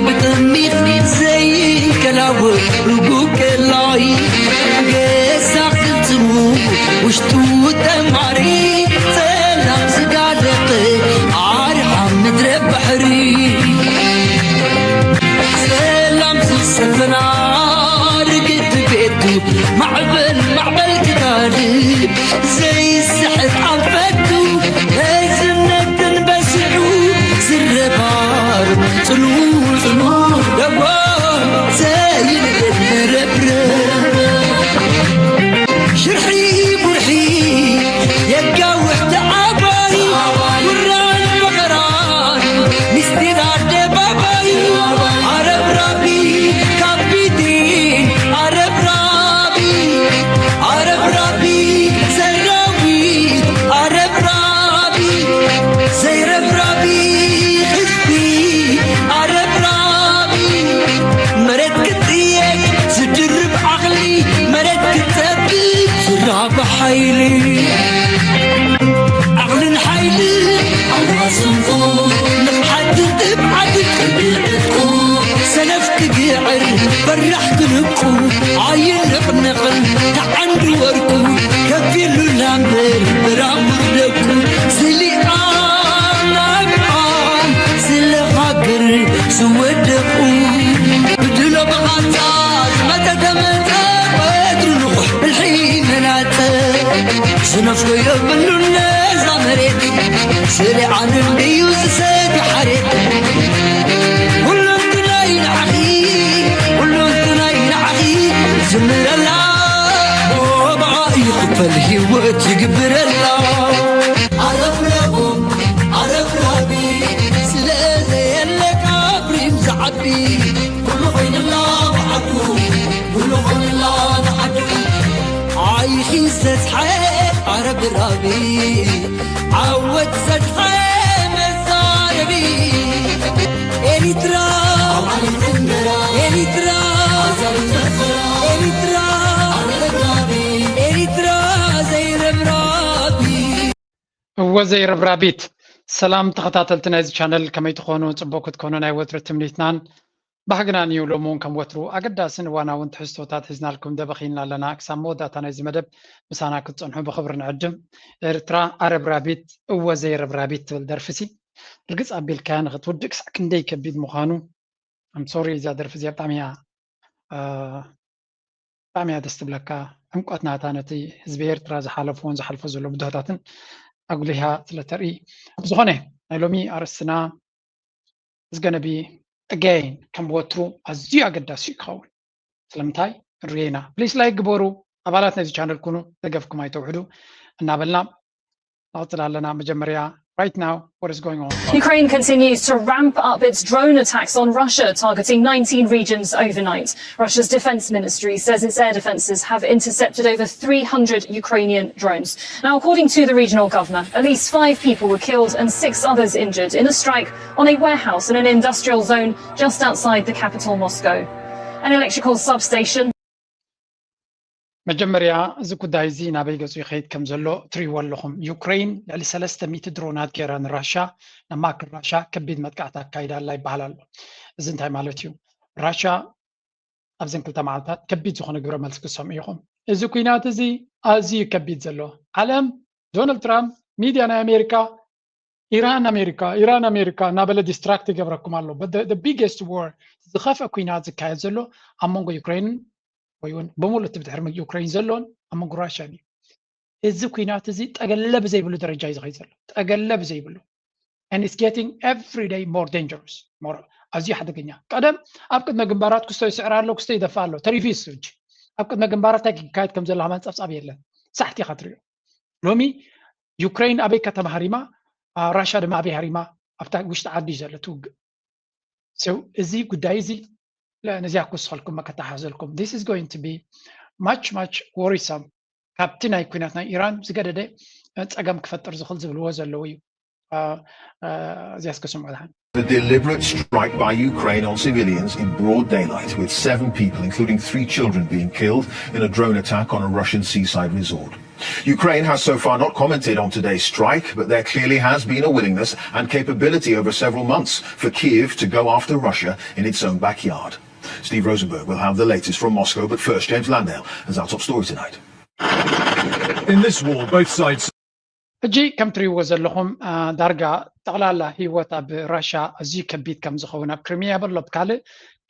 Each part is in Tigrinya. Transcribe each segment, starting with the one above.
ብጥሚት ዘይከላወ ርጉእ ቀላይ ገዛ ክልትሙ ውሽጡ ተማሪ ጸላም ዝጋለጠ ኣርሓ ምድረ ባሕሪ ጸላም ዝሰፈና ርግእቲ ቤቱ ማዕበል ማዕበል ክጋልብ ዘይስሕት ኣንፈቱ ህዝብነትን በሲዑ ዝረባር ጽኑ ጽኑ ደጎ ዘይንእድ መረብረ ሽርሒ ቡርሒ የጋውሕ ተዓባይ ጉራን መኸራን ምስጢር ኣደባባይ ኣረብራቢ ካፒቴን ኣረብራቢ ኣረብራቢ ሰራዊት ኣረብራቢ ዘይረብራቢ ህዝቢ ኣረብራቢ መሬት ክጥየቅ ዝድርብ ዓቕሊ መሬት ክጸብብ ዝራብ ሓይሊ ዓቕልን ሓይልን ኣዋስንኩ ንቕሓትን ትብዓትን ቅድሚ ዕጥቁ ሰነፍ ክግዕር በራሕ ክንቁ ኣይንቕንቕን ተዓንዱ ወርቁ ከፊሉ ላምበር ብራሙር ደቁ ስሊኣ ናብዓል ስለ ሃገር ዝወደቑ ብድሎ ብቓልታ ዝመጠ ተመጠ ወትሩ ንቑሕ ብልሒ መላጠ ዝነፍጎ የብሉን ነዛ መሬት ስሪዓን እንድዩ ዝሰቲ ሓሬት ኩሉንትናይ ንዓኺ ኩሉንትናይ ንዓኺ ዝምረላ ብኣ ይኽፈል ህይወት ይግብረላ ኣረብረቡ ኣረብራቢ ስለ ዘየለ ካብሪም ዝዓቢ ኩሉ ኮይንላ ብዓዱ ኩሉ ኮይንላ ብዓዱ ዓይኺ ዝተስሓ ኣረብራቢ ዓወት ዝተስሓ መዛረቢ ኤሪትራ ኤሪትራ ኤሪትራ ኤሪትራ ዘይረብራቢ እወ ዘይረብራቢት። ሰላም ተኸታተልቲ ናይዚ ቻነል ከመይ ትኾኑ? ጽቡቕ ክትኮኑ ናይ ወትሩ ትምኒትናን ባህግናን እዩ። ሎሚ እውን ከም ወትሩ ኣገዳስን እዋናውን ትሕዝቶታት ሒዝናልኩም ደበኺልና ኣለና። ክሳብ መወዳእታ ናይዚ መደብ ምሳና ክትጸንሑ ብኽብሪ ንዕድም። ኤርትራ ኣረብራቢት እወ ዘይረብራቢት ትብል ደርፊሲ ርግጽ ኣቢልካያ ንኽትውድእ ክሳዕ ክንደይ ከቢድ ምዃኑ I'm sorry እዛ ደርፊ እዚኣ ብጣዕሚ እያ ብጣዕሚ እያ ደስ ትብለካ ዕምቆት ናታ ነቲ ህዝቢ ኤርትራ ዝሓለፍዎን ዝሓልፎ ዘሎ ብድሆታትን ኣጉሊሃ ስለተርኢ ዝኾነ ናይ ሎሚ ኣርእስትና is gonna be again ከም ወትሩ ኣዝዩ ኣገዳሲ እዩ ክኸውን ስለምንታይ ንርዮ ኢና please like ግበሩ ኣባላት ናይዚ ቻነል ኩኑ ደገፍኩም ኣይተውሕዱ እናበልና Right now, what is going on? Ukraine continues to ramp up its drone attacks on Russia, targeting nineteen regions overnight. Russia's defense ministry says its air defenses have intercepted over three hundred Ukrainian drones. Now, according to the regional governor, at least five people were killed and six others injured in a strike on a warehouse in an industrial zone just outside the capital, Moscow. An electrical substation. መጀመርያ እዚ ጉዳይ እዚ ናበይ ገጹ ይኸይድ ከም ዘሎ ትሪእዎ ኣለኹም። ዩክሬን ልዕሊ ሰለስተ ሚእቲ ድሮናት ገይራ ንራሻ ናብ ማእከል ራሻ ከቢድ መጥቃዕቲ ኣካይዳ ኣላ ይበሃል ኣሎ። እዚ እንታይ ማለት እዩ? ራሻ ኣብዘን ክልተ መዓልታት ከቢድ ዝኾነ ግብረ መልሲ ክትሰምዑ ኢኹም። እዚ ኩናት እዚ ኣዝዩ ከቢድ ዘሎ ዓለም ዶናልድ ትራምፕ ሚድያ ናይ ኣሜሪካ ኢራን ኣሜሪካ ኢራን ኣሜሪካ እናበለ distract ይገብረኩም ኣሎ። But the biggest war ዝኸፍአ ኩናት ዝካየድ ዘሎ ኣብ መንጎ ዩክሬንን ወይ እውን ብምሉእ እቲ ብድሕሪ ዩክሬን ዘሎን ኣብ መንጎ ራሽያን እዩ። እዚ ኩናት እዚ ጠገለ ብዘይብሉ ደረጃ እዩ ዝኸይድ ዘሎ። ጠገለ ብዘይብሉ and it's getting every day more dangerous more ኣዝዩ ሓደገኛ። ቀደም ኣብ ቅድመ ግንባራት ክስቶ ይስዕር ኣሎ፣ ክስቶ ይደፋ ኣሎ፣ ተሪፉ ይስርጅ ኣብ ቅድመ ግንባራት እንታይ ክካየድ ከም ዘሎ ሃማን ጸብጻብ የለን። ሳሕቲ ኢኻ ትሪኦ። ሎሚ ዩክሬን ኣበይ ከተማ ሃሪማ፣ ራሻ ድማ ኣበይ ሃሪማ ኣብታ ውሽጢ ዓዲ እዩ ዘሎ ትውግእ። So እዚ ጉዳይ እዚ ነዚኣ ክውስኸልኩም ከተሓዘልኩም this is going to be much much worrisome ካብቲ ናይ ኩናት ናይ ኢራን ዝገደደ ጸገም ክፈጥር ዝኽእል ዝብልዎ ዘለዉ እዩ። እዚኣ እስከ ስምዑ ድሓን። A deliberate strike by Ukraine on civilians in broad daylight, with seven people, including three children, being killed in a drone attack on a Russian seaside resort. Ukraine has so far not commented on today's strike, but there clearly has been a willingness and capability over several months for Kyiv to go after Russia in its own backyard. Steve Rosenberg will have the latest from Moscow, but first, James Landale has our top story tonight. In this war, both sides ሕጂ ከም ትሪእዎ ዘለኹም ዳርጋ ጠቕላላ ህይወት ኣብ ራሻ ኣዝዩ ከቢድ ከም ዝኸውን ኣብ ክሪሚያ በሎ ኣብ ካልእ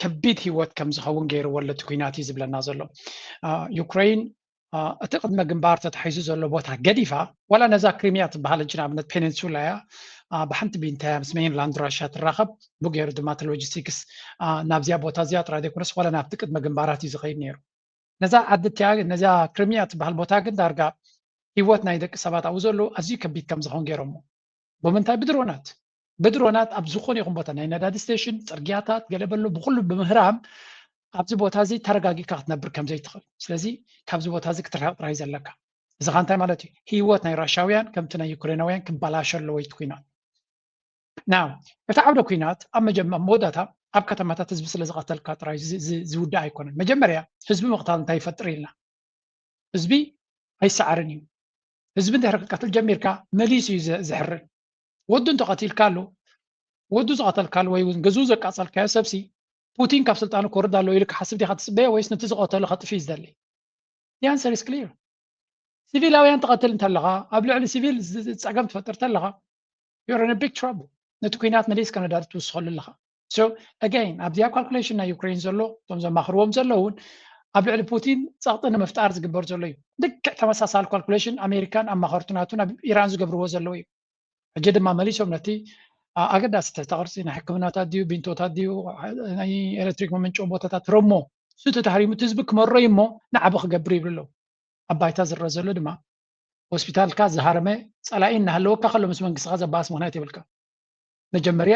ከቢድ ህይወት ከም ዝኸውን ገይርዎ ኣሎ እቲ ኩናት እዩ ዝብለና ዘሎ። ዩክሬን እቲ ቅድመ ግንባር ተታሒዙ ዘሎ ቦታ ገዲፋ ዋላ ነዛ ክሪሚያ ትበሃል ሕጂ ንኣብነት ፔኒንሱላ እያ ብሓንቲ ቢንታ ምስ ሜንላንድ ራሻ ትራኸብ ብገይሩ ድማ እቲ ሎጂስቲክስ ናብዚኣ ቦታ እዚኣ ጥራይ ዘይኮነስ ዋላ ናብቲ ቅድመ ግንባራት እዩ ዝኸይድ ነይሩ። ነዛ ዓዲ እቲኣ ነዛ ክሪሚያ ትበሃል ቦታ ግን ዳርጋ ህይወት ናይ ደቂ ሰባት ኣብኡ ዘሎ ኣዝዩ ከቢድ ከም ዝኸውን ገይሮሞ። ብምንታይ? ብድሮናት ብድሮናት ኣብ ዝኾነ ይኹን ቦታ ናይ ነዳዲ ስቴሽን፣ ፅርግያታት፣ ገለ በሎ ብኩሉ ብምህራም ኣብዚ ቦታ እዚ ተረጋጊእካ ክትነብር ከም ዘይትኽእል። ስለዚ ካብዚ ቦታ እዚ ክትርሕቕ ጥራይ ዘለካ። እዚ ኸ እንታይ ማለት እዩ? ህይወት ናይ ራሻውያን ከምቲ ናይ ዩክሬናውያን ክበላሸ ኣለዎ እቲ ኩናት። ናው እቲ ዓውደ ኩናት ኣብ መጀመ መወዳእታ ኣብ ከተማታት ህዝቢ ስለ ዝቐተልካ ጥራይ ዝውዳእ ኣይኮነን። መጀመርያ ህዝቢ ምቕታል እንታይ ይፈጥር ኢልና ህዝቢ ኣይሰዓርን እዩ። ህዝቢ እንድሕር ክትቀትል ጀሚርካ መሊሱ እዩ ዘሕርን። ወዱ እንተቐቲልካሉ ወዱ ዝቐተልካሉ ወይ እውን ገዝኡ ዘቃጸልካዮ ሰብሲ ፑቲን ካብ ስልጣኑ ክወርድ ኣለዎ ኢሉ ክሓስብ ዲኻ ትጽበዮ ወይስ ነቲ ዝቐተሎ ከጥፍእ እዩ ዝደሊ? The answer is clear። ሲቪላውያን ትቐትል እንተለኻ ኣብ ልዕሊ ሲቪል ጸገም ትፈጥር እንተለኻ you're in a big trouble። ነቲ ኩናት መሊስካ ነዳዲ ትውስኸሉ ኣለኻ። So again ኣብዚኣ calculation ናይ ዩክሬን ዘሎ እቶም ዘማኽርዎም ዘለውን ኣብ ልዕሊ ፑቲን ጸቕጢ ንምፍጣር ዝግበር ዘሎ እዩ። ልክዕ ተመሳሳሊ calculation ኣሜሪካን ኣማኸርቱ ናቱ ናብ ኢራን ዝገብርዎ ዘለዉ እዩ። ሕጂ ድማ መሊሶም ነቲ ኣገዳሲ ትሕተ ቅርፂ ናይ ሕክምናታት ድዩ ቢንቶታት ድዩ ናይ ኤሌክትሪክ መመንጨዊ ቦታታት ረሞ ሱ ተታህሪሙ እቲ ህዝቢ ክመሮ እዩ እሞ ንዓቢ ክገብር ይብሉ ኣለዉ። ኣብ ባይታ ዝረአ ዘሎ ድማ ሆስፒታልካ ዝሃረመ ፀላኢ እናሃለወካ ከሎ ምስ መንግስትኻ ዘባእስ ምክንያት የብልካ። መጀመርያ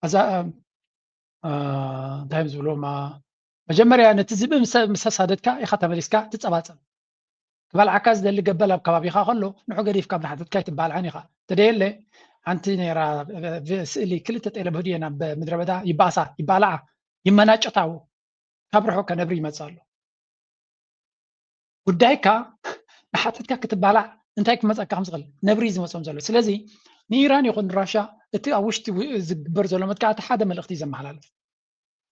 ኣዛ እንታይ ዝብሎ መጀመርያ ነቲ ዝብኢ ምስ ኣሳደድካ ኢኻ ተመሊስካ ትፀባፀብ። ክበልዓካ ዝደሊ ገበል ኣብ ከባቢኻ ከሎ ንዑ ገዲፍካ ኣብ ንሓተትካ ኣይትባልዓን ኢኻ። ተደየለ ሓንቲ ነራ ስእሊ ክልተ ጤለ ብህድየን ኣብ ምድረ በዳ ይባእሳ ይባልዓ ይመናጨታው ካብ ርሑቕ ከነብሪ ይመፅእ ኣሎ። ጉዳይካ ንሓተትካ ክትባላዕ እንታይ ክመፀካ ከም ዝኽእል ነብሪ ዝመፅኦም ዘሎ። ስለዚ ንኢራን ይኹን ራሻ እቲ ኣብ ውሽጢ ዝግበር ዘሎ መጥቃዕቲ ሓደ መልእኽቲ ዘመሓላልፍ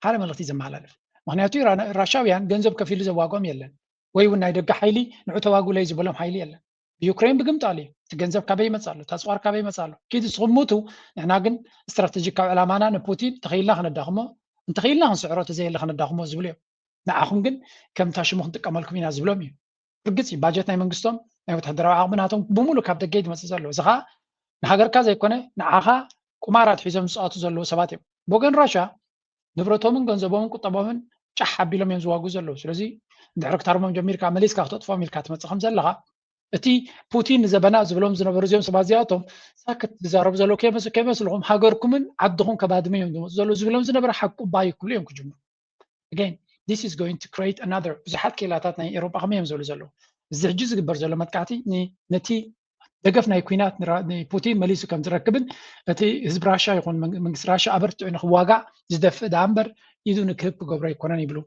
ሓደ መልእኽቲ ዘመሓላልፍ። ምክንያቱ ራሻውያን ገንዘብ ከፊሉ ዘዋግኦም የለን ወይ እውን ናይ ደገ ሓይሊ ንዑ ተዋጉለይ ዝበሎም ሓይሊ የለን። ብዩክሬን ብግምጣሉ እዩ። እቲ ገንዘብ ካበይ ይመፅእ ኣሎ? እቲ ኣፅዋር ካበይ ይመፅእ ኣሎ? ኪድ ንስኹም ሙቱ፣ ንሕና ግን ስትራተጂካዊ ዕላማና ንፑቲን እንተኽኢልና ከነዳኽሞ፣ እንተኽኢልና ክንስዕሮ፣ እንተዘየለ ከነዳኽሞ ዝብሉ እዮም። ንዓኹም ግን ከም ታሽሙ ክንጥቀመልኩም ኢና ዝብሎም እዩ። ርግፅ እዩ፣ ባጀት ናይ መንግስቶም ናይ ወታደራዊ ዓቕሚ ናቶም ብምሉእ ካብ ደገ እዩ ዝመፅእ ዘሎ። እዚ ኸዓ ንሃገርካ ዘይኮነ ንዓኻ ቁማር ኣትሒዞም ዝፃወቱ ዘለዉ ሰባት እዮም። ብወገን ራሻ ንብረቶምን ገንዘቦምን ቁጠቦምን ጫሕ ኣቢሎም እዮም ዝዋግኡ ዘለዉ። ስለዚ እንድሕር ክታርሞም ጀሚርካ መሊስካ ክተጥፍኦም ኢልካ ትመፅእ ከም ዘለኻ እቲ ፑቲን ንዘበና ዝብሎም ዝነበሩ እዚኦም ሰባት እዚኣቶም ሳክት ዝዛረቡ ዘለዉ ከይመስልኩም ሃገርኩምን ዓድኹም ከባድመ እዮም ዝመፁ ዘለዉ ዝብሎም ዝነበረ ሓቁ ባይ ክብሉ እዮም ክጅምሩ። Again, this is going to create another ብዙሓት ክኢላታት ናይ ኤሮጳ ከመይ እዮም ዝብሉ ዘለዉ እዚ ሕጂ ዝግበር ዘሎ መጥቃዕቲ ነቲ ደገፍ ናይ ኩናት ንፑቲን መሊሱ ከም ዝረክብን እቲ ህዝቢ ራሻ ይኹን መንግስቲ ራሻ ኣበርቲዑ ንክዋጋእ ዝደፍእ ደኣ እምበር ኢዱ ንክህብ ክገብሮ ኣይኮነን ይብሉ።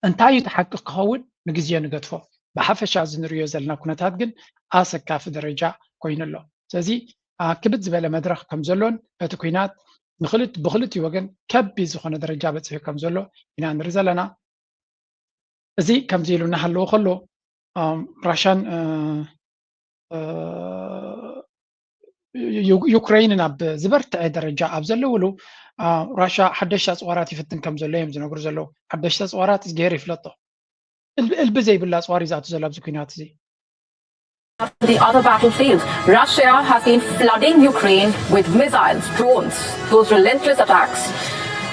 እንታይ እዩ እቲ ሓቂ ክኸውን ንግዜ ንገድፎ። ብሓፈሻ እዚ ንሪኦ ዘለና ኩነታት ግን ኣሰካፊ ደረጃ ኮይኑ ኣሎ። ስለዚ ክብድ ዝበለ መድረኽ ከም ዘሎን እቲ ኩናት ንክልት ብክልቲኡ ወገን ከቢድ ዝኾነ ደረጃ በፂሑ ከም ዘሎ ኢና ንርኢ ዘለና። እዚ ከምዚ ኢሉ እናሃለወ ከሎ ራሻን ዩክሬይንን ኣብ ዝበርትዐ ደረጃ ኣብ ዘለውሉ ራሻ ሓደሽቲ ኣፅዋራት ይፍትን ከም ዘሎ እዮም ዝነግሩ ዘለዉ። ሓደሽቲ ኣፅዋራት እግዚኣብሔር ይፍለጦ። እልቢ ዘይብላ ኣፅዋር እዩ ዝኣቱ ዘሎ ኣብዚ ኩናት እዚ። The other battlefield, Russia has been flooding Ukraine with missiles, drones, those relentless attacks.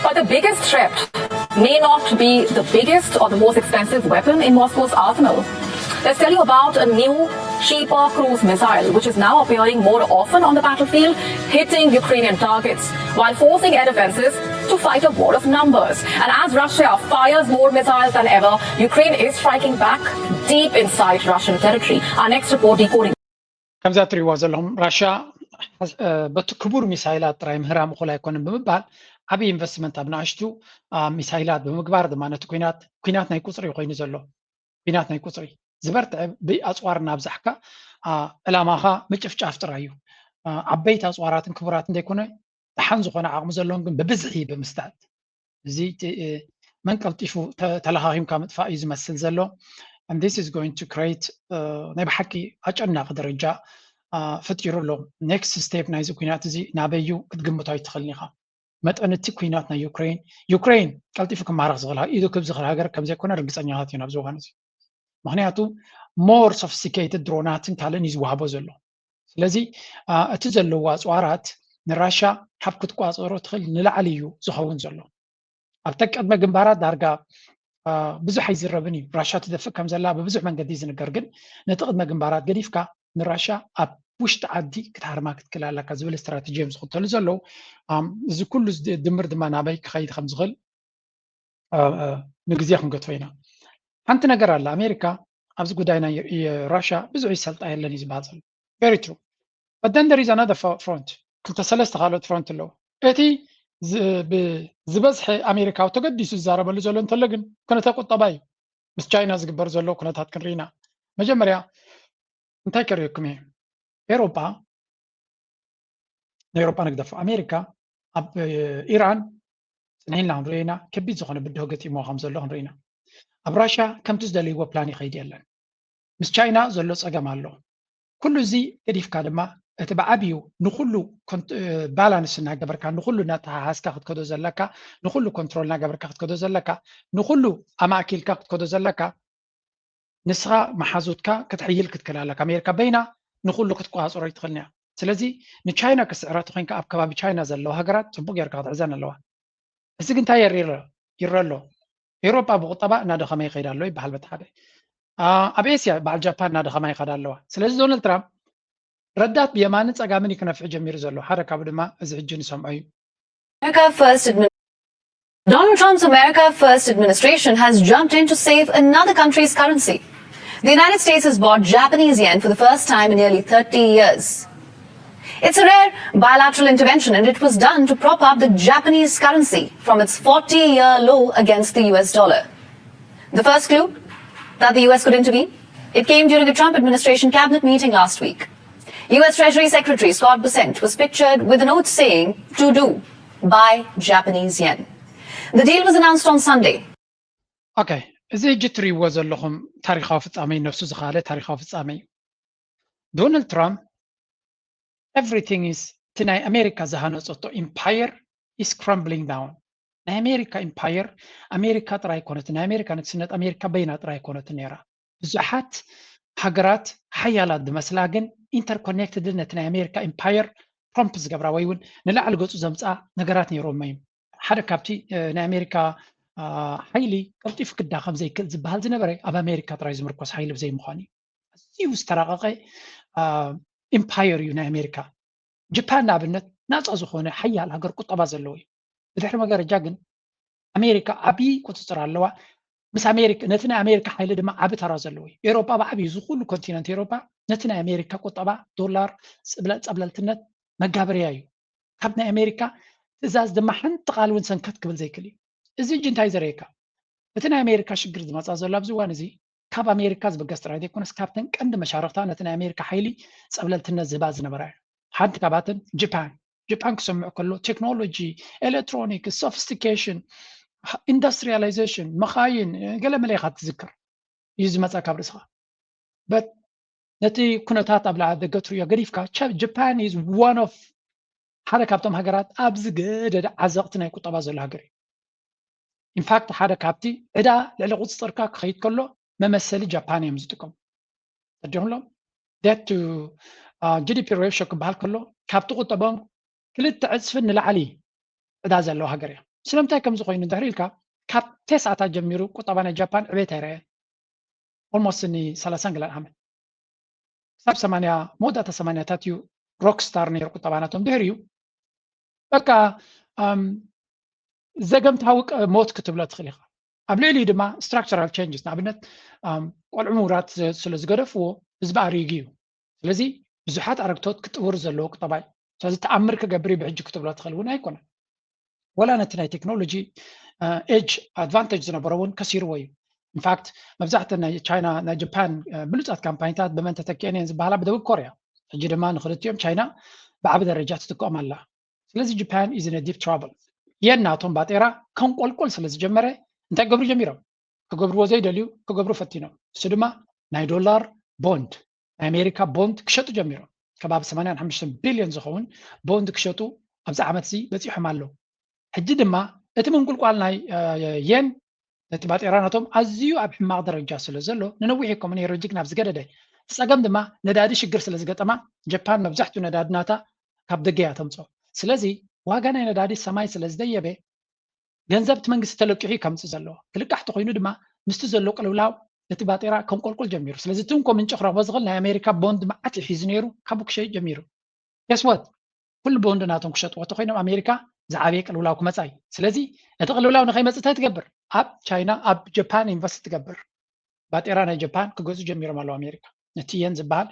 But the biggest threat may not be the biggest or the most expensive weapon in Moscow's arsenal. Let's tell you about a new, cheaper cruise missile, which is now appearing more often on the battlefield, hitting Ukrainian targets while forcing air defenses to fight a war of numbers. And as Russia fires more missiles than ever, Ukraine is striking back deep inside Russian territory. Our next report, decoding. ከምዛ ትሪእዋ ዘለኹም ራሻ በቲ ክቡር ሚሳይላት ጥራይ ምህራም እኹል ኣይኮነን ብምባል ዓብዪ ኢንቨስትመንት ኣብ ንኣሽቱ ሚሳይላት ብምግባር ድማ ነቲ ኩናት ኩናት ናይ ቁፅሪ ኮይኑ ዘሎ ኩናት ናይ ቁፅሪ ዝበርትዐ ብኣፅዋር እናብዛሕካ ዕላማኻ ምጭፍጫፍ ጥራይ እዩ። ዓበይቲ ኣፅዋራትን ክቡራትን ዘይኮነ ደሓን ዝኾነ ዓቕሚ ዘለዎም ግን ብብዝሒ ብምስታል እዚ መን ቀልጢፉ ተለኻኺምካ ምጥፋእ እዩ ዝመስል ዘሎ። And this is going to create ናይ ብሓቂ ኣጨናቂ ደረጃ ፈጢሩ ኣሎ። Next step ናይዚ ኩናት እዚ ናበይ እዩ ክትግምቶ ኣይትኽእልን ኢኻ። መጠን እቲ ኩናት ናይ ዩክሬን ዩክሬን ቀልጢፉ ክማረኽ ዝኽእል ኢዱ ክብ ዝኽእል ሃገር ከም ዘይኮነ ርግፀኛታት እዩ ኣብዚ እዋን እዚ። ምክንያቱ more sophisticated ድሮናትን ካልእን እዩ ዝወሃቦ ዘሎ። ስለዚ እቲ ዘለዎ ኣፅዋራት ንራሻ ካብ ክትቋፀሮ ትኽእል ንላዕሊ እዩ ዝኸውን ዘሎ። ኣብተን ቅድመ ግንባራት ዳርጋ ብዙሕ ኣይዝረብን እዩ። ራሻ ትደፍእ ከም ዘላ ብብዙሕ መንገዲ ዝንገር፣ ግን ነቲ ቅድመ ግንባራት ገዲፍካ ንራሻ ኣብ ውሽጢ ዓዲ ክትሃርማ ክትክእል ኣለካ ዝብል ስትራተጂ እዮም ዝኽተሉ ዘለዉ። እዚ ኩሉ ድምር ድማ ናበይ ክኸይድ ከም ዝኽእል ንግዜ ክንገትፎ ኢና። ሓንቲ ነገር ኣላ፣ ኣሜሪካ ኣብዚ ጉዳይ ናይ ራሻ ብዙሕ ይሰልጣ የለን እዩ ዝበሃል ዘሎ። Very true. But then there is another front. ክልተ ሰለስተ ካልኦት ፍሮንት ኣለዉ። እቲ ዝበዝሐ ኣሜሪካዊ ተገዲሱ ዝዛረበሉ ዘሎ እንተሎ ግን ኩነተ ቁጠባ እዩ። ምስ ቻይና ዝግበር ዘሎ ኩነታት ክንርኢና መጀመርያ እንታይ ከርእየኩም እየ? ኤሮጳ ንኤሮጳ ንግደፎ። ኣሜሪካ ኣብ ኢራን ጽንሕ ኢልና ክንሪኦ ኢና፣ ከቢድ ዝኾነ ብድሆ ገጢምዋ ከም ዘሎ ክንርኢ ኢና። ኣብ ራሽያ ከምቲ ዝደለይዎ ፕላን ይኸይድ የለን። ምስ ቻይና ዘሎ ጸገም ኣሎ። ኩሉ እዚ ገዲፍካ ድማ እቲ ብዓብዩ ንኩሉ ባላንስ እናገበርካ ንኩሉ እናተሓሓዝካ ክትከዶ ዘለካ ንኩሉ ኮንትሮል እናገበርካ ክትከዶ ዘለካ ንኩሉ ኣማእኪልካ ክትከዶ ዘለካ ንስኻ መሓዙትካ ክትሕይል ክትክእል ኣለካ። ኣሜሪካ በይና ንኩሉ ክትቆፃፀሮ ኣይትኽእልን እያ። ስለዚ ንቻይና ክስዕራ ተኮይንካ ኣብ ከባቢ ቻይና ዘለዋ ሃገራት ፅቡቅ ጌርካ ክትሕዘን ኣለዋ። እዚ ግን እንታይ የርኢ ይረ ኣሎ? ኤውሮጳ ብቁጠባ እናደኸመ ይኸይድ ኣሎ ይበሃል በቲ ሓደ። ኣብ ኤስያ በዓል ጃፓን እናደኸማ ይኸዳ ኣለዋ። ስለዚ ዶናልድ ትራምፕ ረዳት ብየማንን ፀጋምን እዩ ክነፍዕ ጀሚሩ ዘሎ። ሓደ ካብኡ ድማ እዚ ሕጂ ንሰምዖ እዩ። America First Admin- Donald Trump's America First administration has jumped in to save another country's currency. The United States has bought Japanese yen for the first time in nearly thirty years. It's a rare bilateral intervention, and it was done to prop up the Japanese currency from its forty year low against the U S dollar. The first clue that the U S could intervene? It came during a Trump administration cabinet meeting last week. U S Treasury Secretary Scott Bessent was pictured with a note saying, "To do, buy Japanese yen." The deal was announced on Sunday. ኦኬ፣ እዚ ሕጂ እትርእይዎ ዘለኹም ታሪኻዊ ፍጻሜ ነፍሱ ዝኸኣለ ታሪኻዊ ፍጻሜ እዩ። ዶናልድ ትራምፕ everything is እቲ ናይ ኣሜሪካ ዝሃነፀቶ ኢምፓየር is crumbling down። ናይ ኣሜሪካ ኢምፓየር ኣሜሪካ ጥራይ ኣይኮነትን። ናይ ኣሜሪካ ንግስነት ኣሜሪካ በይና ጥራይ ኣይኮነትን ነይራ። ብዙሓት ሃገራት ሓያላት ዝመስላ ግን ኢንተርኮኔክትድ ነቲ ናይ ኣሜሪካ ኢምፓየር ፕሮምፕ ዝገብራ ወይ እውን ንላዕሊ ገፁ ዘምፅኣ ነገራት ነይሮም እዮም። ሓደ ካብቲ ናይ ኣሜሪካ ሓይሊ ቀልጢፉ ክዳኸም ዘይክእል ዝበሃል ዝነበረ ኣብ ኣሜሪካ ጥራይ ዝምርኮስ ሓይሊ ብዘይምዃኑ እዩ። ኣዝዩ ዝተራቐቐ ኢምፓየር እዩ ናይ ኣሜሪካ። ጃፓን ንኣብነት ናፃ ዝኾነ ሓያል ሃገር ቁጠባ ዘለዎ እዩ። ብድሕሪ መጋረጃ ግን ኣሜሪካ ዓብዪ ቁፅፅር ኣለዋ። ምስ ኣሜሪካ ነቲ ናይ ኣሜሪካ ሓይሊ ድማ ዓቢ ተራ ዘለዎ እዩ። ኤሮጳ ብዓብዩ እዚ ኩሉ ኮንቲነንት ኤሮጳ ነቲ ናይ ኣሜሪካ ቁጠባ ዶላር ጸብለልትነት መጋበርያ እዩ። ካብ ናይ ኣሜሪካ ትእዛዝ ድማ ሓንቲ ቃል እውን ሰንከት ክብል ዘይክእል እዩ። እዚ እጂ እንታይ ዘርእየካ? እቲ ናይ ኣሜሪካ ሽግር ዝመፃ ዘሎ ኣብዚ እዋን እዚ ካብ ኣሜሪካ ዝብገስ ጥራይ ዘይኮነስ ካብተን ቀንዲ መሻርክታ ነቲ ናይ ኣሜሪካ ሓይሊ ጸብለልትነት ዝህባ ዝነበራ እዩ። ሓንቲ ካብኣተን ጃፓን። ጃፓን ክሰምዕ ከሎ ቴክኖሎጂ፣ ኤሌክትሮኒክስ፣ ሶፊስቲኬሽን፣ ኢንዱስትሪያላይዜሽን፣ መኻይን ገለ መለ ኢኻ ትዝክር እዩ ዝመፃ ካብ ርእስኻ። በት ነቲ ኩነታት ኣብ ላዕሊ ደገ ትርእዮ ገዲፍካ ጃፓን is one of ሓደ ካብቶም ሃገራት ኣብ ዝገደደ ዓዘቕቲ ናይ ቁጠባ ዘሎ ሃገር እዩ። ኢንፋክት ሓደ ካብቲ ዕዳ ልዕሊ ቁፅፅርካ ክኸይድ ከሎ መመሰሊ ጃፓን እዮም ዝጥቀሙ። ተዲምሎም debt to GDP ratio ክበሃል ከሎ ካብቲ ቁጠቦም ክልተ ዕፅፍን ንላዕሊ ዕዳ ዘለዎ ሃገር እያ። ስለምንታይ ከምዚ ኮይኑ እንድሕር ኢልካ ካብ ቴስዓታት ጀሚሩ ቁጠባ ናይ ጃፓን ዕቤት ኣይረኣየን። ኦልሞስት ን ሰላሳን ገለን ዓመት ክሳብ ሰማንያ መወዳእታ ሰማንያታት እዩ ሮክ ስታር ነይሩ ቁጠባ ናቶም። ድሕሪኡ በቃ ዘገምታዊ ሞት ክትብሎ ትኽእል ኢኻ። ኣብ ልዕሊኡ ድማ ስትራክቸራል ቸንጅስ ንኣብነት ቆልዑ ምውራድ ስለ ዝገደፍዎ ህዝቢ ኣሪጉ እዩ። ስለዚ ብዙሓት ኣረግቶት ክጥውር ዘለዎ ቁጠባ እዩ። ስለዚ ተኣምር ክገብር እዩ ብሕጂ ክትብሎ ትኽእል እውን ኣይኮነን። ወላ ነቲ ናይ ቴክኖሎጂ ኤጅ ኣድቫንቴጅ ዝነበሮ እውን ከሲርዎ እዩ። ኢንፋክት መብዛሕተን ናይ ቻይና ናይ ጃፓን ብሉፃት ካምፓኒታት ብመን ተተኪአን እየን ዝበሃላ ብደቡብ ኮርያ። ሕጂ ድማ ንክልቲኦም ቻይና ብዓቢ ደረጃ ትጥቀም ኣላ። ስለዚ ጃፓን ኢዝ ን ዲፕ ትራብል። የን ናቶም ባጤራ ከንቆልቆል ስለ ዝጀመረ እንታይ ክገብሩ ጀሚሮም? ክገብርዎ ዘይደልዩ ክገብሩ ፈቲኖም። እሱ ድማ ናይ ዶላር ቦንድ ናይ ኣሜሪካ ቦንድ ክሸጡ ጀሚሮም። ከባቢ ሰማንያን ሓሙሽተን ቢልዮን ዝኸውን ቦንድ ክሸጡ ኣብዚ ዓመት እዚ በፂሖም ኣለዉ። ሕጂ ድማ እቲ ምንቁልቋል ናይ የን ነቲ ባጤራ ናቶም ኣዝዩ ኣብ ሕማቕ ደረጃ ስለ ዘሎ ንነዊሕ እኮ ነይሩ እጅግ ናብ ዝገደደ። እቲ ጸገም ድማ ነዳዲ ሽግር ስለ ዝገጠማ ጃፓን መብዛሕትኡ ነዳዲ ናታ ካብ ደገ እያ ተምጽኦ። ስለዚ ዋጋ ናይ ነዳዲ ሰማይ ስለ ዝደየበ ገንዘብ እቲ መንግስቲ ተለቂሑ እዩ ከምጽእ ዘለዎ። ክልቃሕ ተኾይኑ ድማ ምስቲ ዘሎ ቅልውላው እቲ ባጤራ ከንቆልቁል ጀሚሩ። ስለዚ እቲ እንኮ ምንጪ ክረኽቦ ዝኽእል ናይ ኣሜሪካ ቦንድ መዓት እዩ ሒዙ ነይሩ ካብኡ ክሸይጥ ጀሚሩ። ገስወት ኩሉ ቦንድ ናቶም ክሸጥዎ ተኮይኖም ኣሜሪካ ዝዓበየ ቅልውላው ክመፃ እዩ። ስለዚ እቲ ቅልውላው ንኸይመፅእ እንታይ ትገብር? ኣብ ቻይና ኣብ ጃፓን ኢንቨስት ትገብር። ባጤራ ናይ ጃፓን ክገዙ ጀሚሮም ኣለዉ ኣሜሪካ። ነቲ የን ዝበሃል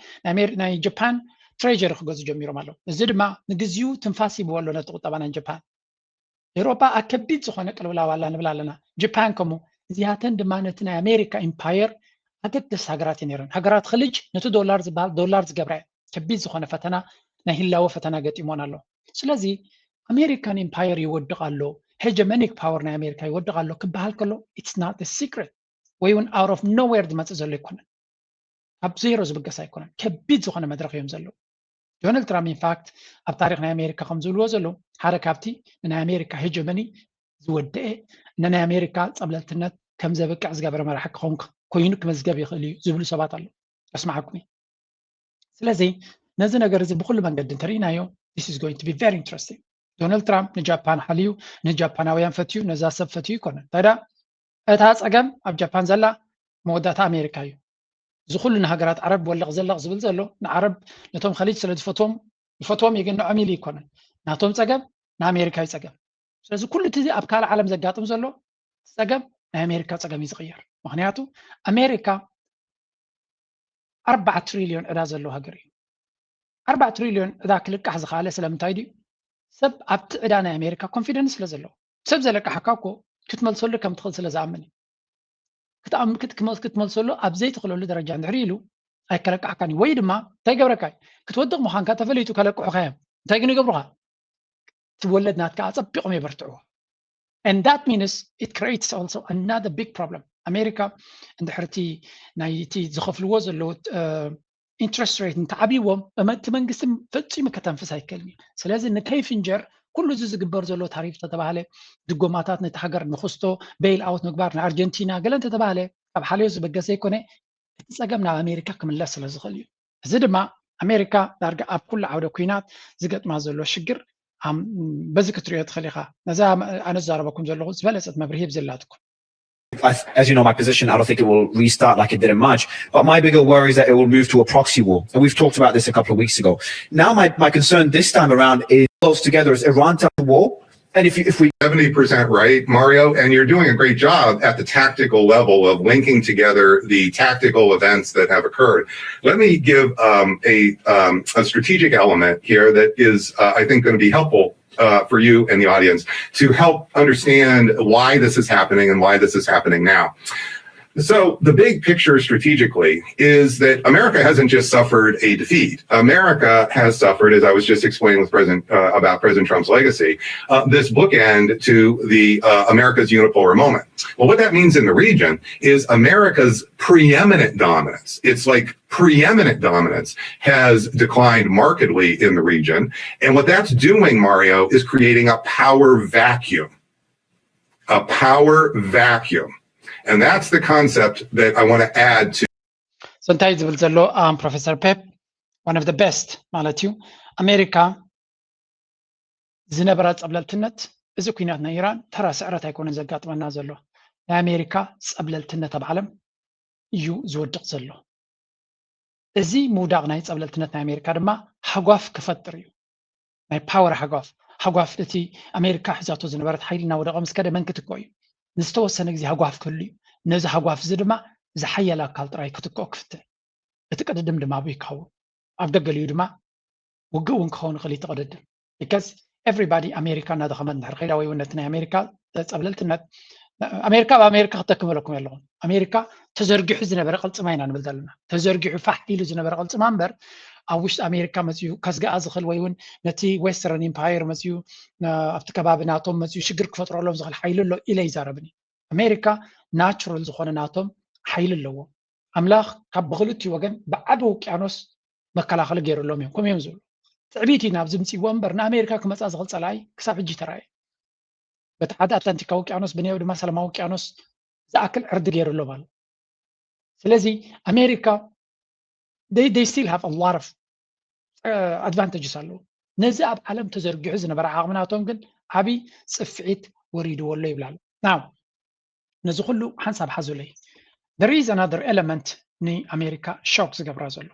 ናይ ጃፓን ትሬጀሪ ክገዙ ጀሚሮም ኣለዉ። እዚ ድማ ንግዚኡ ትንፋስ ሂብዎ ኣሎ ነቲ ቁጠባ ናይ ጃፓን። ኤውሮጳ ኣብ ከቢድ ዝኾነ ቅልውላው ኣላ ንብል ኣለና። ጃፓን ከምኡ። እዚኣተን ድማ ነቲ ናይ ኣሜሪካ ኢምፓየር ኣገደስቲ ሃገራት እየን ነይረን። ሃገራት ኸሊጅ ነቲ ዶላር ዝበሃል ዶላር ዝገብራ እየን። ከቢድ ዝኾነ ፈተና ናይ ህላወ ፈተና ገጢሞን ኣሎ። ስለዚ ኣሜሪካን ኢምፓየር ይወድቕ ኣሎ፣ ሄጀመኒክ ፓወር ናይ ኣሜሪካ ይወድቕ ኣሎ ክበሃል ከሎ it's not a secret ወይ እውን out of nowhere ዝመፅእ ዘሎ ኣይኮነን። ካብ ዜሮ ዝብገስ ኣይኮነን። ከቢድ ዝኾነ መድረኽ እዮም ዘለዉ። ዶናልድ ትራምፕ ኢንፋክት ኣብ ታሪክ ናይ ኣሜሪካ ከም ዝብልዎ ዘለዉ ሓደ ካብቲ ንናይ ኣሜሪካ ሄጀመኒ ዝወደአ ንናይ ኣሜሪካ ፀብለልትነት ከም ዘብቅዕ ዝገበረ መራሒ ክኸውን ኮይኑ ክመዝገብ ይኽእል እዩ ዝብሉ ሰባት ኣለዉ። ኣስማዓኩም እዩ። ስለዚ ነዚ ነገር እዚ ብኩሉ መንገዲ እንተርኢናዮ this is going to be very interesting። ዶናልድ ትራምፕ ንጃፓን ሓልዩ ንጃፓናውያን ፈትዩ ነዛ ሰብ ፈትዩ ይኮነ። እንታይ ደኣ እታ ፀገም ኣብ ጃፓን ዘላ መወዳእታ ኣሜሪካ እዩ። እዚ ኩሉ ንሃገራት ዓረብ ወለቕ ዘለቕ ዝብል ዘሎ ንዓረብ ነቶም ኸሊጅ ስለ ዝፈትዎም ይፈትዎም የገንዖም ኢሉ ይኮነን። ናቶም ፀገም ንኣሜሪካ እዩ ፀገም። ስለዚ ኩሉ እቲ ኣብ ካልእ ዓለም ዘጋጥም ዘሎ ፀገም ናይ ኣሜሪካ ፀገም እዩ ዝቕየር። ምክንያቱ ኣሜሪካ ኣርባዓ ትሪልዮን ዕዳ ዘለዎ ሃገር እዩ። ኣርባዓ ትሪልዮን ዕዳ ክልቃሕ ዝኸኣለ ስለምንታይ ድዩ? ሰብ ኣብቲ ዕዳ ናይ ኣሜሪካ ኮንፊደንስ ስለ ዘለዎ። ሰብ ዘለቃሓካ እኮ ክትመልሰሉ ከም ትኽእል ስለ ዝኣምን እዩ። ክትኣም- ክት- ክመ- ክትመልሰሉ ኣብ ዘይትኽእለሉ ደረጃ እንድሕር ኢሉ ኣይከለቃሕካን እዩ። ወይ ድማ እንታይ ገብረካ እዩ? ክትወድቕ ምዃንካ ተፈሊጡ ከለቅሑኻ እዮም። እንታይ ግን ይገብሩኻ? እቲ ወለድ ናትካ ኣጸቢቖም የበርትዕዎ። And that means it creates also another big problem. ኣሜሪካ እንድሕርቲ ናይ እቲ ዝኸፍልዎ ዘለዉ ኢንትረስት ሬት እንተዓብይዎም እቲ መንግስቲ ፈፂሙ ከተንፍስ ኣይክእልን እዩ። ስለዚ ንከይፍንጀር ኩሉ እዚ ዝግበር ዘሎ ታሪፍ ተተባሃለ ድጎማታት ነቲ ሃገር ንክስቶ ቤይል ኣውት ምግባር ንኣርጀንቲና ገለ እንተተባሃለ ካብ ሓልዮ ዝበገሰ ዘይኮነ እቲ ፀገም ናብ ኣሜሪካ ክምለስ ስለ ዝኽእል እዩ። እዚ ድማ ኣሜሪካ ዳርጋ ኣብ ኩሉ ዓውደ ኩናት ዝገጥማ ዘሎ ሽግር ኣም- በዚ ክትሪኦ ትኽእል ኢኻ። ነዛ ኣነ ዝዛረበኩም ዘለኹ ዝበለፀት መብርሂ ብዘላትኩም I, as you know, my position, I don't think it will restart like it did in March. But my bigger worry is that it will move to a proxy war. And we've talked about this a couple of weeks ago. Now, my, my concern this time around is close together is Iran to war. And if, you, if we seventy percent right, Mario, and you're doing a great job at the tactical level of linking together the tactical events that have occurred. Let me give um, a, um, a strategic element here that is, uh, I think, going to be helpful uh, for you and the audience to help understand why this is happening and why this is happening now. So the big picture strategically is that America hasn't just suffered a defeat. America has suffered, as I was just explaining with President uh, about President Trump's legacy, uh, this bookend to the uh, America's unipolar moment. Well, what that means in the region is America's preeminent dominance. It's like preeminent dominance has declined markedly in the region. And what that's doing, Mario, is creating a power vacuum. A power vacuum. And that's the concept that I want to add to. So እንታይ ዝብል ዘሎ ፕሮፌሰር ፔፕ one of the best ማለት እዩ። ኣሜሪካ ዝነበራ ፀብለልትነት እዚ ኩናት ናይ ኢራን ተራ ስዕረት ኣይኮነን ዘጋጥመና ዘሎ። ናይ ኣሜሪካ ፀብለልትነት ኣብ ዓለም እዩ ዝወድቕ ዘሎ። እዚ ምውዳቕ ናይ ፀብለልትነት ናይ ኣሜሪካ ድማ ሃጓፍ ክፈጥር እዩ። ናይ ፓወር ሃጓፍ ሃጓፍ እቲ ኣሜሪካ ሒዛቶ ዝነበረት ሓይሊ እናወደቐ ምስ ከደ መን ክትክኦ እዩ? ንዝተወሰነ ግዜ ሃጓፍ ክህሉ እዩ። ነዚ ሃጓፍ እዚ ድማ ዝሓየለ ኣካል ጥራይ ክትክኦ ክፍትን። እቲ ቅድድም ድማ ኣብኡ ይካወን። ኣብ ገገሊኡ ድማ ውግእ እውን ክኸውን ይኽእል እዩ እቲ ቅድድም። Because everybody ኣሜሪካ እናደኸመት እንድሕር ከይዳ ወይ እውን ነቲ ናይ ኣሜሪካ ፀብለልትነት ኣሜሪካ ኣብ ኣሜሪካ ክተክመለኩም ኣለኹም። ኣሜሪካ ተዘርጊሑ ዝነበረ ቅልፅማ ኢና ንብል ዘለና። ተዘርጊሑ ፋሕ ኢሉ ዝነበረ ቅልፅማ እምበር ኣብ ውሽጢ ኣሜሪካ መፅኡ ከስግኣ ዝኽእል ወይ እውን ነቲ ዌስተርን ኢምፓየር መፅኡ ኣብቲ ከባቢ ናቶም መፅኡ ሽግር ክፈጥረሎም ዝኽእል ሓይሊ ኣሎ ኢለ ይዛረብን። ኣሜሪካ ናቹራል ዝኾነ ናቶም ሓይሊ ኣለዎ። ኣምላኽ ካብ ብክልቲኡ ወገን ብዓቢ ውቅያኖስ መከላኸሊ ገይሩሎም እዮም። ከምኡ እዮም ዝብሉ። ትዕቢት እዩ ናብዚ ምፅእዎ እምበር ንኣሜሪካ ክመፃ ዝኽእል ፀላኢ ክሳብ ሕጂ ተራእየ። በቲ ሓደ ኣትላንቲካዊ ውቅያኖስ ብንየው ድማ ሰላማዊ ውቅያኖስ ዝኣክል ዕርዲ ገይሩሎም ኣሎ። ስለዚ ኣሜሪካ they still have a lot of advantages ኣለዉ። ነዚ ኣብ ዓለም ተዘርጊሑ ዝነበረ ዓቕሚ ናቶም ግን ዓብይ ፅፍዒት ወሪድዎ ኣሎ ይብላሉ። ናው ነዚ ኩሉ ሓንሳብ ሓዙለይ። There is another element ንኣሜሪካ ሾክ ዝገብራ ዘሎ።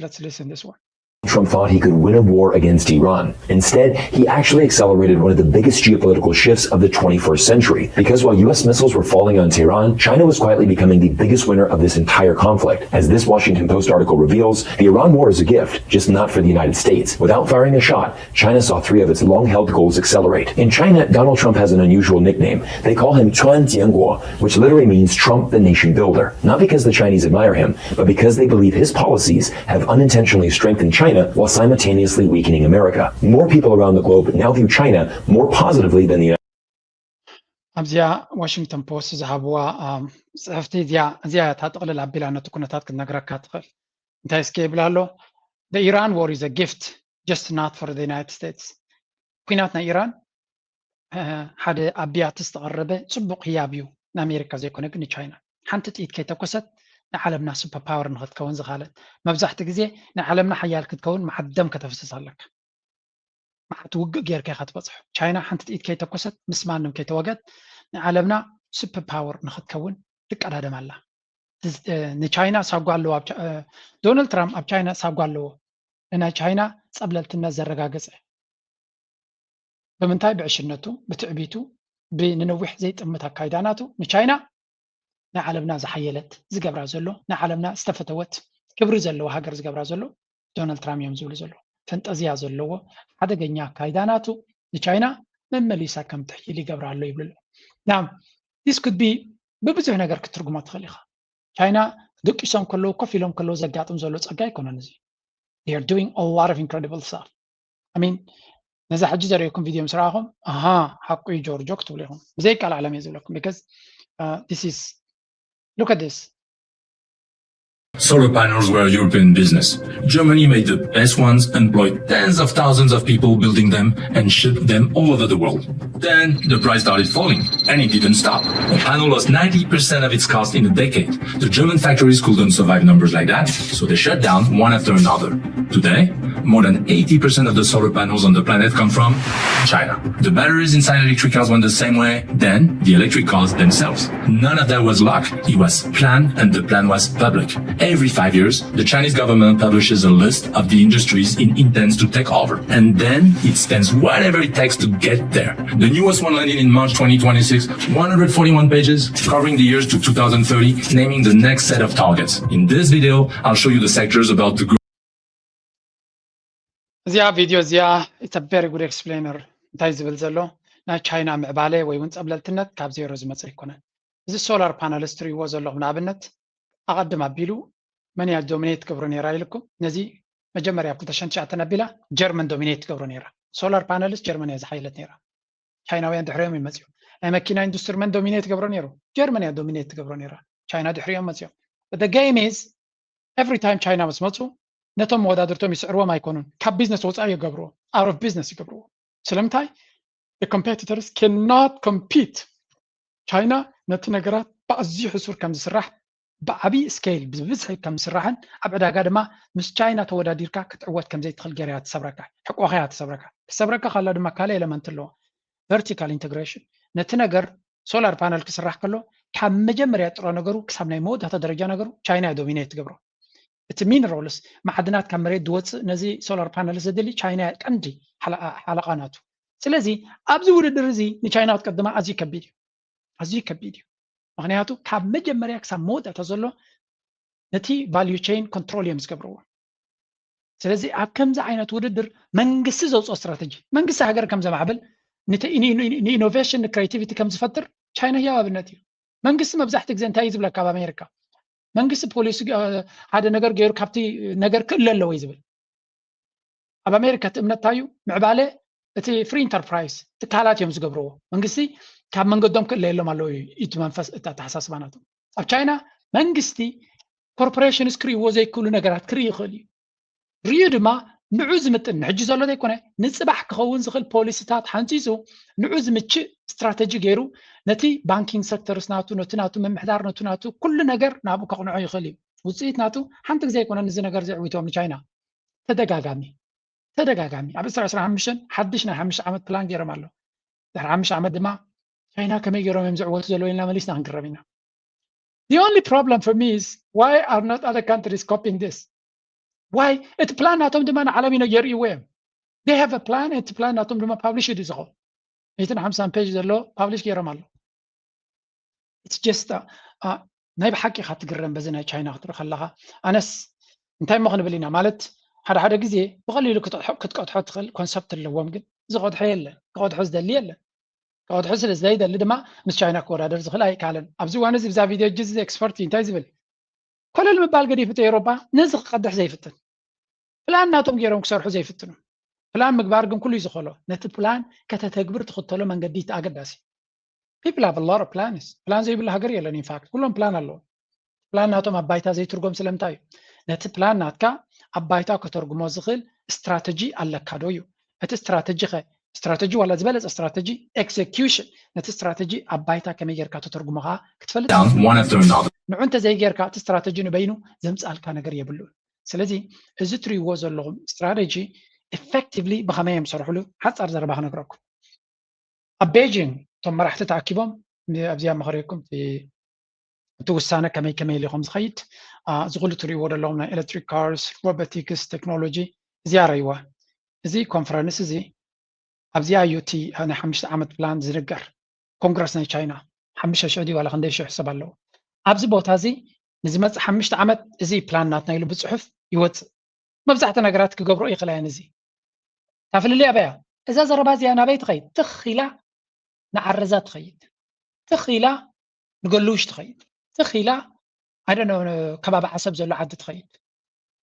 Let's listen this one. Trump thought he could win a war against Iran. Instead, he actually accelerated one of the biggest geopolitical shifts of the twenty-first century. Because while U S missiles were falling on Tehran, China was quietly becoming the biggest winner of this entire conflict. As this Washington Post article reveals, the Iran war is a gift, just not for the United States. Without firing a shot, China saw three of its long-held goals accelerate. In China, Donald Trump has an unusual nickname. They call him Chuan Jianguo, which literally means Trump the Nation Builder. Not because the Chinese admire him, but because they believe his policies have unintentionally strengthened China while simultaneously weakening America. More people around the globe now view China more positively than the United ኣብዚኣ ዋሽንግተን ፖስት ዝሃብዋ ጽሕፍቲ እዚኣ እዚኣ እታ ጥቕልል ኣቢላ ነቲ ኩነታት ክትነግረካ ትኽእል። እንታይ እስከ ይብል ኣሎ? The Iran war is a gift, just not for the United States. ኩናት ናይ ኢራን ሓደ ኣብ ቢያቲ ዝተቐረበ ጽቡቕ ህያብ እዩ ንኣሜሪካ ዘይኮነ ግን ንቻይና። ሓንቲ ጥይት ከይተኮሰት ንዓለምና ሱፐር ፓወር ንክትከውን ዝኻለት። መብዛሕቲ ግዜ ንዓለምና ሓያል ክትከውን መዓት ደም ከተፍስስ ኣለካ። መዓት ውግእ ጌርካ ኢኻ ትበጽሖ። ቻይና ሓንቲ ጥይት ከይተኮሰት ምስ ማንም ከይተወገት ንዓለምና ሱፐር ፓወር ንክትከውን ትቀዳደም ኣላ። ንቻይና ሳጓ ኣለዎ። ዶናልድ ትራምፕ ኣብ ቻይና ሳጓ ኣለዎ። ንናይ ቻይና ጸብለልትነት ዘረጋገጸ ብምንታይ? ብዕሽነቱ፣ ብትዕቢቱ፣ ብንነዊሕ ዘይጥምት ኣካይዳ ናቱ ንቻይና ንዓለምና ዝሓየለት ዝገብራ ዘሎ፣ ንዓለምና ዝተፈተወት ክብሪ ዘለዎ ሃገር ዝገብራ ዘሎ ዶናልድ ትራምፕ እዮም ዝብሉ ዘሎ። ፈንጠዝያ ዘለዎ ሓደገኛ ኣካይዳ ናቱ ንቻይና መመሊሳ ከም ትሕይል ይገብራ ኣሎ ይብሉ ኣሎ። ና this could be ብብዙሕ ነገር ክትርጉሞ ትኽእል ኢኻ። ቻይና ደቂሶም ከለዉ ኮፍ ኢሎም ከለዉ ዘጋጥም ዘሎ ጸጋ ኣይኮነን እዚ። They are doing a lot of incredible stuff. I mean ነዛ ሕጂ ዘርእየኩም ቪድዮ ምስ ረኣኹም ኣሃ ሓቁ እዩ ጆርጆ ክትብሉ ኢኹም። ብዘይቃል ዓለም እየ ዝብለኩም because this is look at this. Solar panels were a European business. Germany made the best ones, employed tens of thousands of people building them, and shipped them all over the world. Then the price started falling, and it didn't stop. A panel lost ninety percent of its cost in a decade. The German factories couldn't survive numbers like that, so they shut down one after another. Today, more than eighty percent of the solar panels on the planet come from China. The batteries inside electric cars went the same way, then the electric cars themselves. None of that was luck. It was planned, and the plan was public. Every five years, the Chinese government publishes a list of the industries it intends to take over, and then it spends whatever it takes to get there. The newest one landed in March twenty twenty-six, one hundred forty-one pages, covering the years to two thousand thirty, naming the next set of targets. In this video, I'll show you the sectors about to grow. እዚኣ ቪድዮ እዚኣ it's a very good explainer። እንታይ ዝብል ዘሎ ናይ ቻይና ምዕባለ ወይ እውን ጸብለልትነት ካብ ዜሮ ዝመጸ ኣይኮነን። እዚ ሶላር ፓነልስ ትሪእዎ ዘለኹም ንኣብነት ኣቐድም ኣቢሉ መን እያ ዶሚኔት ትገብሮ ነይራ ኢልኩም ነዚ መጀመርያ ኣብ ክልተ ሽሕን ትሽዓተን ኣቢላ ጀርመን ዶሚኔት ትገብሮ ነይራ። ሶላር ፓነልስ ጀርመን እያ ዝሓየለት ነይራ። ቻይናውያን ድሕሪኦም ይመፅኡ። ናይ መኪና ኢንዱስትሪ መን ዶሚኔት ትገብሮ ነይሩ? ጀርመን እያ ዶሚኔት ትገብሮ ነይራ። ቻይና ድሕሪኦም መፅኦም። The game is every time ቻይና ምስ መፁ ነቶም መወዳድርቶም ይስዕርዎም ኣይኮኑን፣ ካብ ቢዝነስ ወፃኢ ይገብርዎ፣ out of business ይገብርዎ። ስለምንታይ? The competitors cannot compete። ቻይና ነቲ ነገራት ብኣዝዩ ሕሱር ከም ዝስራሕ ብዓብዪ ስኬል ብብዝሒ ከም ዝስራሕን ኣብ ዕዳጋ ድማ ምስ ቻይና ተወዳዲርካ ክትዕወት ከም ዘይትኽእል ገይራ እያ ትሰብረካ። ሕቆኻ እያ ትሰብረካ። ክትሰብረካ ከላ ድማ ካልእ ኤለመንት ኣለዎ። ቨርቲካል ኢንተግሬሽን ነቲ ነገር ሶላር ፓነል ክስራሕ ከሎ ካብ መጀመርያ ጥረ ነገሩ ክሳብ ናይ መወዳእታ ደረጃ ነገሩ ቻይና እያ ዶሚኔት ትገብሮ። እቲ ሚነራልስ ማዕድናት ካብ መሬት ዝወፅእ ነዚ ሶላር ፓነል ዘድሊ ቻይና እያ ቀንዲ ሓለቓ ናቱ። ስለዚ ኣብዚ ውድድር እዚ ንቻይና ክትቀድማ ኣዝዩ ከቢድ እዩ። ኣዝዩ ከቢድ እዩ። ምኽንያቱ ካብ መጀመርያ ክሳብ መወዳእታ ዘሎ ነቲ ቫልዩ ቸይን ኮንትሮል እዮም ዝገብርዎ። ስለዚ ኣብ ከምዚ ዓይነት ውድድር መንግስቲ ዘውፅኦ ስትራተጂ መንግስቲ ሃገር ከም ዘማዕብል ንኢኖቬሽን ንክሬቲቪቲ ከም ዝፈጥር ቻይና ህያው ኣብነት እዩ። መንግስቲ መብዛሕትኡ ግዜ እንታይ እዩ ዝብለካ ኣብ ኣሜሪካ? መንግስቲ ፖሊሲ ሓደ ነገር ገይሩ ካብቲ ነገር ክእለ ኣለዎ እዩ ዝብል። ኣብ ኣሜሪካ እቲ እምነት እንታይ እዩ? ምዕባለ እቲ ፍሪ ኢንተርፕራይዝ ትካላት እዮም ዝገብርዎ። መንግስቲ ካብ መንገዶም ክእለየሎም ኣለዎ እዩ እቲ መንፈስ፣ እቲ ኣተሓሳስባ ናቶም። ኣብ ቻይና መንግስቲ ኮርፖሬሽንስ ክርእይዎ ዘይክእሉ ነገራት ክርኢ ይኽእል እዩ። ርእዩ ድማ ንዑ ዝምጥን ንሕጂ ዘሎ ዘይኮነ ንፅባሕ ክኸውን ዝኽእል ፖሊሲታት ሓንፂፁ ንዑ ዝምችእ ስትራተጂ ገይሩ ነቲ ባንኪንግ ሴክተርስ ናቱ ነቲ ናቱ ምምሕዳር ነቲ ናቱ ኩሉ ነገር ናብኡ ከቕንዖ ይኽእል እዩ። ውፅኢት ናቱ ሓንቲ ግዜ ኣይኮነን እዚ ነገር ዘዕዊቶም ንቻይና ተደጋጋሚ ተደጋጋሚ ኣብ ዕስራ ዕስራ ሓሙሽተ ሓድሽ ናይ ሓሙሽተ ዓመት ፕላን ገይሮም ኣሎ። ድሕሪ ሓሙሽተ ዓመት ድማ ቻይና ከመይ ገይሮም እዮም ዝዕወቱ ዘለዉ ኢልና መሊስና ክንግረም ኢና። The only problem for me is why are not other countries copying this? Why? እቲ ፕላን ናቶም ድማ ንዓለም ይነ የርእይዎ እዮም። They have a plan፣ እቲ ፕላን ናቶም ድማ ፓብሊሽ እዩ ዝኸውን። ሚእትን ሓምሳን ፔጅ ዘሎ ፓብሊሽ ገይሮም ኣሎ። It's just ናይ ብሓቂ ኢኻ ትግረም በዚ ናይ ቻይና ክትርኢ ከለኻ። ኣነስ እንታይ እሞ ክንብል ኢና ማለት ሓደ ሓደ ግዜ ብቐሊሉ ክትቀድሖ ትኽእል ኮንሰፕት ኣለዎም፣ ግን ዝቐድሖ የለን፣ ክቐድሖ ዝደሊ የለን። ክቐድሖ ስለ ዘይደሊ ድማ ምስ ቻይና ክወዳደር ዝኽእል ኣይከኣለን። ኣብዚ እዋን እዚ ብዛ ቪድዮ እጅ እዚ ኤክስፐርት እዩ እንታይ ዝብል ኮለል ምባል ገዲፉ እቲ ኤውሮጳ ነዚ ክቀድሕ ዘይፍትን ፕላን ናቶም ገይሮም ክሰርሑ ዘይፍትኑ። ፕላን ምግባር ግን ኩሉ እዩ ዝኽእሎ። ነቲ ፕላን ከተተግብር ትኽተሎ መንገዲ እቲ ኣገዳሲ። People have a lot of plans። ፕላን ዘይብሉ ሃገር የለን። ኢንፋክት ኩሎም ፕላን ኣለዎም። ፕላን ናቶም ኣብ ባይታ ዘይትርጎም ስለምንታይ እዩ? ነቲ ፕላን ናትካ ኣብ ባይታ ከተርጉሞ ዝኽእል ስትራተጂ ኣለካ ዶ እዩ? እቲ ስትራተጂ ኸ ስትራተጂ ዋላ ዝበለፀ ስትራተጂ ኤክዘኪሽን ነቲ ስትራተጂ ኣብ ባይታ ከመይ ጌርካ ተተርጉሞ ከዓ ክትፈልጥ ንዑ እንተዘይጌርካ እቲ ስትራተጂ ንበይኑ ዘምፅኣልካ ነገር የብሉን። ስለዚ እዚ ትሪእዎ ዘለኹም ስትራተጂ ኢፌክቲቭሊ ብኸመይ እዮም ዝሰርሕሉ ሓፃር ዘረባ ክነግረኩም። ኣብ ቤጂንግ እቶም መራሕቲ ተኣኪቦም ኣብዚኣ መኸረኩም እቲ ውሳነ ከመይ ከመይ ኢሉ ከም ዝኸይድ እዚ ኩሉ ትሪእዎ ዘለኹም ናይ ኤሌክትሪክ ካርስ ሮቦቲክስ ቴክኖሎጂ እዚኣ ረይዋ። እዚ ኮንፈረንስ እዚ ኣብዚኣ እዩ እቲ ናይ ሓሙሽተ ዓመት ፕላን ዝንገር። ኮንግረስ ናይ ቻይና ሓሙሽተ ሽሕ ድዩ ዋላ ክንደይ ሽሕ ሰብ ኣለዎ ኣብዚ ቦታ እዚ ንዝመፅእ ሓሙሽተ ዓመት እዚ ፕላን ናትና ኢሉ ብፅሑፍ ይወፅእ። መብዛሕትኡ ነገራት ክገብሮ ይኽእላ እየን። እዚ እታ ፍልልይ ኣበያ እዛ ዘረባ እዚኣ ናበይ ትኸይድ? ትኽ ኢላ ንዓረዛ ትኸይድ፣ ትኽ ኢላ ንገሉሽ ትኸይድ፣ ትኽ ኢላ ኣደ ከባቢ ዓሰብ ዘሎ ዓዲ ትኸይድ።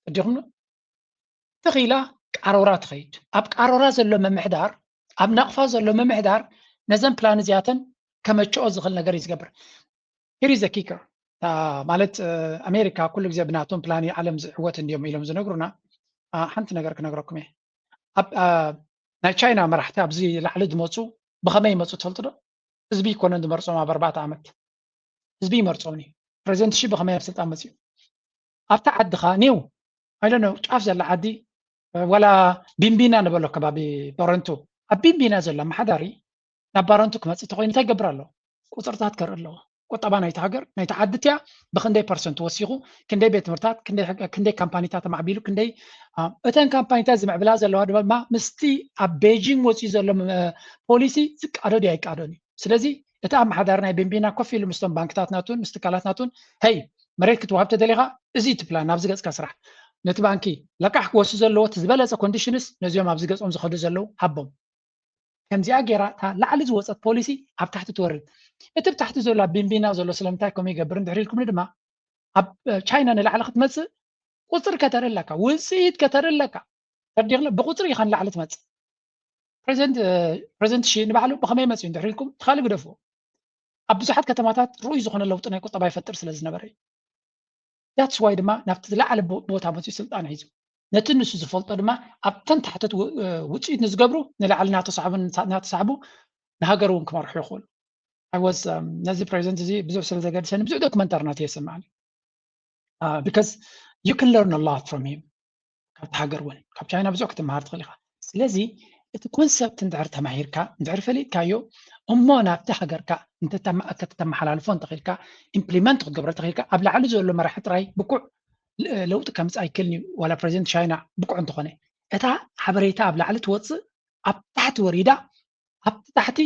እዲኹም ትኽ ኢላ ቃሮራ ትኸይድ። ኣብ ቃሮራ ዘሎ ምምሕዳር፣ ኣብ ናቕፋ ዘሎ ምምሕዳር ነዘን ፕላን እዚኣተን ከመችኦ ዝኽእል ነገር እዩ ዝገብር። ሂሪ ዘ ኪከር ማለት ኣሜሪካ ኩሉ ግዜ ብናቶም ፕላን ዓለም ዝዕወት እንዲዮም ኢሎም ዝነግሩና። ሓንቲ ነገር ክነግረኩም እየ። ናይ ቻይና መራሕቲ ኣብዚ ላዕሊ ዝመፁ ብኸመይ ይመፁ ትፈልጡ ዶ? ህዝቢ ይኮነን ዝመርፆም ኣብ ኣርባዕተ ዓመት ህዝቢ ይመርፆም እዩ። ፕሬዚደንት ሺ ብኸመይ ኣብ ስልጣን መፅኡ? ኣብታ ዓድኻ ኒው ኣይደነ ጫፍ ዘላ ዓዲ ዋላ ቢንቢና ንበሎ ከባቢ ቶሮንቶ ኣብ ቢንቢና ዘሎ ኣመሓዳሪ ናብ ባረንቱ ክመፅእ ተኮይኑ እንታይ ይገብር ኣሎ? ቁፅርታት ከርኢ ኣለዎ። ቁጠባ ናይቲ ሃገር ናይቲ ዓዲ እቲያ ብክንደይ ፐርሰንት ወሲኹ፣ ክንደይ ቤት ትምህርታት፣ ክንደይ ካምፓኒታት ኣማዕቢሉ፣ ክንደይ እተን ካምፓኒታት ዝምዕብላ ዘለዋ ድማ ምስቲ ኣብ ቤጂንግ ወፂኡ ዘሎ ፖሊሲ ዝቃዶ ድዩ ኣይቃዶን እዩ። ስለዚ እቲ ኣመሓዳሪ ናይ ቤንቢና ኮፍ ኢሉ ምስቶም ባንክታት ናቱን ምስ ትካላት ናቱን ሄይ መሬት ክትወሃብ ተደሊኻ እዚ እቲ ፕላን ናብዚ ገፅካ ስራሕ ነቲ ባንኪ ለቃሕ ክወስድ ዘለዎ እቲ ዝበለፀ ኮንዲሽንስ ነዚኦም ኣብዚ ገፆም ዝኸዱ ዘለዉ ሃቦም። ከምዚኣ ገይራ እታ ላዕሊ ዝወፀት ፖሊሲ ኣብ ታሕቲ ትወርድ። እቲ ብታሕቲ ዘሎ ኣብ ቢንቢና ዘሎ ስለምንታይ ከምኡ ይገብር እንድሕር ኢልኩምኒ ድማ ኣብ ቻይና ንላዕሊ ክትመፅእ ቁፅሪ ከተርኢ ኣለካ፣ ውፅኢት ከተርኢ ኣለካ። ተረዲኽኒ? ብቁፅሪ ኢኻ ንላዕሊ ትመፅእ። ፕሬዚደንት ፕሬዚደንት ሺ ንባዕሉ ብኸመይ መፅኡ እንድሕር ኢልኩም ትኻሊ ግደፍዎ። ኣብ ብዙሓት ከተማታት ርኡይ ዝኾነ ለውጢ ናይ ቁጠባ ይፈጥር ስለ ዝነበረ እዩ። That's why ድማ ናብቲ ዝለዓለ ቦታ መፅኡ ስልጣን ሒዙ ነቲ ንሱ ዝፈልጦ ድማ ኣብተን ታሕተት ውፅኢት ንዝገብሩ ንላዕሊ እናተሳሕቡ እናተሳሕቡ ንሃገር እውን ክመርሑ ይኽእሉ። I was ነዚ ፕሬዚደንት እዚ ብዙሕ ስለ ዘገድሰኒ ብዙሕ ዶክመንታሪ ናት የሰማዕኒ። Because you can learn a lot from him። ካብቲ ሃገር እውን ካብ ቻይና ብዙሕ ክትመሃር ትኽእል ኢኻ። ስለዚ እቲ ኮንሰፕት እንድሕር ተማሂርካ እንድሕር ፈሊጥካዮ እሞ ናብቲ ሃገርካ ከተተመሓላልፎ እንተኽኢልካ ኢምፕሊመንት ክትገብሮ እንተኽኢልካ ኣብ ላዕሊ ዘሎ መራሒ ጥራይ ብቁዕ ለውጢ ከምፅእ ኣይክእልን እዩ። ዋላ ፕሬዚደንት ቻይና ብቁዕ እንተኾነ እታ ሓበሬታ ኣብ ላዕሊ ትወፅእ ኣብ ታሕቲ ወሪዳ ኣብቲ ታሕቲ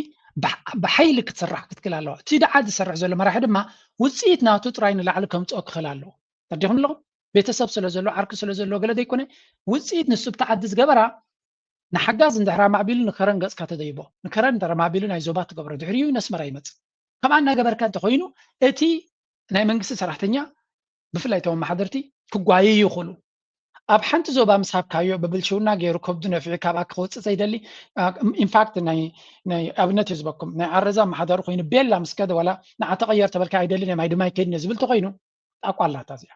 ብሓይሊ ክትስራሕ ክትክእል ኣለዋ። እቲ ደዓ ዝሰርሕ ዘሎ መራሒ ድማ ውፅኢት ናቱ ጥራይ ንላዕሊ ከምፅኦ ክኽእል ኣለዎ። ተረዲኹም ኣለኹም? ቤተሰብ ስለ ዘሎ ዓርኪ ስለ ዘሎ ገለ ዘይኮነ ውፅኢት ንሱ ብቲ ዓዲ ዝገበራ ንሓጋዝ እንድሕር ኣማዕቢሉ ንከረን ገፅካ ተደይቦ ንከረን እንድሕር ኣማዕቢሉ ናይ ዞባ ትገብሮ ድሕሪኡ ነስመራ ይመፅእ። ከምኣ እናገበርካ እንተኮይኑ እቲ ናይ መንግስቲ ሰራሕተኛ ብፍላይ እቶም ኣመሓደርቲ ክጓየዩ ይኽእሉ። ኣብ ሓንቲ ዞባ ምስ ሃብካዮ ብብልሽውና ገይሩ ከብዱ ነፊዑ ካብኣ ክወፅእ ዘይደሊ ኢንፋክት ናይ ኣብነት እዩ ዝበኩም ናይ ዓረዛ ኣመሓዳሪ ኮይኑ ቤላ ምስ ከደ ዋላ ንዓ ተቐየር ተበልካ ኣይደልን እዮም ኣይድማ ኣይከይድን ዝብል ተኮይኑ ኣቋላታ እዚኣ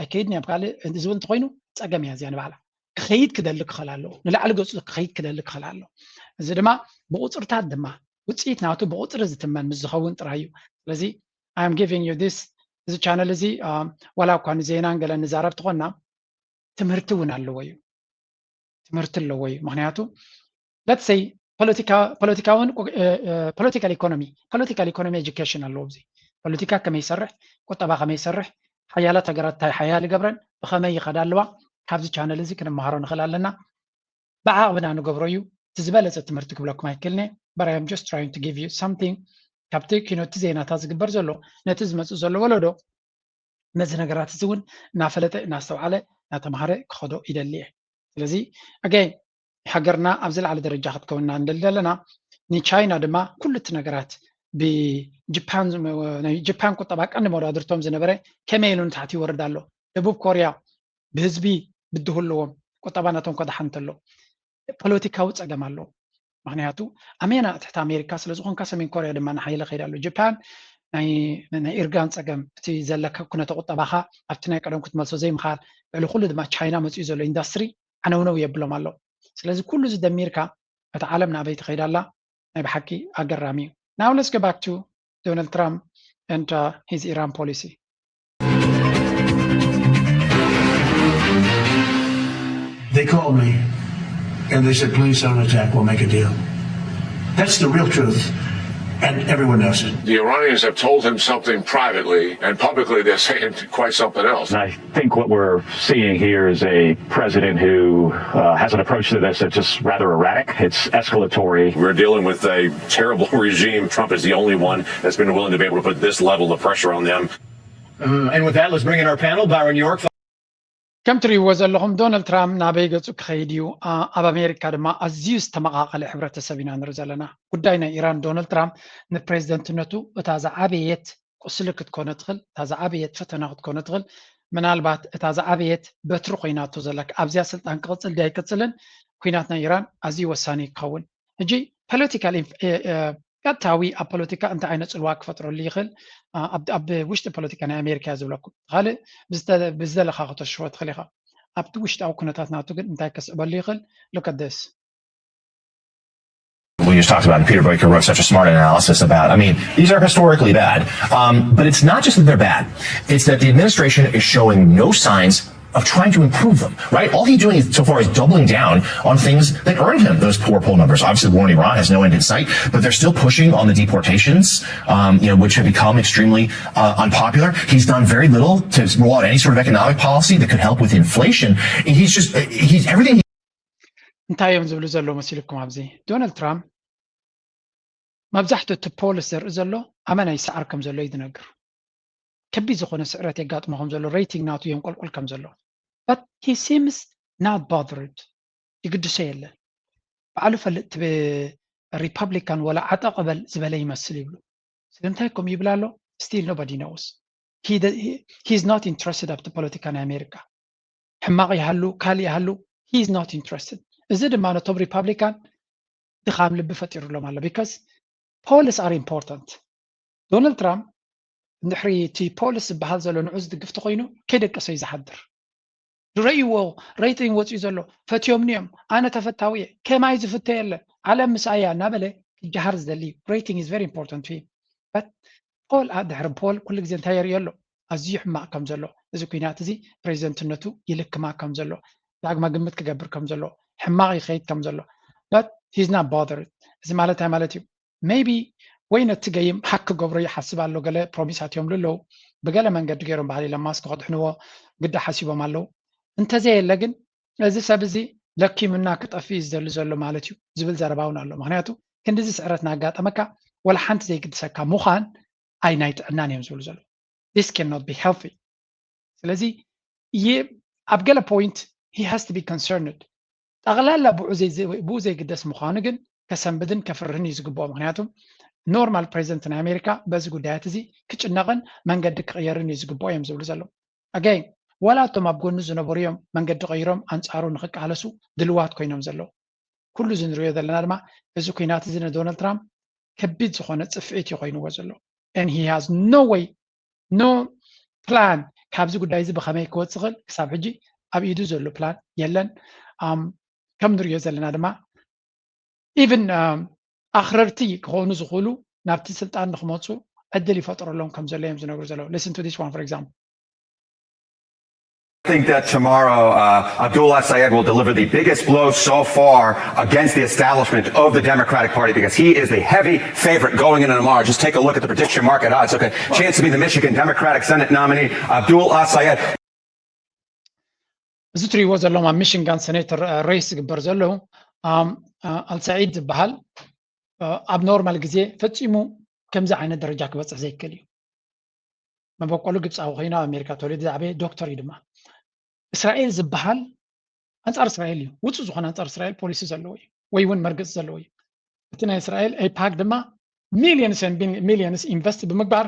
ኣይከይድን እዮም ካልእ ዝብል እንተኮይኑ ፀገም እያ እዚኣ ንባዕላ ክኸይድ ክደሊ ክኽእል ኣለዎ ንላዕሊ ገፁ ክኸይድ ክደሊ ክኽእል ኣለዎ እዚ ድማ ብቁፅርታት ድማ ውፅኢት ናቱ ብቁፅሪ ዝትመን ምስ ዝኸውን ጥራይ እዩ ስለዚ I am giving you this እዚ ቻነል እዚ ዋላ እኳ ንዜናን ገለ ንዛረብ ትኾና ትምህርቲ እውን ኣለዎ እዩ ትምህርቲ ኣለዎ እዩ ምክንያቱ let's say ፖለቲካውን political economy political economy education ኣለዎ እዚ ፖለቲካ ከመይ ይሰርሕ ቁጠባ ከመይ ይሰርሕ ሓያላት ሃገራት እንታይ ሓያል ይገብረን ብኸመይ ይኸዳ ኣለዋ ካብዚ ቻነል እዚ ክንመሃሮ ንኽእል ኣለና ብዓቕብና ንገብሮ እዩ እቲ ዝበለፀ ትምህርቲ ክብለኩም ኣይክልኒ but I am just trying to give you something ካብቲ ኪኖ እቲ ዜናታት ዝግበር ዘሎ ነቲ ዝመፅእ ዘሎ ወለዶ ነዚ ነገራት እዚ እውን እናፈለጠ እናስተውዓለ እናተምሃረ ክኸዶ ይደሊ እየ ስለዚ ኣገይ ሃገርና ኣብዚ ላዕሊ ደረጃ ክትከውንና ንደሊ ዘለና ንቻይና ድማ ኩሉ እቲ ነገራት ብጃፓን ጃፓን ቁጠባ ቀንዲ መወዳድርቶም ዝነበረ ከመይ ኢሉ ንታሕቲ ይወርድ ኣሎ ደቡብ ኮርያ ብህዝቢ ብድህለዎም ቁጠባ ናቶም ከድሓን እንተሎ ፖለቲካዊ ፀገም ኣለዎ ምክንያቱ ኣሜና ትሕቲ ኣሜሪካ ስለዝኮንካ ሰሜን ኮርያ ድማ ንሓይለ ከይዳ ኣሎ ጃፓን ናይ ኢርጋን ፀገም እቲ ዘለካ ኩነተ ቁጠባካ ኣብቲ ናይ ቀደም ክትመልሶ ዘይምካል ልዕሊ ኩሉ ድማ ቻይና መፅኡ ዘሎ ኢንዳስትሪ ዓነውነው የብሎም ኣሎ ስለዚ ኩሉ እዚ ደሚርካ እቲ ዓለም ናበይ ትኸይዳ ኣላ ናይ ብሓቂ ኣገራሚ እዩ now let's go back to Donald Trump and uh, his Iran policy They called me and they said, please don't attack, we'll make a deal. That's the real truth. And everyone knows it. The Iranians have told him something privately, and publicly they're saying quite something else. And I think what we're seeing here is a president who uh, has an approach to this that's just rather erratic. It's escalatory. We're dealing with a terrible regime. Trump is the only one that's been willing to be able to put this level of pressure on them. Uh, and with that, let's bring in our panel. Byron York. ከም ትሪእዎ ዘለኹም ዶናልድ ትራምፕ ናበይ ገፁ ክኸይድ እዩ ኣብ ኣሜሪካ ድማ ኣዝዩ ዝተመቓቐለ ሕብረተሰብ ኢና ንርኢ ዘለና ጉዳይ ናይ ኢራን ዶናልድ ትራምፕ ንፕሬዚደንትነቱ እታ ዝዓበየት ቁስሊ ክትኮነ ትኽእል እታ ዝዓበየት ፈተና ክትኮነ ትኽእል ምናልባት እታ ዝዓበየት በትሪ ኮይናቶ ዘላ ኣብዚኣ ስልጣን ክቕፅል ድያ ኣይቅፅልን ኩናት ናይ ኢራን ኣዝዩ ወሳኒ ክኸውን ሕጂ ፖለቲካል ቀጥታዊ ኣብ ፖለቲካ እንታይ ዓይነት ፅልዋ ክፈጥረሉ ይኽእል ኣብ ውሽጢ ፖለቲካ ናይ ኣሜሪካ ዝብለኩም ካልእ ብዝደለካ ከተሽፎ ትኽእል ኢኻ ኣብቲ ውሽጣዊ ኩነታት ናቱ ግን እንታይ ከስዕበሉ ይኽእል look at this We just talked about, and Peter Boyka wrote such a smart analysis about. I mean, these are historically bad, um, but it's not just that they're bad; it's that the administration is showing no signs of trying to improve them, right? All he's doing so far is doubling down on things that earned him those poor poll numbers. Obviously, the war in Iran has no end in sight, but they're still pushing on the deportations, um, you know, which have become extremely uh, unpopular. He's done very little to roll out any sort of economic policy that could help with inflation. He's just, he's everything. እንታይ እዮም ዝብሉ ዘለዉ መሲልኩም ኣብዚ ዶናልድ ትራምፕ መብዛሕትኡ እቲ ፖልስ ዘርኢ ዘሎ ኣመና ይሰዓር ከም ዘሎ እዩ ዝነግር ከቢድ ዝኾነ ስዕረት የጋጥሞ ከም ዘሎ ሬቲንግ ናቱ የንቆልቆል ከም ዘሎ but he seems not bothered ይግድሶ የለን ባዕሉ ፈልጥ ሪፐብሊካን ወላ ዓጠ ቅበል ዝበለ ይመስል ይብሉ ስለምንታይ ከም ይብል ኣሎ still nobody knows he is not interested ኣብቲ ፖለቲካ ናይ ኣሜሪካ ሕማቕ ይሃሉ ካልእ ይሃሉ he is not interested እዚ ድማ ነቶም ሪፐብሊካን ድኻም ልቢ ፈጢሩሎም ኣሎ because polls are important ዶናልድ ትራምፕ እንድሕሪ እቲ ፖልስ ዝበሃል ዘሎ ንዑ ዝድግፍ ተኮይኑ ከይደቀሰ እዩ ዝሓድር ዝረእይዎ ሬቲንግ ወፅኡ ዘሎ ፈትዮምኒ እዮም ኣነ ተፈታዊ እየ ከማይ ዝፍተ የለን ዓለም ምሳይ እያ እናበለ ክጀሃር ዝደሊ እዩ rating is very important to him but ፖል ድሕሪ ፖል ኩሉ ግዜ እንታይ የርእዮ ኣሎ ኣዝዩ ሕማቕ ከም ዘሎ እዚ ኩናት እዚ ፕሬዚደንትነቱ ይልክማ ከም ዘሎ ዳግመ ግምት ክገብር ከም ዘሎ ሕማቕ ይኸይድ ከም ዘሎ but he's not bothered እዚ ማለት እንታይ ማለት እዩ maybe ወይ ነቲ ገይም ሃክ ክገብሮ ይሓስብ ኣሎ ገለ ፕሮሚስ ኣትዮም ኣለዉ ብገለ መንገዲ ገይሮም በዓል ኢለን ማስክ ከድሕንዎ ግዳ ሓሲቦም ኣለዉ እንተዘየለ ግን እዚ ሰብ እዚ ለኪሙና ክጠፍእ እዩ ዝደሊ ዘሎ ማለት እዩ ዝብል ዘረባ እውን ኣሎ ምክንያቱ ክንድዚ ስዕረት እናጋጠመካ ወላ ሓንቲ ዘይግድሰካ ምዃን ኣይ ናይ ጥዕናን እዮም ዝብሉ ዘለዉ this cannot be healthy ስለዚ ኣብ ገለ point he has to be concerned ጠቕላላ ብኡ ዘይግደስ ምዃኑ ግን ከሰንብድን ከፍርህን እዩ ዝግብኦ ምክንያቱ ኖርማል ፕሬዚደንት ናይ ኣሜሪካ በዚ ጉዳያት እዚ ክጭነቕን መንገዲ ክቕየርን እዩ ዝግብኦ እዮም ዝብሉ ዘለዉ። ኣጋይ ዋላ እቶም ኣብ ጎኑ ዝነበሩ እዮም መንገዲ ቀይሮም ኣንጻሩ ንክቃለሱ ድልዋት ኮይኖም ዘለዉ። ኩሉ እዚ ንሪኦ ዘለና ድማ እዚ ኩናት እዚ ንዶናልድ ትራምፕ ከቢድ ዝኾነ ፅፍዒት እዩ ኮይንዎ ዘሎ። And he has no way, no plan ካብዚ ጉዳይ እዚ ብኸመይ ክወፅእ ክእል ክሳብ ሕጂ ኣብ ኢዱ ዘሎ ፕላን የለን። ከም ንሪኦ ዘለና ድማ ኢቭን ኣኽረርቲ ክኾኑ ዝኽእሉ ናብቲ ስልጣን ንክመፁ ዕድል ይፈጥረሎም ከም ዘሎ እዮም ዝነግሩ ዘለዉ። Listen to this one, for example. I think that tomorrow uh, Abdullah Sayed will deliver the biggest blow so far against the establishment of the Democratic Party because he is the heavy favorite going into tomorrow. Just take a look at the prediction market odds. Okay, chance to be the Michigan Democratic Senate nominee, Abdullah Sayed. እዚ ትሪእዎ ዘለኹም ኣብ ሚሽንጋን ሴኔተር ሬስ ዝግበር ዘለዉ ኣልሳዒድ ዝበሃል ኣብ ኖርማል ግዜ ፈፂሙ ከምዚ ዓይነት ደረጃ ክበፅሕ ዘይክእል እዩ። መበቆሉ ግብፃዊ ኮይኑ ኣብ ኣሜሪካ ተወሊዱ ዝዓበየ ዶክተር እዩ ድማ። እስራኤል ዝበሃል ኣንፃር እስራኤል እዩ። ውፁእ ዝኾነ ኣንፃር እስራኤል ፖሊሲ ዘለዎ እዩ ወይ እውን መርገፂ ዘለዎ እዩ። እቲ ናይ እስራኤል ኤፓክ ድማ ሚሊየንስ ሚሊየንስ ኢንቨስት ብምግባር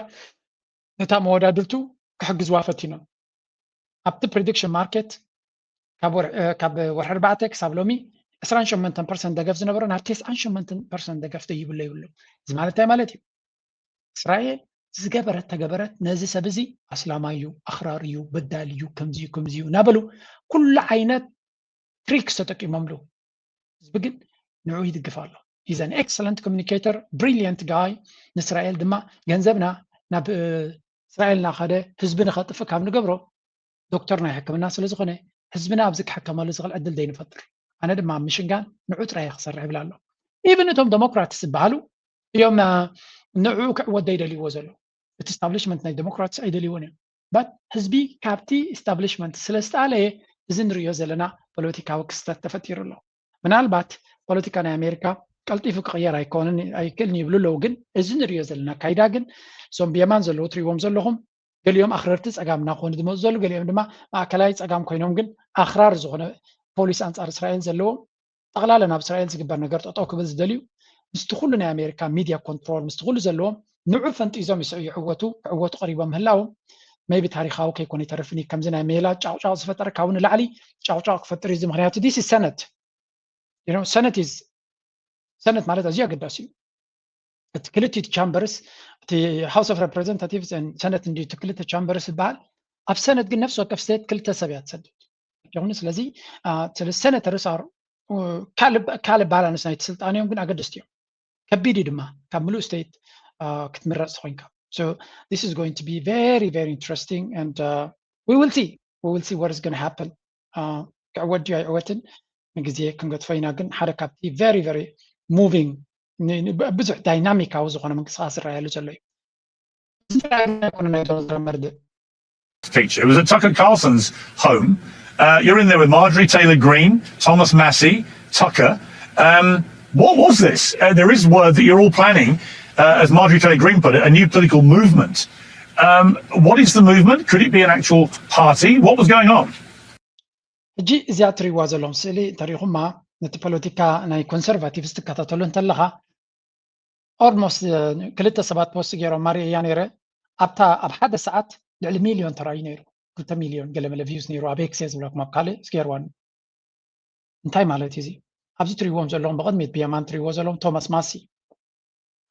ነታ መወዳድርቱ ክሕግዝዋ ፈቲኖም። ኣብቲ ፕሪዲክሽን ማርኬት ካብ ወርሒ ኣርባዕተ ክሳብ ሎሚ ዕስራን ሸሞንተን ፐርሰንት ደገፍ ዝነበሮ ናብ ተስዓን ሸሞንተን ፐርሰንት ደገፍ ደይብሎ ይብሉ። እዚ ማለት እንታይ ማለት እዩ? እስራኤል ዝገበረት ተገበረት ነዚ ሰብ እዚ ኣስላማይ እዩ፣ ኣኽራሪ እዩ፣ በዳል እዩ፣ ከምዚ እዩ ከምዚ እዩ እናበሉ ኩሉ ዓይነት ትሪክስ ተጠቂሞምሉ። ህዝቢ ግን ንዑ ይድግፍ ኣሎ። He's an excellent communicator, brilliant guy። ንእስራኤል ድማ ገንዘብና ናብ እስራኤል እናኸደ ህዝቢ ንኸጥፍእ ካብ ንገብሮ ዶክተር ናይ ሕክምና ስለ ዝኾነ ህዝብና ኣብዚ ክሕከመሉ ዝኽእል ዕድል ዘይንፈጥር። ኣነ ድማ ኣብ ሚሽንጋን ንዑ ጥራይ ክሰርሕ ይብል ኣሎ። ኢቭን እቶም ዴሞክራትስ ዝበሃሉ እዮም ንዑ ክዕወት ዘይደልይዎ ዘለዉ። እቲ ስታብሊሽመንት ናይ ዴሞክራትስ ኣይደልይዎን እዮም። በት ህዝቢ ካብቲ ኢስታብሊሽመንት ስለ ዝተኣለየ እዚ ንሪኦ ዘለና ፖለቲካዊ ክስተት ተፈጢሩ ኣሎ። ምናልባት ፖለቲካ ናይ ኣሜሪካ ቀልጢፉ ክቕየር ኣይኮንን ኣይክእልን ይብሉ ኣለዉ። ግን እዚ ንሪኦ ዘለና ኣካይዳ ግን እዞም ብየማን ዘለዉ ትሪእዎም ዘለኹም ገሊኦም ኣኽረርቲ ፀጋም እናኾኑ ዝመፁ ዘለዉ፣ ገሊኦም ድማ ማእከላይ ፀጋም ኮይኖም ግን ኣኽራር ዝኾነ ፖሊሲ ኣንፃር እስራኤል ዘለዎም ጠቕላላ ናብ እስራኤል ዝግበር ነገር ጠጠው ክብል ዝደልዩ ምስቲ ኩሉ ናይ ኣሜሪካ ሚድያ ኮንትሮል ምስቲ ኩሉ ዘለዎም ንዑ ፈንጢዞም ይስዑ ይዕወቱ ክዕወቱ ቀሪቦም ምህላዎም maybe ታሪኻዊ ከይኮነ ይተርፍን እዩ። ከምዚ ናይ ሜላ ጫቕጫቕ ዝፈጠረ ካብኡ ንላዕሊ ጫቕጫቕ ክፈጥር እዩ። እዚ ምክንያቱ this is Senate, you know, Senate is Senate ማለት ኣዝዩ ኣገዳሲ እዩ። እቲ ክልቲኡ ቻምበርስ እቲ House of Representatives ሰነት እንዲ እቲ ክልተ ቻምበርስ ዝበሃል ኣብ ሰነት ግን ነፍሲ ወከፍ ስቴት ክልተ ሰብ እያ ትሰድድ ይኹን። ስለዚ ስለ ሰነተርስ ኣር ካልእ ባላንስ ናይቲ ስልጣን እዮም ግን ኣገደስቲ እዮም። ከቢድ እዩ ድማ ካብ ምሉእ ስቴት ክትምረፅ ተኮይንካ። So this is going to be very very interesting and we will see, we will see what is going to happen. ክዕወት ድዩ ኣይዕወትን ንግዜ ክንገድፎ ኢና። ግን ሓደ ካብቲ very very moving ብዙሕ ዳይናሚካዊ ዝኾነ ምንቅስቃስ ዝረኣየሉ ዘሎ እዩ። Speech. It was at Tucker Carlson's home. Uh, you're in there with Marjorie Taylor Greene, Thomas Massie, Tucker. Um, what was this? Uh, there is word that you're all planning uh, as Marjorie Taylor Greene put it, a new political movement. Um, what is the movement? Could it be an actual party? What was going on? ሕጂ እዚኣ ትሪእዋ ዘለኹም ስእሊ እንተሪኹማ ነቲ ፖለቲካ ናይ ኮንሰርቫቲቭስ ትከታተሉ እንተለኻ almost ክልተ ሰባት ፖስት ገይሮም ማሪእያ ነይረ። ኣብታ ኣብ ሓደ ሰዓት ልዕሊ ሚልዮን ተራእዩ ነይሩ። ክልተ ሚልዮን ገለ መለ ቪውስ ነይሩ ኣብ ኤክስ እየ ዝብለኩም ኣብ ካልእ ስገይርዋ። እንታይ ማለት እዩ እዚ? ኣብዚ ትሪእዎም ዘለኹም ብቕድሚት ብየማን ትሪእዎ ዘለኹም ቶማስ ማሲ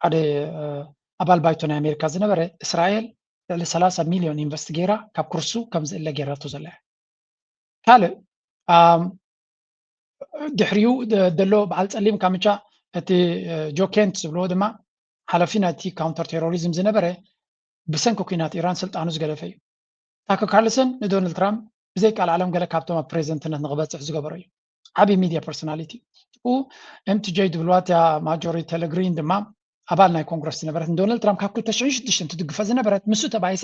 ሓደ ኣባል ባይቶ ናይ ኣሜሪካ ዝነበረ እስራኤል ልዕሊ ሰላሳ ሚልዮን ኢንቨስት ገይራ ካብ ኩርሱ ከም ዝእለ ገይራቶ ዘላ እያ። ካልእ ድሕሪኡ ዘሎ በዓል ፀሊም ካምቻ እቲ ጆኬንት ዝብልዎ ድማ ሓላፊ ናይቲ ካውንተር ቴሮሪዝም ዝነበረ ብሰንኪ ኩናት ኢራን ስልጣኑ ዝገደፈ እዩ። ታከር ካርልሰን ንዶናልድ ትራምፕ ብዘይ ቃል ዓለም ገለ ካብቶም ኣብ ፕሬዚደንትነት ንክበፅሕ ዝገበሮ እዩ። ዓብዪ ሚድያ ፐርሶናሊቲ ኡ ኤምቲጀይ ድብልዋ እቲያ ማጆሪ ቴለግሪን ድማ ኣባል ናይ ኮንግረስ ዝነበረት ንዶናልድ ትራምፕ ካብ ክልተ ሽሕን ሽዱሽተን ትድግፎ ዝነበረት ምስ ተባኢሳ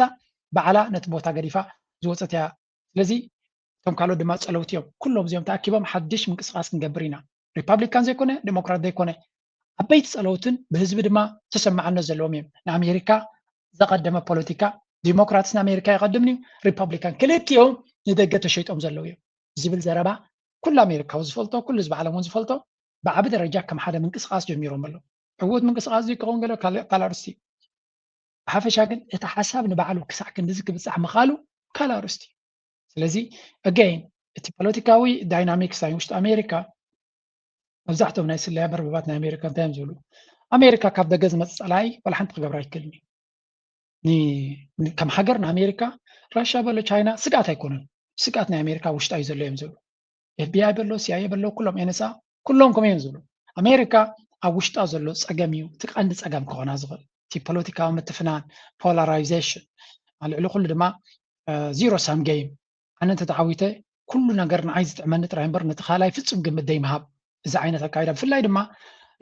ባዕላ ነቲ ቦታ ገዲፋ ዝወፀት እያ። ስለዚ እቶም ካልኦት ድማ ፀለውቲ እዮም። ኩሎም እዚኦም ተኣኪቦም ሓድሽ ምንቅስቃስ ክንገብር ኢና። ሪፓብሊካን ዘይኮነ ዴሞክራት ዘይኮነ ዓበይቲ ፀለውትን ብህዝቢ ድማ ተሰማዕነት ዘለዎም እዮም። ንኣሜሪካ ዘቐደመ ፖለቲካ ዲሞክራትስ ንኣሜሪካ የቐድም እዩ፣ ሪፓብሊካን ክልቲኦም ንደገ ተሸይጦም ዘለዉ እዮም ዝብል ዘረባ ኩሉ ኣሜሪካዊ ዝፈልጦ ኩሉ ህዝቢ ዓለም እውን ዝፈልጦ ብዓቢ ደረጃ ከም ሓደ ምንቅስቃስ ጀሚሮም ኣለዉ። ዕዉት ምንቅስቃስ ዝከውን ገለ ካልእ ካልእ ኣርእስቲ እዩ። ብሓፈሻ ግን እቲ ሓሳብ ንባዕሉ ክሳዕ ክንድዚ ክብጻሕ ምኻሉ ካልእ ኣርእስቲ እዩ። ስለዚ again እቲ ፖለቲካዊ ዳይናሚክስ ናይ ውሽጢ ኣሜሪካ መብዛሕትኦም ናይ ስለያ መርበባት ናይ ኣሜሪካ እንታይ እዮም ዝብሉ? ኣሜሪካ ካብ ደገ ዝመጽእ ጸላኢ ዋላ ሓንቲ ክገብር ኣይክእልን እዩ። ን- ን- ከም ሃገር ንኣሜሪካ ራሻ በሎ ቻይና ስግኣት ኣይኮኑን። ስግኣት ናይ ኣሜሪካ ውሽጣ እዩ ዘሎ እዮም ዝብሉ። ኤፍቢኣይ በሎ፣ ሲኣይኤ በሎ፣ ኩሎም ኤንኤስኣ ኩሎም ከምኡ እዮም ዝብሉ። ኣሜሪካ ኣብ ውሽጣ ዘሎ ጸገም እዩ እቲ ቀንዲ ጸገም ክኾና ዝኽእል። እቲ ፖለቲካዊ ምትፍናን፣ ፖላራይዜሽን፣ ልዕሊ ኩሉ ድማ ዚሮ ሳም ጌም። ኣነ እንተተዓዊተ ኩሉ ነገር ንዓይ ዝጥዕመኒ ጥራይ እምበር ነቲ ካልኣይ ፍጹም ግምት ዘይምሃብ። እዚ ዓይነት ኣካይዳ ብፍላይ ድማ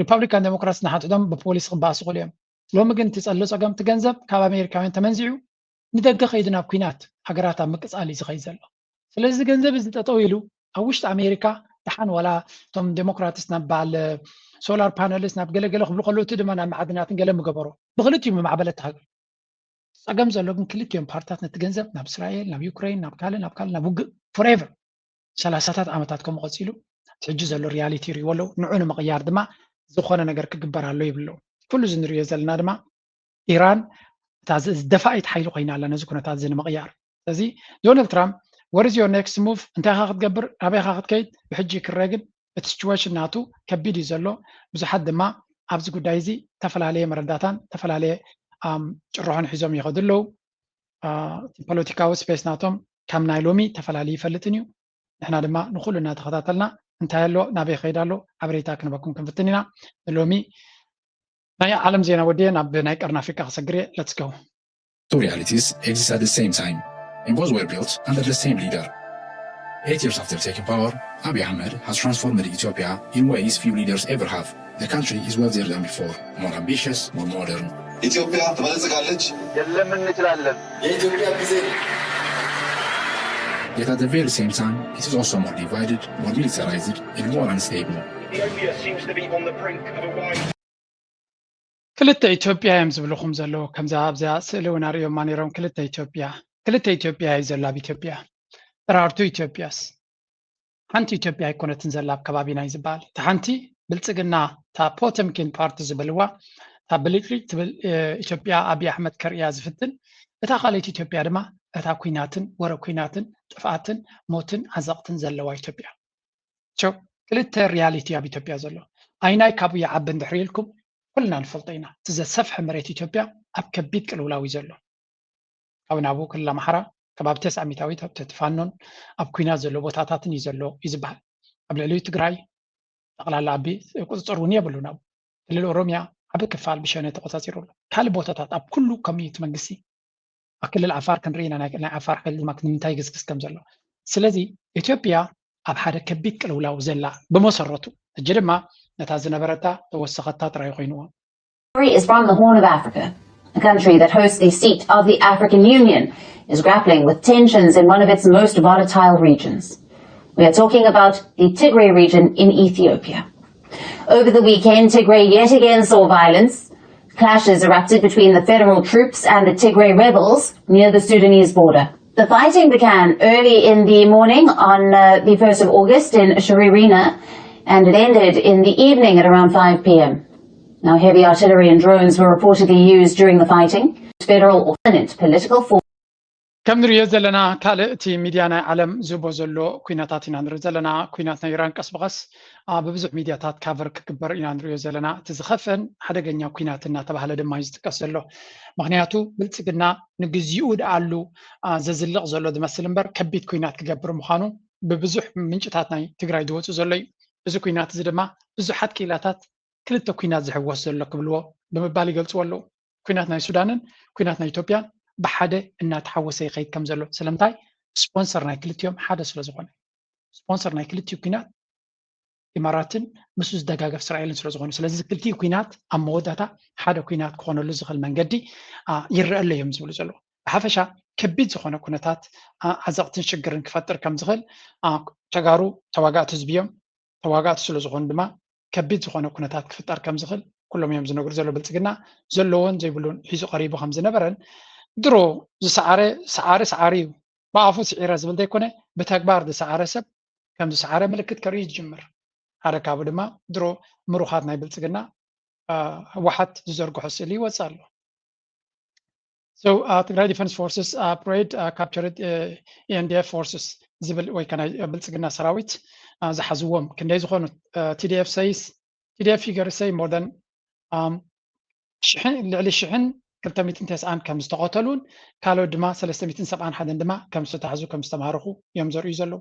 ሪፓብሊካን ዴሞክራትስ ንሓድሕዶም ብፖሊሲ ክበኣሱ ይኽእሉ እዮም። ሎሚ ግን እቲ ዘሎ ጸገም እቲ ገንዘብ ካብ ኣሜሪካውያን ተመንዚዑ ንደገ ከይዱ ናብ ኲናት ሃገራት ኣብ ምቅጻል እዩ ዝኸይድ ዘሎ። ስለዚ እዚ ገንዘብ እዚ ጠጠው ኢሉ ኣብ ውሽጢ ኣሜሪካ ደሓን ዋላ እቶም ዴሞክራትስ ናብ በዓል ሶላር ፓነልስ ናብ ገለገለ ክብሉ ከለዉ እቲ ድማ ናብ መዓድናትን ገለ ምገበሮ ብክልቲኡ ምማዕበለት ሃገር። ጸገም ዘሎ ግን ክልቲኦም ፓርትታት ነቲ ገንዘብ ናብ እስራኤል ናብ ዩክሬን ናብ ካልእ ናብ ካልእ ናብ ውግእ ፎሬቨር ሰላሳታት ዓመታት ከምኡ ቀጺሉ እቲ ሕጂ ዘሎ ሪያሊቲ ይሪእዎ ኣለዉ። ንዑ ንምቕያር ድማ ዝኾነ ነገር ክግበር ኣሎ ይብሉ ኣለዉ። ኩሉ እዚ ንሪኦ ዘለና ድማ ኢራን እታ ዝ- ደፋኢት ሓይሊ ኮይና ኣላ ነዚ ኩነታት እዚ ንምቕያር። ስለዚ ዶናልድ ትራምፕ what is your next move እንታይ ኢኻ ክትገብር ኣበይ ኢኻ ክትከይድ ብሕጂ ክረ ግን እቲ ሲቹዌሽን ናቱ ከቢድ እዩ ዘሎ። ብዙሓት ድማ ኣብዚ ጉዳይ እዚ ዝተፈላለየ መረዳታን ዝተፈላለየ ጭርሖን ሒዞም ይኸዱ ኣለዉ። ፖለቲካዊ ስፔስ ናቶም ካብ ናይ ሎሚ ተፈላለዩ ይፈልጥን እዩ። ንሕና ድማ ንኩሉ እናተኸታተልና እንታይ ኣሎ ናበይ ይኸይድ ኣሎ ሓበሬታ ክንበኩም ክንፍትን ኢና። ንሎሚ ናይ ዓለም ዜና ወዲየ ናብ ናይ ቀርኒ ኣፍሪካ ክሰግር እየ። Let's go. Two realities exist at the same time, and both were built under the same leader. Eight years after taking power, Abiy Ahmed has transformed Ethiopia in ways few leaders ever have. The country is wealthier than before, more ambitious, more modern. ኢትዮጵያ ትበለጽጋለች። የለም እንችላለን። የኢትዮጵያ ጊዜ Yet at the very same time, it is also more divided, more militarized, and more unstable. Ethiopia seems to be on the brink of a wide ክልተ ኢትዮጵያ እዮም ዝብልኹም ዘለዉ። ከምዛ ኣብዚኣ ስእሊ እውን ኣርእዮማ ነይሮም። ክልተ ኢትዮጵያ ክልተ ኢትዮጵያ እዩ ዘሎ ኣብ ኢትዮጵያ። ጥራርቱ ኢትዮጵያስ ሓንቲ ኢትዮጵያ ኣይኮነትን ዘላ ኣብ ከባቢና እዩ ዝበሃል። እታ ሓንቲ ብልጽግና እታ ፖተምኪን ፓርቲ ዝብልዋ እታ ብልጭልጭ ትብል ኢትዮጵያ ኣብይ ኣሕመድ ከርእያ ዝፍትን፣ እታ ካልኣይቲ ኢትዮጵያ ድማ እታ ኲናትን ወረ ኲናትን ጥፍኣትን ሞትን ዓዘቕትን ዘለዋ ኢትዮጵያ። ቸው ክልተ ሪያሊቲ ኣብ ኢትዮጵያ ዘሎ ኣይናይ ካብኡ ይዓቢ እንድሕር ኢልኩም ኩልና ንፈልጦ ኢና። እቲ ዘሰፍሐ መሬት ኢትዮጵያ ኣብ ከቢድ ቅልውላው እዩ ዘሎ። ካብ ናብኡ ክልል ኣምሓራ ከባቢ ተስዓ ሚእታዊት ኣብ ትሕቲ ፋኖን ኣብ ኲናት ዘሎ ቦታታትን እዩ ዘሎ እዩ ዝበሃል። ኣብ ልዕሊኡ ትግራይ ጠቕላላ ኣቢ ቁፅፅር እውን የብሉን። ኣብ ክልል ኦሮሚያ ዓቢ ክፋል ብሸነ ተቆፃፂሩ ኣሎ። ካልእ ቦታታት ኣብ ኩሉ ከምኡ እዩ እቲ መንግስቲ ኣብ ክልል ዓፋር ክንርኢ ኢና ናይ ዓፋር ሓይሊ ድማ ንምንታይ ይግስግስ ከም ዘሎ። ስለዚ ኢትዮጵያ ኣብ ሓደ ከቢድ ቅልውላው ዘላ ብመሰረቱ። ሕጂ ድማ ነታ ዝነበረታ ተወሰኸታ ጥራይ ኮይንዎ። Is from the Horn of Africa, a country that hosts the seat of the African Union, is grappling with tensions in one of its most volatile regions. We are talking about the Tigray region in Ethiopia. Over the weekend, Tigray yet again saw violence. Clashes erupted between the federal troops and the Tigray rebels near the Sudanese border. The fighting began early in the morning on uh, the first of August in Shiririna, and it ended in the evening at around five p.m. Now, heavy artillery and drones were reportedly used during the fighting. Federal or political force. ከም ንሪኦ ዘለና ካልእ እቲ ሚድያ ናይ ዓለም ዝህቦ ዘሎ ኩናታት ኢና ንርኢ ዘለና። ኩናት ናይ ኢራን ቀስ ብቐስ ብብዙሕ ሚድያታት ካቨር ክግበር ኢና ንሪኦ ዘለና። እቲ ዝኸፍአን ሓደገኛ ኩናት እናተባህለ ድማ እዩ ዝጥቀስ ዘሎ። ምክንያቱ ብልፅግና ንግዚኡ ደኣሉ ዘዝልቕ ዘሎ ዝመስል እምበር ከቢድ ኩናት ክገብር ምዃኑ ብብዙሕ ምንጭታት ናይ ትግራይ ዝወፁ ዘሎ እዩ። እዚ ኩናት እዚ ድማ ብዙሓት ክኢላታት ክልተ ኩናት ዝሕወስ ዘሎ ክብልዎ ብምባል ይገልፅዎ ኣለዉ። ኩናት ናይ ሱዳንን ኩናት ናይ ኢትዮጵያን ብሓደ እናተሓወሰ ይኸይድ ከም ዘሎ። ስለምንታይ? ስፖንሰር ናይ ክልቲኦም ሓደ ስለ ዝኾነ። ስፖንሰር ናይ ክልቲኡ ኩናት ኢማራትን ምስ ዝደጋገፍ እስራኤልን ስለ ዝኾኑ። ስለዚ ክልቲኡ ኩናት ኣብ መወዳእታ ሓደ ኩናት ክኾነሉ ዝኽእል መንገዲ ይረአ ኣሎ እዮም ዝብሉ ዘለዉ። ብሓፈሻ ከቢድ ዝኾነ ኩነታት ዓዘቕትን ሽግርን ክፈጥር ከም ዝኽእል ተጋሩ ተዋጋእቲ ህዝቢ እዮም። ተዋጋእቲ ስለ ዝኾኑ ድማ ከቢድ ዝኾነ ኩነታት ክፍጠር ከም ዝኽእል ኩሎም እዮም ዝነግሩ ዘሎ። ብልፅግና ዘለዎን ዘይብሉን ሒዙ ቀሪቡ ከም ዝነበረን ድሮ ዝሰዓረ ሰዓሪ ሰዓሪ እዩ። ብኣፉ ስዒረ ዝብል ዘይኮነ ብተግባር ዝሰዓረ ሰብ ከም ዝሰዓረ ምልክት ከርኢ ዝጅምር። ሓደ ካብኡ ድማ ድሮ ምሩኻት ናይ ብልፅግና ህወሓት ዝዘርግሖ ስእሊ ይወፅእ ኣሎ። So ትግራይ ዲፈንስ ፎርስስ ኦፕሬትድ ካፕቸርድ ኢኤንዲኤፍ ፎርስስ ዝብል ወይ ከ ናይ ብልፅግና ሰራዊት ዝሓዝዎም ክንደይ ዝኾኑ ቲዲኤፍ ሰይስ ቲዲኤፍ ፊገር ሰይ more than ሽሕን ልዕሊ ሽሕን ክልተ ሚእትን ተስዓን ከም ዝተቐተሉን ካልኦት ድማ ሰለስተ ሚእትን ሰብዓን ሓደን ድማ ከም ዝተታሕዙ ከም ዝተማረኹ እዮም ዘርእዩ ዘለዉ።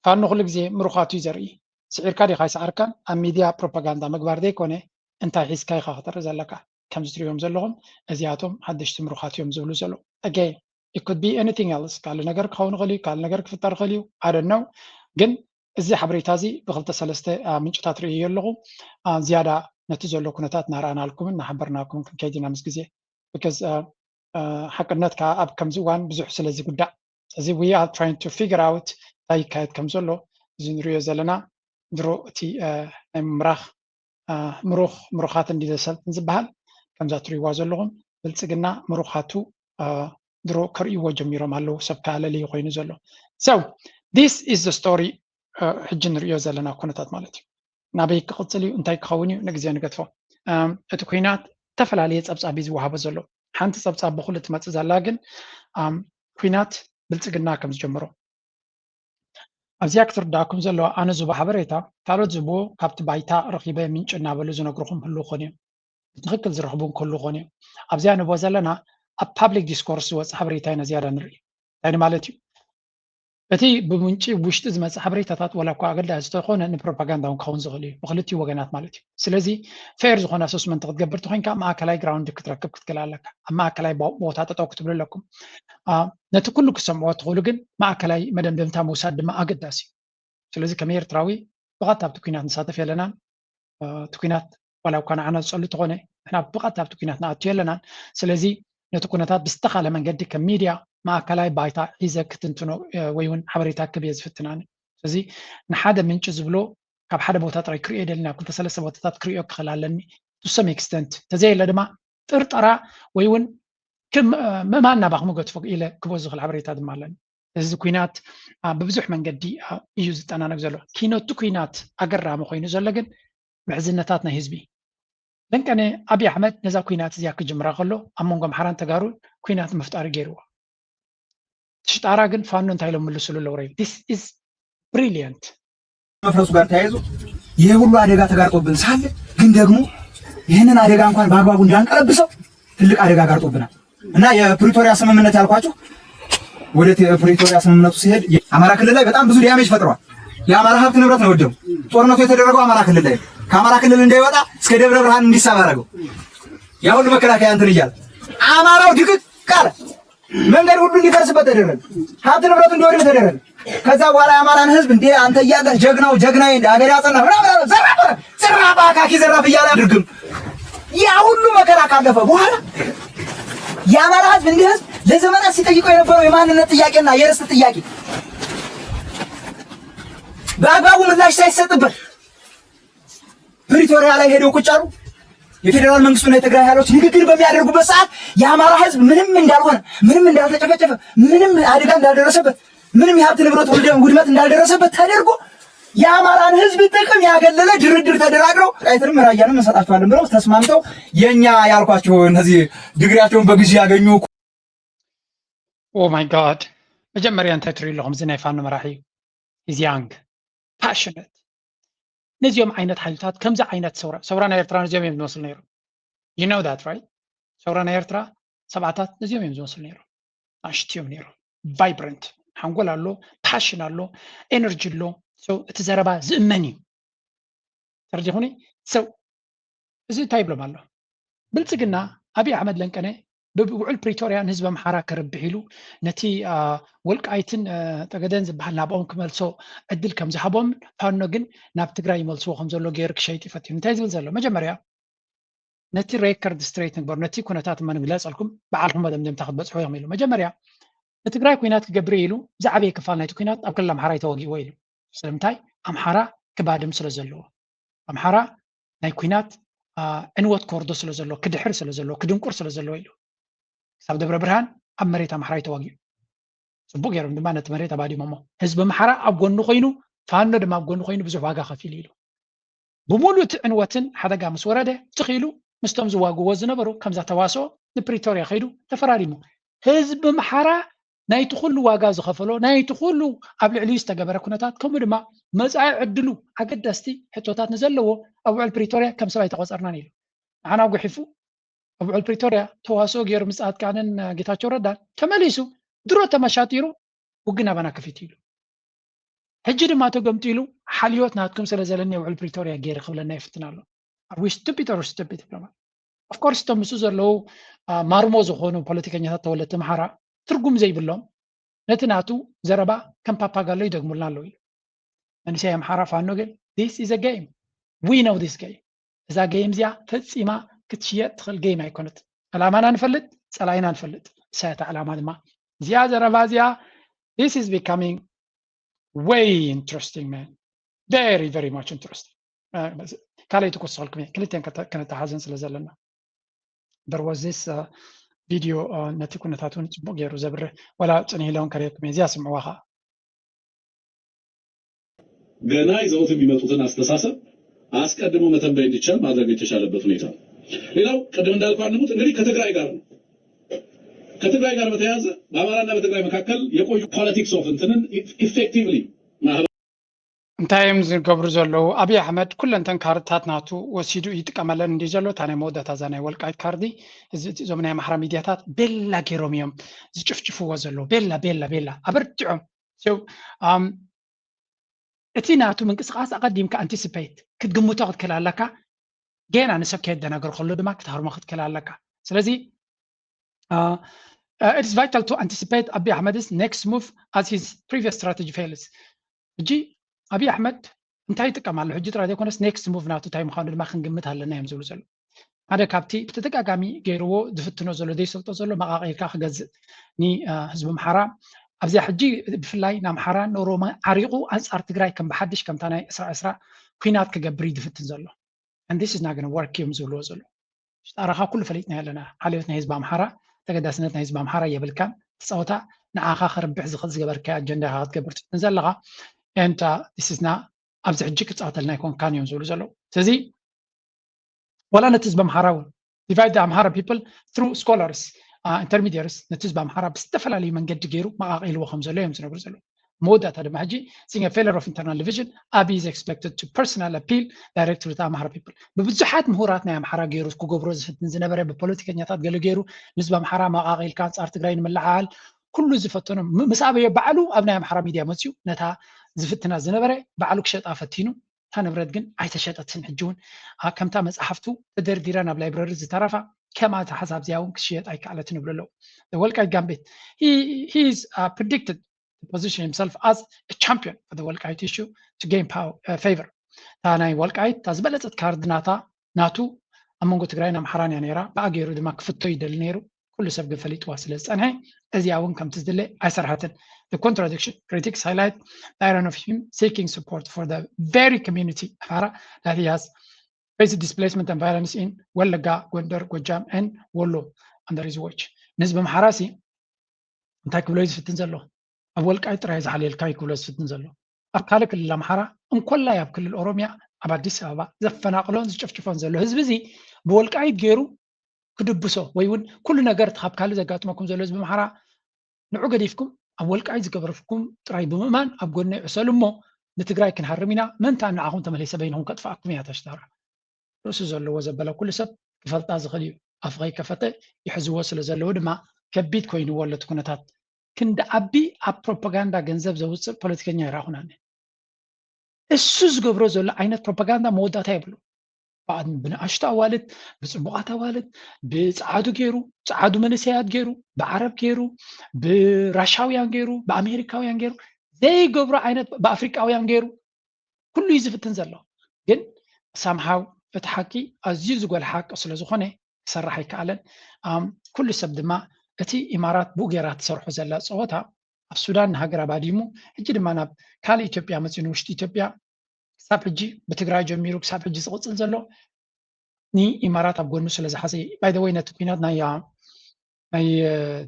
ፋኖ ኩሉ ግዜ ምሩኻቱ እዩ ዘርኢ። ስዒርካ ዲኻ ኣይሰዓርካን ኣብ ሚድያ ፕሮፓጋንዳ ምግባር ዘይኮነ እንታይ ሒዝካ ኢኻ ክተርኢ ዘለካ። ከምዚ ትሪኦም ዘለኹም እዚኣቶም ሓደሽቲ ምሩኻት እዮም ዝብሉ ዘለዉ። Again, it could be anything else። ካልእ ነገር ክኸውን ይኽእል እዩ፣ ካልእ ነገር ክፍጠር ይኽእል እዩ። I don't know። ግን እዚ ሓበሬታ እዚ ብክልተ ሰለስተ ምንጭታት ርእየ ኣለኹ። ዝያዳ ነቲ ዘሎ ኩነታት እናረኣናልኩምን እናሓበርናልኩምን ክንከይድ ኢና ምስ ግዜ። Because ሓቅነት ከዓ ኣብ ከምዚ እዋን ብዙሕ ስለ ዝጉዳእ፣ እዚ we are trying to figure out እንታይ ይካየድ ከም ዘሎ እዚ ንሪኦ ዘለና ድሮ እቲ ናይ ምምራኽ ምሩኽ ምሩኻት እንዲ ዘሰልጥን ዝበሃል ከምዛ ትሪእዋ ዘለኹም ብልፅግና ምሩኻቱ ድሮ ከርእይዎ ጀሚሮም ኣለዉ። ሰብ ከኣለልዩ ኮይኑ ዘሎ። So this is the story። ሕጂ ንሪኦ ዘለና ኩነታት ማለት እዩ። ናበይ ክቕፅል እዩ፣ እንታይ ክኸውን እዩ፣ ንግዜ ንገድፎ። እቲ ኩናት ዝተፈላለየ ፀብፃብ እዩ ዝወሃቦ ዘሎ። ሓንቲ ፀብፃብ ብኩሉ ትመፅእ ዘላ ግን ኩናት ብልፅግና ከም ዝጀምሮ ኣብዚኣ ክትርዳእኩም ዘለዋ ኣነ ዝቦ ሓበሬታ ካልኦት ዝቦ ካብቲ ባይታ ረኺበ ምንጭ እናበሉ ዝነግርኹም ህሉ ኾን እዮም። ብትኽክል ዝረኽቡ እንከሉ ኾን እዮም። ኣብዚኣ ንቦ ዘለና ኣብ ፓብሊክ ዲስኮርስ ዝወፅእ ሓበሬታ ኢና ዝያዳ ንርኢ። እንታይ ማለት እዩ? እቲ ብምንጪ ውሽጢ ዝመፅእ ሓበሬታታት ዋላ እኳ ኣገዳሲ ተኾነ ንፕሮፓጋንዳ እውን ክኸውን ዝኽእል እዩ ብክልቲኡ ወገናት ማለት እዩ። ስለዚ ፌር ዝኾነ ኣሰስመንት ክትገብር ተኮይንካ ማእከላይ ግራውንድ ክትረክብ ክትክእል ኣለካ። ኣብ ማእከላይ ቦታ ጠጠው ክትብሉ ኣለኩም። ነቲ ኩሉ ክሰምዕዎ ትኽእሉ ግን ማእከላይ መደምደምታ ምውሳድ ድማ ኣገዳሲ እዩ። ስለዚ ከም ኤርትራዊ ብቐጥታ ኣብቲ ኩናት ንሳተፍ የለናን። እቲ ኩናት ዋላ እኳ ንዓና ዝጸሉ ተኾነ ንሕና ብቐጥታ ኣብቲ ኩናት ንኣቱ የለናን። ስለዚ ነቲ ኩነታት ብዝተኻለ መንገዲ ከም ሚድያ ማእከላይ ባይታ ሒዘ ክትንትኖ ወይ እውን ሓበሬታ ክብ እየ ዝፍትናኒ። ስለዚ ንሓደ ምንጪ ዝብሎ ካብ ሓደ ቦታ ጥራይ ክርእዮ የደልን፣ ኣብ ክልተ ሰለስተ ቦታታት ክርእዮ ክኽእል ኣለኒ። To some extent ተዘየለ ድማ ጥርጠራ ወይ እውን ምእማን ናባኹም ገድፎ ኢለ ክቦ ዝኽእል ሓበሬታ ድማ ኣለኒ። እዚ ኩናት ብብዙሕ መንገዲ እዩ ዝጠናነግ ዘሎ። ኪኖቲ ኩናት ኣገራሚ ኮይኑ ዘሎ ግን ምሕዝነታት ናይ ህዝቢ ለንቀነ ኣብይ ኣሕመድ ነዛ ኩናት እዚኣ ክጅምራ ከሎ ኣብ መንጎ ኣምሓራን ተጋሩን ኩናት ምፍጣሪ ገይርዎ። ሽጣራ ግን ፋኖ እንታይ ኢሎም ምልስሉ ኣለዉ? This is brilliant። መፍረሱ ጋር ተያይዞ ይሄ ሁሉ አደጋ ተጋርጦብን ሳለ ግን ደግሞ ይህንን አደጋ እንኳን በአግባቡ እንዳንቀለብሰው ትልቅ አደጋ ጋርጦብናል እና የፕሪቶሪያ ስምምነት ያልኳችሁ ወደ ፕሪቶሪያ ስምምነቱ ሲሄድ አማራ ክልል ላይ በጣም ብዙ ዳሜጅ ፈጥሯል። የአማራ ሀብት ንብረት ነው ወደሙ። ጦርነቱ የተደረገው አማራ ክልል ላይ ነው። ከአማራ ክልል እንዳይወጣ እስከ ደብረ ብርሃን እንዲሳብ አደረገው። ያ ሁሉ መከላከያ እንትን እያለ አማራው ድቅቅ አለ። መንገድ ሁሉ እንዲፈርስበት ተደረገ። ሀብት ንብረቱ እንዲወድም ተደረገ። ከዛ በኋላ የአማራን ህዝብ እንዴ አንተ እያለህ ጀግናው ጀግናዬ እንደ ሀገር ያጸና ምናምን አለ። ዘራፍ ዘራፍ አካኪ ዘራፍ እያለ አድርግም ያ ሁሉ መከራ ካለፈ በኋላ የአማራ ህዝብ እንዲህ ህዝብ ለዘመናት ሲጠይቀው የነበረው የማንነት ጥያቄና የርስት ጥያቄ በአግባቡ ምላሽ ሳይሰጥበት ፕሪቶሪያ ላይ ሄደው ቁጭ አሉ። የፌዴራል መንግስቱና የትግራይ ኃይሎች ንግግር በሚያደርጉበት ሰዓት የአማራ ህዝብ ምንም እንዳልሆነ፣ ምንም እንዳልተጨፈጨፈ፣ ምንም አደጋ እንዳልደረሰበት፣ ምንም የሀብት ንብረት ውድመት እንዳልደረሰበት ተደርጎ የአማራን ህዝብ ጥቅም ያገለለ ድርድር ተደራድረው ጣይትንም ራያንም እንሰጣቸዋለን ብለው ተስማምተው የኛ ያልኳቸው እነዚህ ድግሪያቸውን በግዢ ያገኙ Oh my God። መጀመርያ እንታይ ትሪኢ ኣለኹም? እዚ ናይ ፋኖ መራሒ is young፣ passionate። ነዚኦም ዓይነት ሓይልታት ከምዚ ዓይነት ሰውራ ሰውራ ናይ ኤርትራ ነዚኦም እዮም ዝመስሉ ነይሮም። You know that, right? ሰውራ ናይ ኤርትራ ሰብዓታት ነዚኦም እዮም ዝመስሉ ነይሮም። ኣሽቲ እዮም ነይሮም። ቫይብረንት ሓንጎል ኣሎ፣ ፓሽን ኣሎ፣ ኤነርጂ ኣሎ። እቲ ዘረባ ዝእመን እዩ። ተረዲኹኒ? ሰው እዚ እንታይ ይብሎም ኣሎ? ብልፅግና ኣብይ ኣሕመድ ለንቀነ ብውዕል ፕሪቶርያ ንህዝቢ ኣምሓራ ከርብሕ ኢሉ ነቲ ወልቃይትን ጠገደን ዝበሃል ናብኦም ክመልሶ ዕድል ከም ዝሃቦም ፋኖ ግን ናብ ትግራይ ይመልስዎ ከም ዘሎ ገይሩ ክሸይጥ ይፈትዩ። እንታይ ዝብል ዘሎ? መጀመርያ ነቲ ሬከርድ ስትሬት ንግበር፣ ነቲ ኩነታት እማ ንግለፀልኩም፣ በዓልኩም መደምደምታ ክትበፅሑ ኢኹም ኢሉ። መጀመርያ ንትግራይ ኩናት ክገብር ኢሉ ዝዓበየ ክፋል ናይቲ ኩናት ኣብ ክልል ኣምሓራ ተወጊእዎ ኢሉ። ስለምንታይ? ኣምሓራ ክባድም ስለ ዘለዎ፣ ኣምሓራ ናይ ኩናት ዕንወት ክወርዶ ስለ ዘለዎ፣ ክድሕር ስለ ዘለዎ፣ ክድንቁር ስለ ዘለዎ ኢሉ ክሳብ ደብረ ብርሃን ኣብ መሬት ኣምሓራ ተዋጊኡ። ፅቡቅ ገይሮም ድማ ነቲ መሬት ኣባዲሞሞ። ህዝቢ ኣምሓራ ኣብ ጎኑ ኮይኑ፣ ፋኖ ድማ ኣብ ጎኑ ኮይኑ ብዙሕ ዋጋ ከፊሉ ኢሉ። ብምሉእ እቲ ዕንወትን ሓደጋ ምስ ወረደ ትኽ ኢሉ ምስቶም ዝዋግዎ ዝነበሩ ከምዛ ተዋስኦ ንፕሪቶርያ ከይዱ ተፈራሪሙ። ህዝቢ ኣምሓራ ናይቲ ኩሉ ዋጋ ዝኸፈሎ፣ ናይቲ ኩሉ ኣብ ልዕሊኡ ዝተገበረ ኩነታት፣ ከምኡ ድማ መጻኢ ዕድሉ ኣገደስቲ ሕቶታት ንዘለዎ ኣብ ውዕል ፕሪቶርያ ከም ሰብ ኣይተቖጸርናን ኢሉ። ንዓና ጉሒፉ ኣብ ውዕል ፕሪቶርያ ተዋስኦ ገይሩ ምስ ጻድቃንን ጌታቸው ረዳን ተመሊሱ ድሮ ተመሻጢሩ ውግን ኣባና ከፊቱ ኢሉ። ሕጂ ድማ ተገምጢሉ ሓልዮት ናትኩም ስለ ዘለኒ ውዕል ፕሪቶርያ ገይረ ክብለና ይፍትን ኣሎ። Are we stupid or stupid? Of course እቶም ምስኡ ዘለዉ ማርሞ ዝኾኑ ፖለቲከኛታት ተወለድቲ ኣምሓራ ትርጉም ዘይብሎም ነቲ ናቱ ዘረባ ከም ፓፓጋሎ ይደግሙልና ኣለዉ ኢሉ። መንእሰይ ኣምሓራ ፋኖ ግን this is a game, we know this game። እዛ ጌም እዚኣ ፈጺማ ክትሽየጥ ትኽእል ጌም ኣይኮነት። ዕላማና ንፈልጥ፣ ጸላኢና ንፈልጥ። እሳ እታ ዕላማ ድማ እዚኣ ዘረባ እዚኣ this is becoming way interesting, man, very very much interesting። ካልኣይቲ ክወስኸልኩም እየ፣ ክልተን ከነተሓዘን ስለ ዘለና። There was this video ነቲ ኩነታት እውን ፅቡቅ ገይሩ ዘብርህ፣ ዋላ ፅንሂ ኢለ እውን ከርእየኩም እየ፣ እዚኣ ስምዕዋ ከዓ። ገና ይዘውት የሚመጡትን አስተሳሰብ አስቀድሞ መተንበይ እንዲቻል ማድረግ የተቻለበት ሁኔታ ነው። ሌላው ቅድም እንዳልኳት ንሙት እንግዲህ ከትግራይ ጋር ነው። ከትግራይ ጋር በተያያዘ በአማራና በትግራይ መካከል የቆዩ politics of እንትንን effectively እንታይ እዮም ዝገብሩ ዘለዉ? ኣብይ ኣሕመድ ኩለንተን ካርድታት ናቱ ወሲዱ ይጥቀመለን እንዲ ዘሎ። እታ ናይ መወዳእታ እዛ ናይ ወልቃይት ካርዲ እዚ እዞም ናይ ኣምሓራ ሚድያታት ቤላ ገይሮም እዮም ዝጭፍጭፍዎ ዘለዉ። ቤላ ቤላ ቤላ ኣበርቲዖም። So እቲ ናቱ ምንቅስቃስ ኣቐዲምካ ኣንቲስፔት ክትግምቶ ክትክእል ኣለካ። ጌና ንሰብ ከየደናገር ከሎ ድማ ክትሃርሞ ክትክእል ኣለካ። ስለዚ it's vital to anticipate Abiy Ahmed's next move as his previous strategy fails። ሕጂ ኣብይ ኣሕመድ እንታይ ይጥቀም ኣሎ? ሕጂ ጥራይ ዘይኮነስ ኔክስት ሙቭ ናቱ እንታይ ምዃኑ ድማ ክንግምት ኣለና እዮም ዝብሉ ዘለዉ። ሓደ ካብቲ ብተደጋጋሚ ገይርዎ ዝፍትኖ ዘሎ ዘይሰልጦ ዘሎ መቓቒልካ ክገዝእ ንህዝቢ ኣምሓራ ኣብዚኣ ሕጂ ብፍላይ ንኣምሓራ ንኦሮሞ ዓሪቑ ኣንፃር ትግራይ ከም ብሓድሽ ከምታ ናይ ዕስራ ዕስራ ኲናት ክገብር እዩ ዝፍትን ዘሎ። And this is not gonna work እዮም ዝብልዎ ዘለዉ። ሽጣራኻ ኩሉ ፈሊጥና ኣለና። ሓልዮት ናይ ህዝቢ ኣምሓራ፣ ተገዳስነት ናይ ህዝቢ ኣምሓራ የብልካን። ትፃወታ ንዓኻ ከርብሕ ዝኽእል ዝገበርካዮ ኣጀንዳ ኢኻ ክትገብር ትፍትን ዘለኻ። And this is not ኣብዚ ሕጂ ክፃወተልና ኣይኮንካን እዮም ዝብሉ ዘለዉ። ስለዚ ዋላ ነቲ ህዝቢ ኣምሓራ እውን divide the Amhara people through scholars, intermediaries ነቲ ህዝቢ ኣምሓራ ብዝተፈላለዩ መንገዲ ገይሩ መቓቒልዎ ከም ዘሎ እዮም ዝነግሩ ዘለዉ። መወዳእታ ድማ ሕጂ seeing a failure of internal division Abiy is expected to personal appeal directly to Amhara people። ብብዙሓት ምሁራት ናይ ኣምሓራ ገይሩ ክገብሮ ዝፍትን ዝነበረ ብፖለቲከኛታት ገለ ገይሩ ንህዝቢ ኣምሓራ መቓቒልካ ኣንፃር ትግራይ ንምልዓዓል ኩሉ ዝፈተኖ ምስ ኣበዮ ባዕሉ ኣብ ናይ ኣምሓራ ሚድያ መፅዩ ነታ ዝፍትና ዝነበረ ባዕሉ ክሸጣ ፈቲኑ እታ ንብረት ግን ኣይተሸጠትን። ሕጂ እውን ከምታ መፅሓፍቱ ተደርዲራ ናብ ላይብረሪ ዝተረፋ ከምኣ እታ ሓሳብ እዚኣ እውን ክሽየጥ ኣይከኣለትን ይብሉ ኣለዉ። ወልቃይት ጋምቤት he is predicted to position himself as a champion for the Walqait issue to gain power, favor። እታ ናይ ወልቃይት እታ ዝበለፀት ካርድ ናታ ናቱ ኣብ መንጎ ትግራይን ኣምሓራን እያ ነይራ። ብኣ ገይሩ ድማ ክፍቶ ይደሊ ነይሩ። ኩሉ ሰብ ግን ፈሊጥዋ ስለ ዝፀንሐ እዚኣ እውን ከምቲ ዝድለ ኣይሰርሐትን። The contradiction critics highlight the irony of him seeking support for the very community ኣምሓራ that he has faced displacement and violence in ወለጋ፣ ጎንደር፣ ጎጃም and ወሎ under his watch። ንህዝቢ ኣምሓራ ሲ እንታይ ክብሎ እዩ ዝፍትን ዘሎ? ኣብ ወልቃይት ጥራይ ዝሓልየልካ እዩ ክብሎ ዝፍትን ዘሎ። ኣብ ካልእ ክልል ኣምሓራ እንኮላይ ኣብ ክልል ኦሮሚያ ኣብ ኣዲስ ኣበባ ዘፈናቕሎን ዝጨፍጭፎን ዘሎ ህዝቢ እዚ ብወልቃይት ገይሩ ክድብሶ ወይ እውን ኩሉ ነገር ካብ ካልእ ዘጋጥመኩም ዘሎ ህዝቢ ኣምሓራ ንዑ ገዲፍኩም ኣብ ወልቃይት ዝገበርኩም ጥራይ ብምእማን ኣብ ጎነይ ዕሰሉ እሞ ንትግራይ ክንሃርም ኢና፣ ምእንታን ንዓኹም ተመሊሰ በይንኹም ከጥፍኣኩም እያ ተሽታራ። ርእሱ ዘለዎ ዘበለ ኩሉ ሰብ ክፈልጣ ዝኽእል እዩ። ኣፉ ከይከፈተ ይሕዝዎ ስለ ዘለዉ ድማ ከቢድ ኮይንዎ ኣሎ እቲ ኩነታት። ክንዲ ኣቢ ኣብ ፕሮፓጋንዳ ገንዘብ ዘውፅእ ፖለቲከኛ ይረኣኹን ኣነ። እሱ ዝገብሮ ዘሎ ዓይነት ፕሮፓጋንዳ መወዳእታ የብሉ። ብንኣሽቱ ኣዋልድ፣ ብፅቡቓት ኣዋልድ፣ ብፀዓዱ ገይሩ፣ ፀዓዱ መንእሰያት ገይሩ፣ ብዓረብ ገይሩ፣ ብራሻውያን ገይሩ፣ ብኣሜሪካውያን ገይሩ፣ ዘይገብሮ ዓይነት ብኣፍሪቃውያን ገይሩ ኩሉ እዩ ዝፍትን ዘሎ። ግን ሳምሃው እቲ ሓቂ ኣዝዩ ዝጎልሐ ሓቂ ስለ ዝኾነ ክሰርሕ ኣይከኣለን። ኩሉ ሰብ ድማ እቲ ኢማራት ብኡ ገይራ ትሰርሖ ዘላ ፀወታ ኣብ ሱዳን ንሃገር ኣባዲሙ ሕጂ ድማ ናብ ካልእ ኢትዮጵያ መፂኡ ንውሽጢ ኢትዮጵያ ክሳብ ሕጂ ብትግራይ ጀሚሩ ክሳብ ሕጂ ዝቕፅል ዘሎ ንኢማራት ኣብ ጎኑ ስለ ዝሓዘ እዩ። By the way ነቲ ኲናት ናይ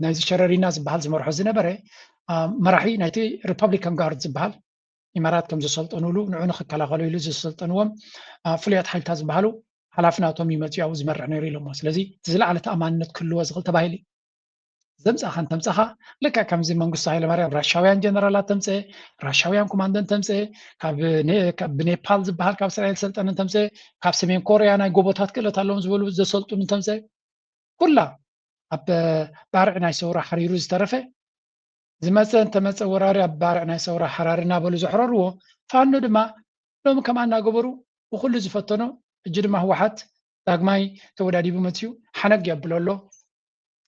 ናይዚ ሸረሪና ዝበሃል ዝመርሖ ዝነበረ መራሒ ናይቲ ሪፐብሊካን ጋርድ ዝበሃል ኢማራት ከም ዘሰልጠኑሉ ንዑ ንክከላኸሉ ኢሉ ዘሰልጠንዎም ፍሉያት ሓይልታት ዝበሃሉ ሓላፊ ናቶም እዩ መፅኡ ዝመርሕ ነይሩ ኢሎሞ። ስለዚ እቲ ዝለዓለ ተኣማንነት ክህልዎ ዝኽእል ተባሂሉ እዩ። ዘምፃኻ እንተምፃኻ ልክዕ ከምዚ መንግስቱ ሃይለማርያም ራሻውያን ጀነራላት ተምፀ፣ ራሻውያን ኮማንዶ እንተምፀ፣ ካብ ብኔፓል ዝበሃል ካብ እስራኤል ሰልጠነ እንተምፀ፣ ካብ ሰሜን ኮርያ ናይ ጎቦታት ክእለት ኣለዎም ዝበሉ ዘሰልጥኑ እንተምፀ፣ ኩላ ኣብ ባርዕ ናይ ሰውራ ሓሪሩ ዝተረፈ ዝመፀ እንተመፀ ወራሪ ኣብ ባርዕ ናይ ሰውራ ሓራሪ እናበሉ ዘሕረርዎ ፋኖ ድማ ሎሚ ከምኣ እናገበሩ ብኩሉ ዝፈተኖ ሕጂ ድማ ህወሓት ዳግማይ ተወዳዲቡ መፅዩ ሓነግ የብሎ ኣሎ።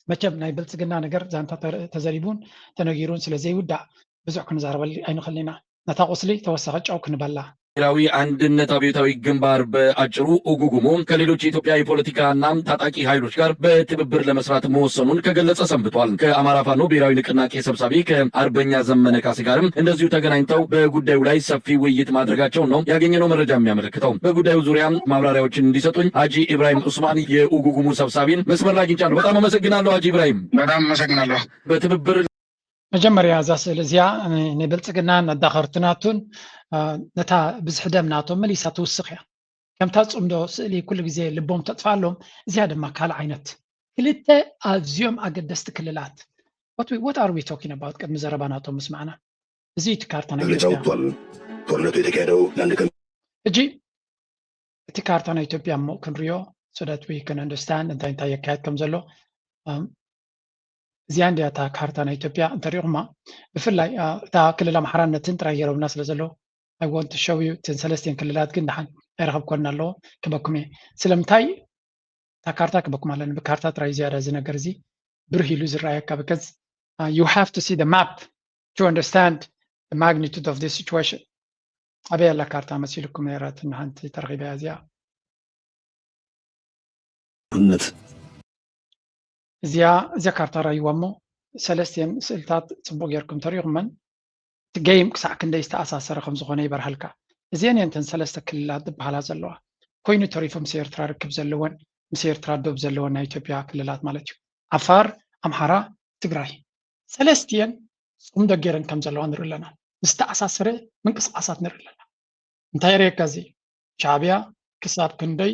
መቸም ናይ ብልፅግና ነገር ዛንታ ተዘሪቡን ተነጊሩን ስለ ዘይውዳእ ብዙሕ ክንዛረበሉ ኣይንኽእልን ኢና። ነታ ቁስሊ ተወሳኺ ጨው ክንበላ። ብሔራዊ አንድነት አብዮታዊ ግንባር በአጭሩ ኡጉጉሙ ከሌሎች የኢትዮጵያ የፖለቲካና ታጣቂ ኃይሎች ጋር በትብብር ለመስራት መወሰኑን ከገለጸ ሰንብቷል። ከአማራ ፋኖ ብሔራዊ ንቅናቄ ሰብሳቢ ከአርበኛ ዘመነ ካሴ ጋርም እንደዚሁ ተገናኝተው በጉዳዩ ላይ ሰፊ ውይይት ማድረጋቸውን ነው ያገኘነው መረጃ የሚያመለክተው። በጉዳዩ ዙሪያ ማብራሪያዎችን እንዲሰጡኝ ሀጂ ኢብራሂም ዑስማን የኡጉጉሙ ሰብሳቢን መስመር ላይ አግኝቻለሁ። በጣም አመሰግናለሁ ሀጂ ኢብራሂም። በጣም አመሰግናለሁ። በትብብር መጀመርያ እዛ ስእሊ እዚኣ ንብልፅግናን ኣዳኸርትናቱን ነታ ብዝሒ ደም ናቶም መሊሳ ትውስኽ እያ። ከምታ ፅምዶ ስእሊ ኩሉ ግዜ ልቦም ተጥፍኣሎም፣ እዚኣ ድማ ካልእ ዓይነት። ክልተ ኣዝዮም ኣገደስቲ ክልላት። What are we talking about? ቅድሚ ዘረባ ናቶም ምስማዕና፣ እዚ እቲ ካርታ ናይ መግለጫ ኢትዮጵያ ወጥቷል። ጦርነቱ የተካሄደው ለአንድ ቀን ሕጂ እቲ ካርታ ናይ ኢትዮጵያ እሞ ክንሪኦ፣ so that we can understand እንታይ እንታይ የካየድ ከም ዘሎ። እዚኣ እንዲያ እታ ካርታ ናይ ኢትዮጵያ እንተሪኢኹማ፣ ብፍላይ እታ ክልል ኣምሓራ ነትን ጥራይ ገይሮምና ስለ ዘለዉ፣ I want to show you እተን ሰለስቲን ክልላት ግን ደሓን ኣይረኸብኮን ኣለዎ ክበኩም እየ። ስለምንታይ እታ ካርታ ክበኩም ኣለኒ፣ ብካርታ ጥራይ ዝያዳ እዚ ነገር እዚ ብርህ ኢሉ ዝረኣየካ፣ because you have to see the map to understand the magnitude of this situation። ኣበይ ኣላ ካርታ መሲልኩም ነይራ? እትን ሓንቲ ተረኺበያ እዚኣ። ነት እዚኣ እዚኣ ካርታ ራይዋ እሞ ሰለስቲኤን ስእልታት ጽቡቅ ጌርኩም ተሪኹመን። እቲ ገይም ክሳዕ ክንደይ ዝተኣሳሰረ ከም ዝኾነ ይበርሃልካ። እዚአን እየን እተን ሰለስተ ክልላት ዝበሃላ ዘለዋ። ኮይኑ ተሪፉ ምስ ኤርትራ ርክብ ዘለወን ምስ ኤርትራ ዶብ ዘለወን ናይ ኢትዮጵያ ክልላት ማለት እዩ። ዓፋር፣ ኣምሓራ፣ ትግራይ ሰለስቲኤን ጽምዶ ጌረን ከም ዘለዋ ንርኢ ኣለና። ዝተኣሳሰረ ምንቅስቃሳት ንርኢ ኣለና። እንታይ የርእየካ እዚ? ሻዕብያ ክሳብ ክንደይ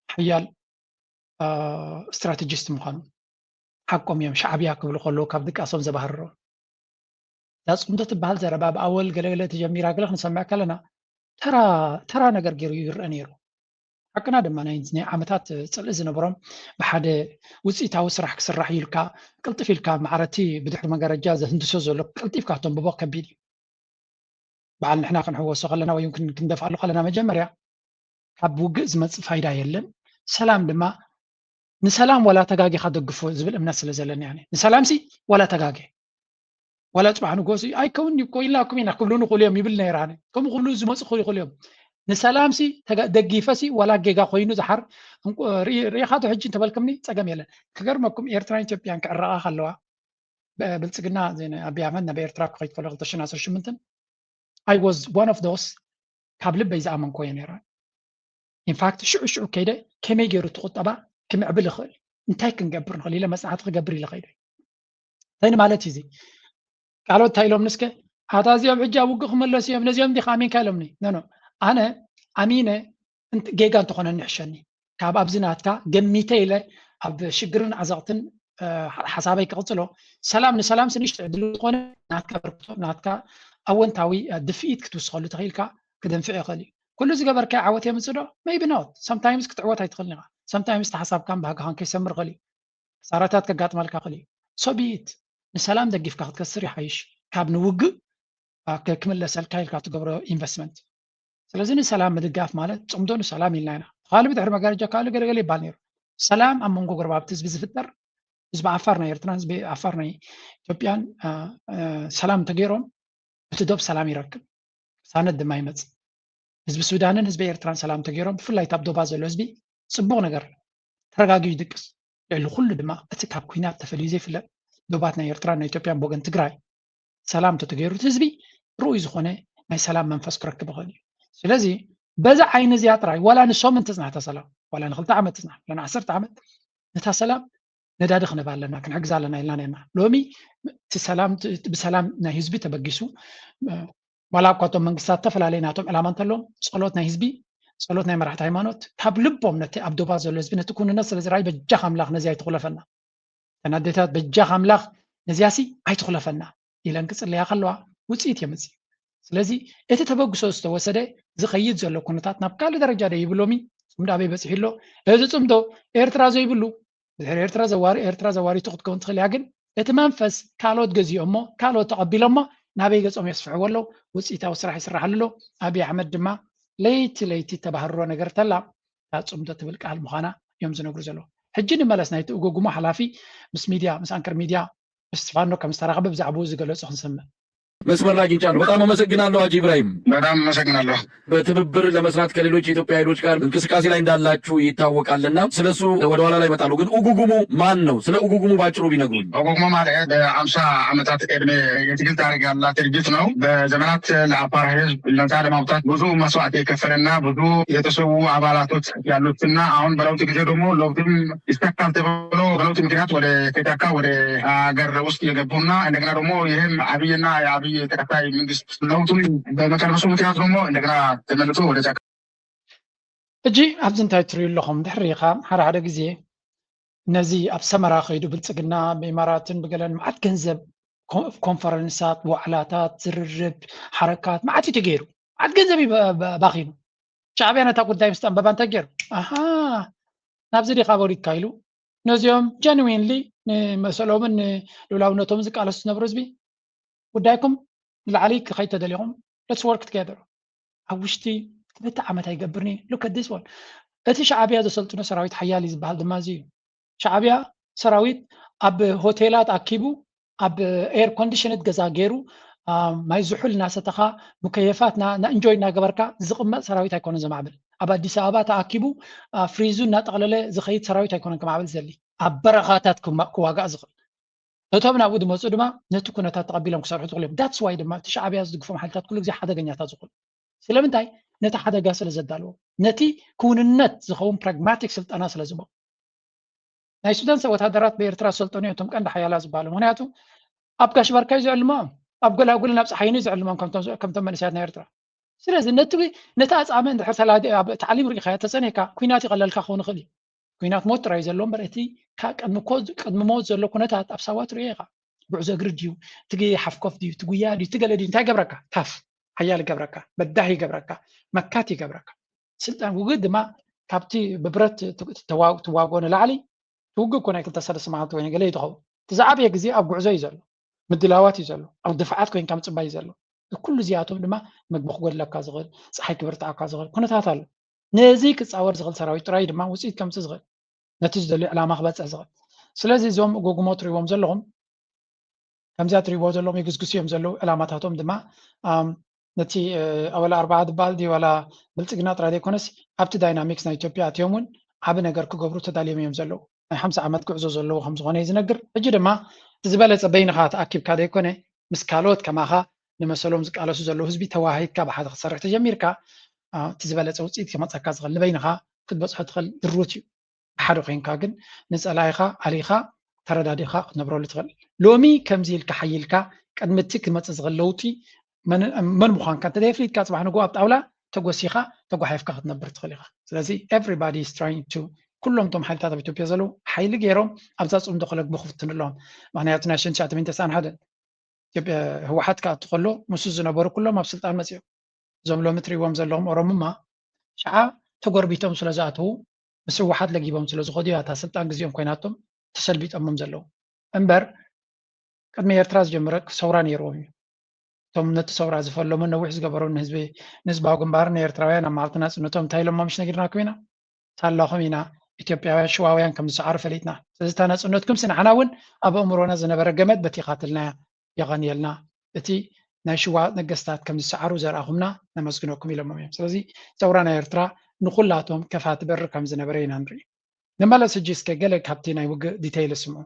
ሓያል ስትራቴጂስት ምዃኑ ሓቆም እዮም። ሻዕብያ ክብሉ ከለዉ ካብ ድቃሶም ዘባህርሮ እዛ ጽምዶ ትበሃል ዘረባ ብኣወል ገለገለ ተጀሚራ ገለ ክንሰምዕ ከለና ተራ ተራ ነገር ገይሩ ይረአ ነይሩ። ሓቅና ድማ ናይ ናይ ዓመታት ጽልኢ ዝነበሮም ብሓደ ውፅኢታዊ ስራሕ ክስራሕ ኢልካ ቅልጥፍ ኢልካ ማዕረቲ ብድሕሪ መጋረጃ ዘህንድሶ ዘሎ ቀልጢፍካ ተንብቦ ከቢድ እዩ። በዓል ንሕና ክንሕወሶ ከለና ወይ እውን ክን- ክንደፍኣሉ ከለና መጀመርያ ካብ ውግእ ዝመፅእ ፋይዳ የለን። ሰላም ድማ ንሰላም ዋላ ተጋጊኻ ደግፎ ዝብል እምነት ስለ ዘለኒ እያ። ንሰላም ሲ ዋላ ተጋገ ዋላ ፅባሕ ንጎሲ ኣይከውን እኮ ኢልናኩም ኢና ክብሉ ንኽእሉ እዮም ይብል ነይረ ኣነ። ከምኡ ክብሉ ዝመፁ ክኽእሉ እዮም። ንሰላም ሲ ተጋ- ደጊፈ ሲ ዋላ ጌጋ ኮይኑ ዝሓር እንቁ- ርኢ- ርኢኻ ዶ ሕጂ እንተበልክምኒ ፀገም የለን። ክገርመኩም ኤርትራን ኢትዮጵያን ክዕረቓ ከለዋ ብ- ብልፅግና ዘይ- ኣቢይ ኣሕመድ ናብ ኤርትራ ክኸይድ ከሎ ክልተ ሽሕን ዓሰርተ ሸሞንተን I was one of those ካብ ልበይ ዝኣመንኮ እየ ነይረ። ኢንፋክት ሽዑ ሽዑ ከይደ ከመይ ገይሩ እቲ ቁጠባ ክምዕብል ይኽእል እንታይ ክንገብር ንኽእል ኢለ መፅናዕቲ ክገብር ኢለ ከይደ። እንታይ ማለት እዩ እዚ? ካልኦት እንታይ ኢሎም ንስከ ኣታ እዚኦም ሕጂ ኣብ ውግእ ክመለሱ እዮም ነዚኦም ዲኻ ኣሚንካ ኢሎምኒ። ኖ ኖ ኣነ ኣሚነ እንት- ጌጋ እንተኾነ ንሕሸኒ ካብ ኣብዚ ናትካ ገሚተ ኢለ ኣብ ሽግርን ዓዘቕትን እ፣ ሓ- ሓሳበይ ክቕፅሎ ሰላም ንሰላም ስንሽተ ዕድል ዝኾነ ናትካ በርክቶ ናትካ ኣወንታዊ እ፣ ድፍኢት ክትውስኸሉ ተኽኢልካ ክደንፍዕ ይኽእል እዩ። ኩሉ ዝገበርካዮ ዓወት የምፅእ ዶ? Maybe not። Sometimes ክትዕወት ኣይትኽእልን ኢኻ። Sometimes እቲ ሓሳብካን ባህግኻን ከይሰምር ይኽእል እዩ። ክሳራታት ከጋጥመልካ ይኽእል እዩ። So be it። ንሰላም ደጊፍካ ክትከስር ይሓይሽ ካብ ንውግእ እ፣ ክ- ክምለሰልካ ኢልካ ትገብሮ ኢንቨስትመንት። ስለዚ ንሰላም ምድጋፍ ማለት ፅምዶ ንሰላም ኢልና ኢና። ካልእ ብድሕሪ መጋረጃ ካልእ ገለገለ ይባል ነይሩ። ሰላም ኣብ መንጎ ጎረባብቲ ህዝቢ ዝፍጠር ህዝቢ ዓፋር ናይ ኤርትራን ህዝቢ ዓፋር ናይ ኢትዮጵያን እ፣ እ፣ ሰላም እንተገይሮም እቲ ዶብ ሰላም ይረክብ፣ ሳነት ድማ ይመፅእ። ህዝቢ ሱዳንን ህዝቢ ኤርትራን ሰላም እንተገይሮም ብፍላይ እታ ኣብ ዶባት ዘሎ ህዝቢ ፅቡቕ ነገር ተረጋጊኡ ይድቅስ። ልዕሊ ኩሉ ድማ እቲ ካብ ኲናት ተፈልዩ ዘይፍለጥ ዶባት ናይ ኤርትራን ናይ ኢትዮጵያን ብወገን ትግራይ ሰላም እንተተገይሩ እቲ ህዝቢ ርኡይ ዝኾነ ናይ ሰላም መንፈስ ክረክብ ይኽእል እዩ። ስለዚ በዛ ዓይኒ እዚኣ ጥራይ ዋላ ንሶም እንትጽናሕ እታ ሰላም ዋላ ንክልተ ዓመት ትጽናሕ ዋላ ንዓሰርተ ዓመት ነታ ሰላም ነዳዲ ክንህባ ኣለና ክንሕግዛ ኣለና ኢልና ነርና። ሎሚ እቲ ሰላም እቲ ብሰላም ናይ ህዝቢ ተበጊሱ እ፣ ዋላ እኳ እቶም መንግስታት ዝተፈላለየ ናቶም ዕላማ እንተለዎም፣ ጸሎት ናይ ህዝቢ፣ ጸሎት ናይ መራሕቲ ሃይማኖት፣ ካብ ልቦም ነቲ ኣብ ዶባት ዘሎ ህዝቢ፣ ነቲ ክውንነት ስለ ዝረኣዩ፣ በጃኻ ኣምላኽ ነዚ ኣይትኹለፈና፣ እተን ኣዴታት በጃኻ ኣምላኽ ነዚኣሲ ኣይትኹለፈና ኢለን ክጽለያ ከለዋ ውጽኢት የምጽእ። ስለዚ እቲ ተበግሶ ዝተወሰደ ዝኸይድ ዘሎ ኩነታት ናብ ካልእ ደረጃ ዶ ይብሎሚ? ጽምዶ ኣበይ በጺሑ ኣሎ? እዚ ጽምዶ ኤርትራ ዘይብሉ ድሕሪ ኤርትራ ዘዋሪ ኤርትራ ዘዋሪቱ ክትከውን ትኽእል እያ። ግን እቲ መንፈስ ካልኦት ገዚኦሞ ካልኦት ተቐቢሎሞ ናበይ ገጾም የስፍሕዎ ኣለዉ። ውጽኢታዊ ስራሕ ይስራሓሉ ኣሎ። ኣብይ ኣሕመድ ድማ ለይቲ ለይቲ ተባህርሮ ነገር ተላ እታ ጽምዶ ትብል ቃል ምዃና እዮም ዝነግሩ ዘለዉ። ሕጂ ንመለስ ናይቲ እጎጉሞ ሓላፊ ምስ ሚድያ ምስ ኣንከር ሚድያ ምስ ስቲፋኖ ከም ዝተራኸበ ብዛዕባኡ ዝገለጹ ክንሰምዕ። መስመር ላይ አግኝቻለሁ። በጣም አመሰግናለሁ ሀጂ ኢብራሂም። በጣም አመሰግናለሁ። በትብብር ለመስራት ከሌሎች የኢትዮጵያ ኃይሎች ጋር እንቅስቃሴ ላይ እንዳላችሁ ይታወቃልና ስለሱ ወደኋላ ላይ እመጣለሁ። ግን ኡጉጉሙ ማን ነው? ስለ ኡጉጉሙ ባጭሩ ቢነግሩኝ። ኦጎሞ ማለት በአምሳ ዓመታት ዕድሜ የትግል ታሪክ ያላት ድርጅት ነው። በዘመናት ለአፋር ህዝብ ነፃ ለማውጣት ብዙ መስዋዕት የከፈለና ብዙ የተሰዉ አባላቶች ያሉትና አሁን በለውጥ ጊዜ ደግሞ ለውጥም ይሳካል ተብሎ በለውጥ ምክንያት ወደ ኬታካ ወደ ሀገር ውስጥ የገቡና እንደገና ደግሞ ይህም አብይና የአብይ ተከታይ መንግስት ለውጡን በመቀልበሱ ምክንያት ደግሞ እንደገና ተመልሶ ወደ ጫካ ሕጂ ኣብዚ እንታይ ትርእዩ ኣለኹም? ድሕሪ ኢኻ ሓደ ሓደ ግዜ ነዚ ኣብ ሰመራ ከይዱ ብልጽግና ብኢማራትን ብገለን መዓት ገንዘብ ኮ- ኮንፈረንሳት፣ ዋዕላታት፣ ዝርርብ፣ ሓረካት መዓት እዩ ተገይሩ። መዓት ገንዘብ እዩ ባ- ባ- ባኺኑ። ሻዕብያ ነታ ጉዳይ ምስ ጠንበባ እንታይ ገይሩ? ኣሃ ናብዚ ዲኻ ወሪድካ ኢሉ ነዚኦም ጀንዊንሊ ንመሰሎምን ንልዑላውነቶምን ዝቃለሱ ዝነብሩ ህዝቢ ጉዳይኩም ንላዕሊ ክኸይድ ተደሊኹም let's work together ኣብ ውሽጢ ክልተ ዓመት ኣይገብርኒ look at this one እቲ ሻዕብያ ዘሰልጥኖ ሰራዊት ሓያል እዩ ዝበሃል ድማ እዚ እዩ ሻዕብያ ሰራዊት ኣብ ሆቴላት ኣኪቡ ኣብ air conditioned ገዛ ገይሩ ማይ ዝሑል እናሰተኻ ሙከየፋት enjoy እናገበርካ ዝቕመጥ ሰራዊት ኣይኮነን ዘማዕብል ኣብ ኣዲስ ኣበባ ተኣኪቡ ፍሪዙ እናጠቕለለ ዝኸይድ ሰራዊት ኣይኮነን ከማዕብል ዘሊ ኣብ በረኻታት ክዋጋእ ዝኽእል እቶም ናብኡ ዝመፁ ድማ ነቲ ኩነታት ተቐቢሎም ክሰርሑ ዝኽእሉ እዮም that's why ድማ እቲ ሻዕብያ ዝድግፎም ሓይልታት ኩሉ ግዜ ሓደገኛታት ዝኾኑ ስለምንታይ ነቲ ሓደጋ ስለ ዘዳልዎ ነቲ ክውንነት ዝኸውን pragmatic ስልጠና ስለ ዝቦ ናይ ሱዳን ሰብ ወታደራት ብኤርትራ ዝሰልጠኑ እዮም እቶም ቀንዲ ሓያላ ዝበሃሉ ምክንያቱ ኣብ ጋሽ ባርካዩ ዝዕልሞም ኣብ ጎላጉልን ኣብ ፀሓይን እዩ ዝዕልሞም ከምቶም መንእሰያት ናይ ኤርትራ ስለዚ ነቲ ነቲ ኣፃምእ እንድሕር ተላዲ ኣብ ታዕሊም ርኢኻዮ ተፀኒሕካ ኩናት ይቐለልካ ክኸውን ይኽእል እዩ ኩናት ሞት ጥራይ ዘሎ እምበር እቲ ቅድሚ ሞት ዘሎ ኩነታት ኣብ ሳዋ ትሪኦ ኢኻ ጉዕዞ እግሪ ድዩ ትግ ሓፍኮፍ ድዩ ትጉያ ድዩ ትገለ ድዩ እንታይ ገብረካ ታፍ ሓያል ይገብረካ በዳህ ይገብረካ መካት ይገብረካ ስልጣን ውግእ ድማ ካብቲ ብብረት ትዋጎ ንላዕሊ ትውግእ እኮ ናይ ክልተ ሰለስተ መዓልቲ ወይ ገለ ይትኸውን እቲ ዝዓበየ ግዜ ኣብ ጉዕዞ እዩ ዘሎ ምድላዋት እዩ ዘሎ ኣብ ድፍዓት ኮይንካ ምፅባይ እዩ ዘሎ ኩሉ እዚኣቶም ድማ ምግቢ ክጎድለካ ዝኽእል ፀሓይ ክብርትዓካ ዝኽእል ኩነታት ኣሎ ነዚ ክፃወር ዝኽእል ሰራዊት ጥራይ ድማ ውፅኢት ከምፅእ ዝኽእል ነቲ ዝደልዩ ዕላማ ክበፅሕ ዝኽእል ስለዚ እዞም ጎጉሞ ትሪእዎም ዘለኹም ከምዚኣ ትሪእዎ ዘለኹም የግስግሱ እዮም ዘለዉ ዕላማታቶም ድማ ነቲ ኣወላ ኣርባዓ ዝበሃል ድዩ ዋላ ብልፅግና ጥራይ ዘይኮነስ ኣብቲ dynamics ናይ ኢትዮጵያ ኣትዮም እውን ዓቢ ነገር ክገብሩ ተዳልዮም እዮም ዘለዉ ናይ ሓምሳ ዓመት ጉዕዞ ዘለዎ ከም ዝኾነ እዩ ዝነግር ሕጂ ድማ እቲ ዝበለፀ በይንኻ ተኣኪብካ ዘይኮነ ምስ ካልኦት ከማኻ ንመሰሎም ዝቃለሱ ዘለዉ ህዝቢ ተዋሂድካ ብሓደ ክትሰርሕ ተጀሚርካ እቲ ዝበለፀ ውፅኢት ክመፀካ ዝኽእል ንበይንኻ ክትበፅሖ ትኽእል ድሩት እዩ ብሓደ ኮይንካ ግን ንፀላኢኻ ኣሊኻ ተረዳዲኻ ክትነብረሉ ትኽእል ሎሚ ከምዚ ኢልካ ሓይልካ ቅድሚ እቲ ክመፅእ ዝኽእል ለውጢ መን ምዃንካ እንተ ፍሊጥካ ፅባሕ ንግሆ ኣብ ጣውላ ተጎሲኻ ተጓሓፍካ ክትነብር ትኽእል ኢኻ ስለዚ everybody is trying to ኩሎም እቶም ሓይልታት ኣብ ኢትዮጵያ ዘለዉ ሓይሊ ገይሮም ኣብዛ ፅምዶ ክለግቡ ክፍትኑ ኣለዎም ምክንያቱ ናይ ሽን ትሽዓተ ሚእቲ ተስዓን ሓደን ኢትዮጵያ ህወሓት ክኣቱ ከሎ ምስኡ ዝነበሩ ኩሎም ኣብ ስልጣን መፂኦም እዞም ሎሚ ትሪእዎም ዘለኹም ኦሮሙማ ሽዓ ተጎርቢቶም ስለ ዝኣተዉ ምስ ህወሓት ለጊቦም ስለ ዝኸዱ እያ እታ ስልጣን ግዜኦም ኮይናቶም ተሰልቢጦሞም ዘለዉ እምበር ቅድሚ ኤርትራ ዝጀመረ ሰውራ ነይርዎም እዩ እቶም ነቲ ሰውራ ዝፈለሙን ነዊሕ ዝገበሩ ንህዝቢ ንህዝባዊ ግንባርን ንኤርትራውያን ኣብ መዓልቲ ናፅነቶም እንታይ ኢሎሞ ምሽ ነጊርናኩም ኢና ሳላኹም ኢና ኢትዮጵያውያን ሽዋውያን ከም ዝሰዓሩ ፈሊጥና ስለዚ እታ ናፅነትኩም ስንዓና እውን ኣብ ኣእምሮና ዝነበረ ገመድ በቲኻትልና የቐንየልና እቲ ናይ ሽዋ ነገስታት ከም ዝሰዓሩ ዘርኣኹምና ነመስግነኩም ኢሎሞም እዮም ስለዚ ሰውራ ናይ ኤርትራ ንኩላቶም ከፋቲ በሪ ከም ዝነበረ ኢና ንርኢ ንመለስ ሕጂ እስከ ገለ ካብቲ ናይ ውግእ detail ስምዑ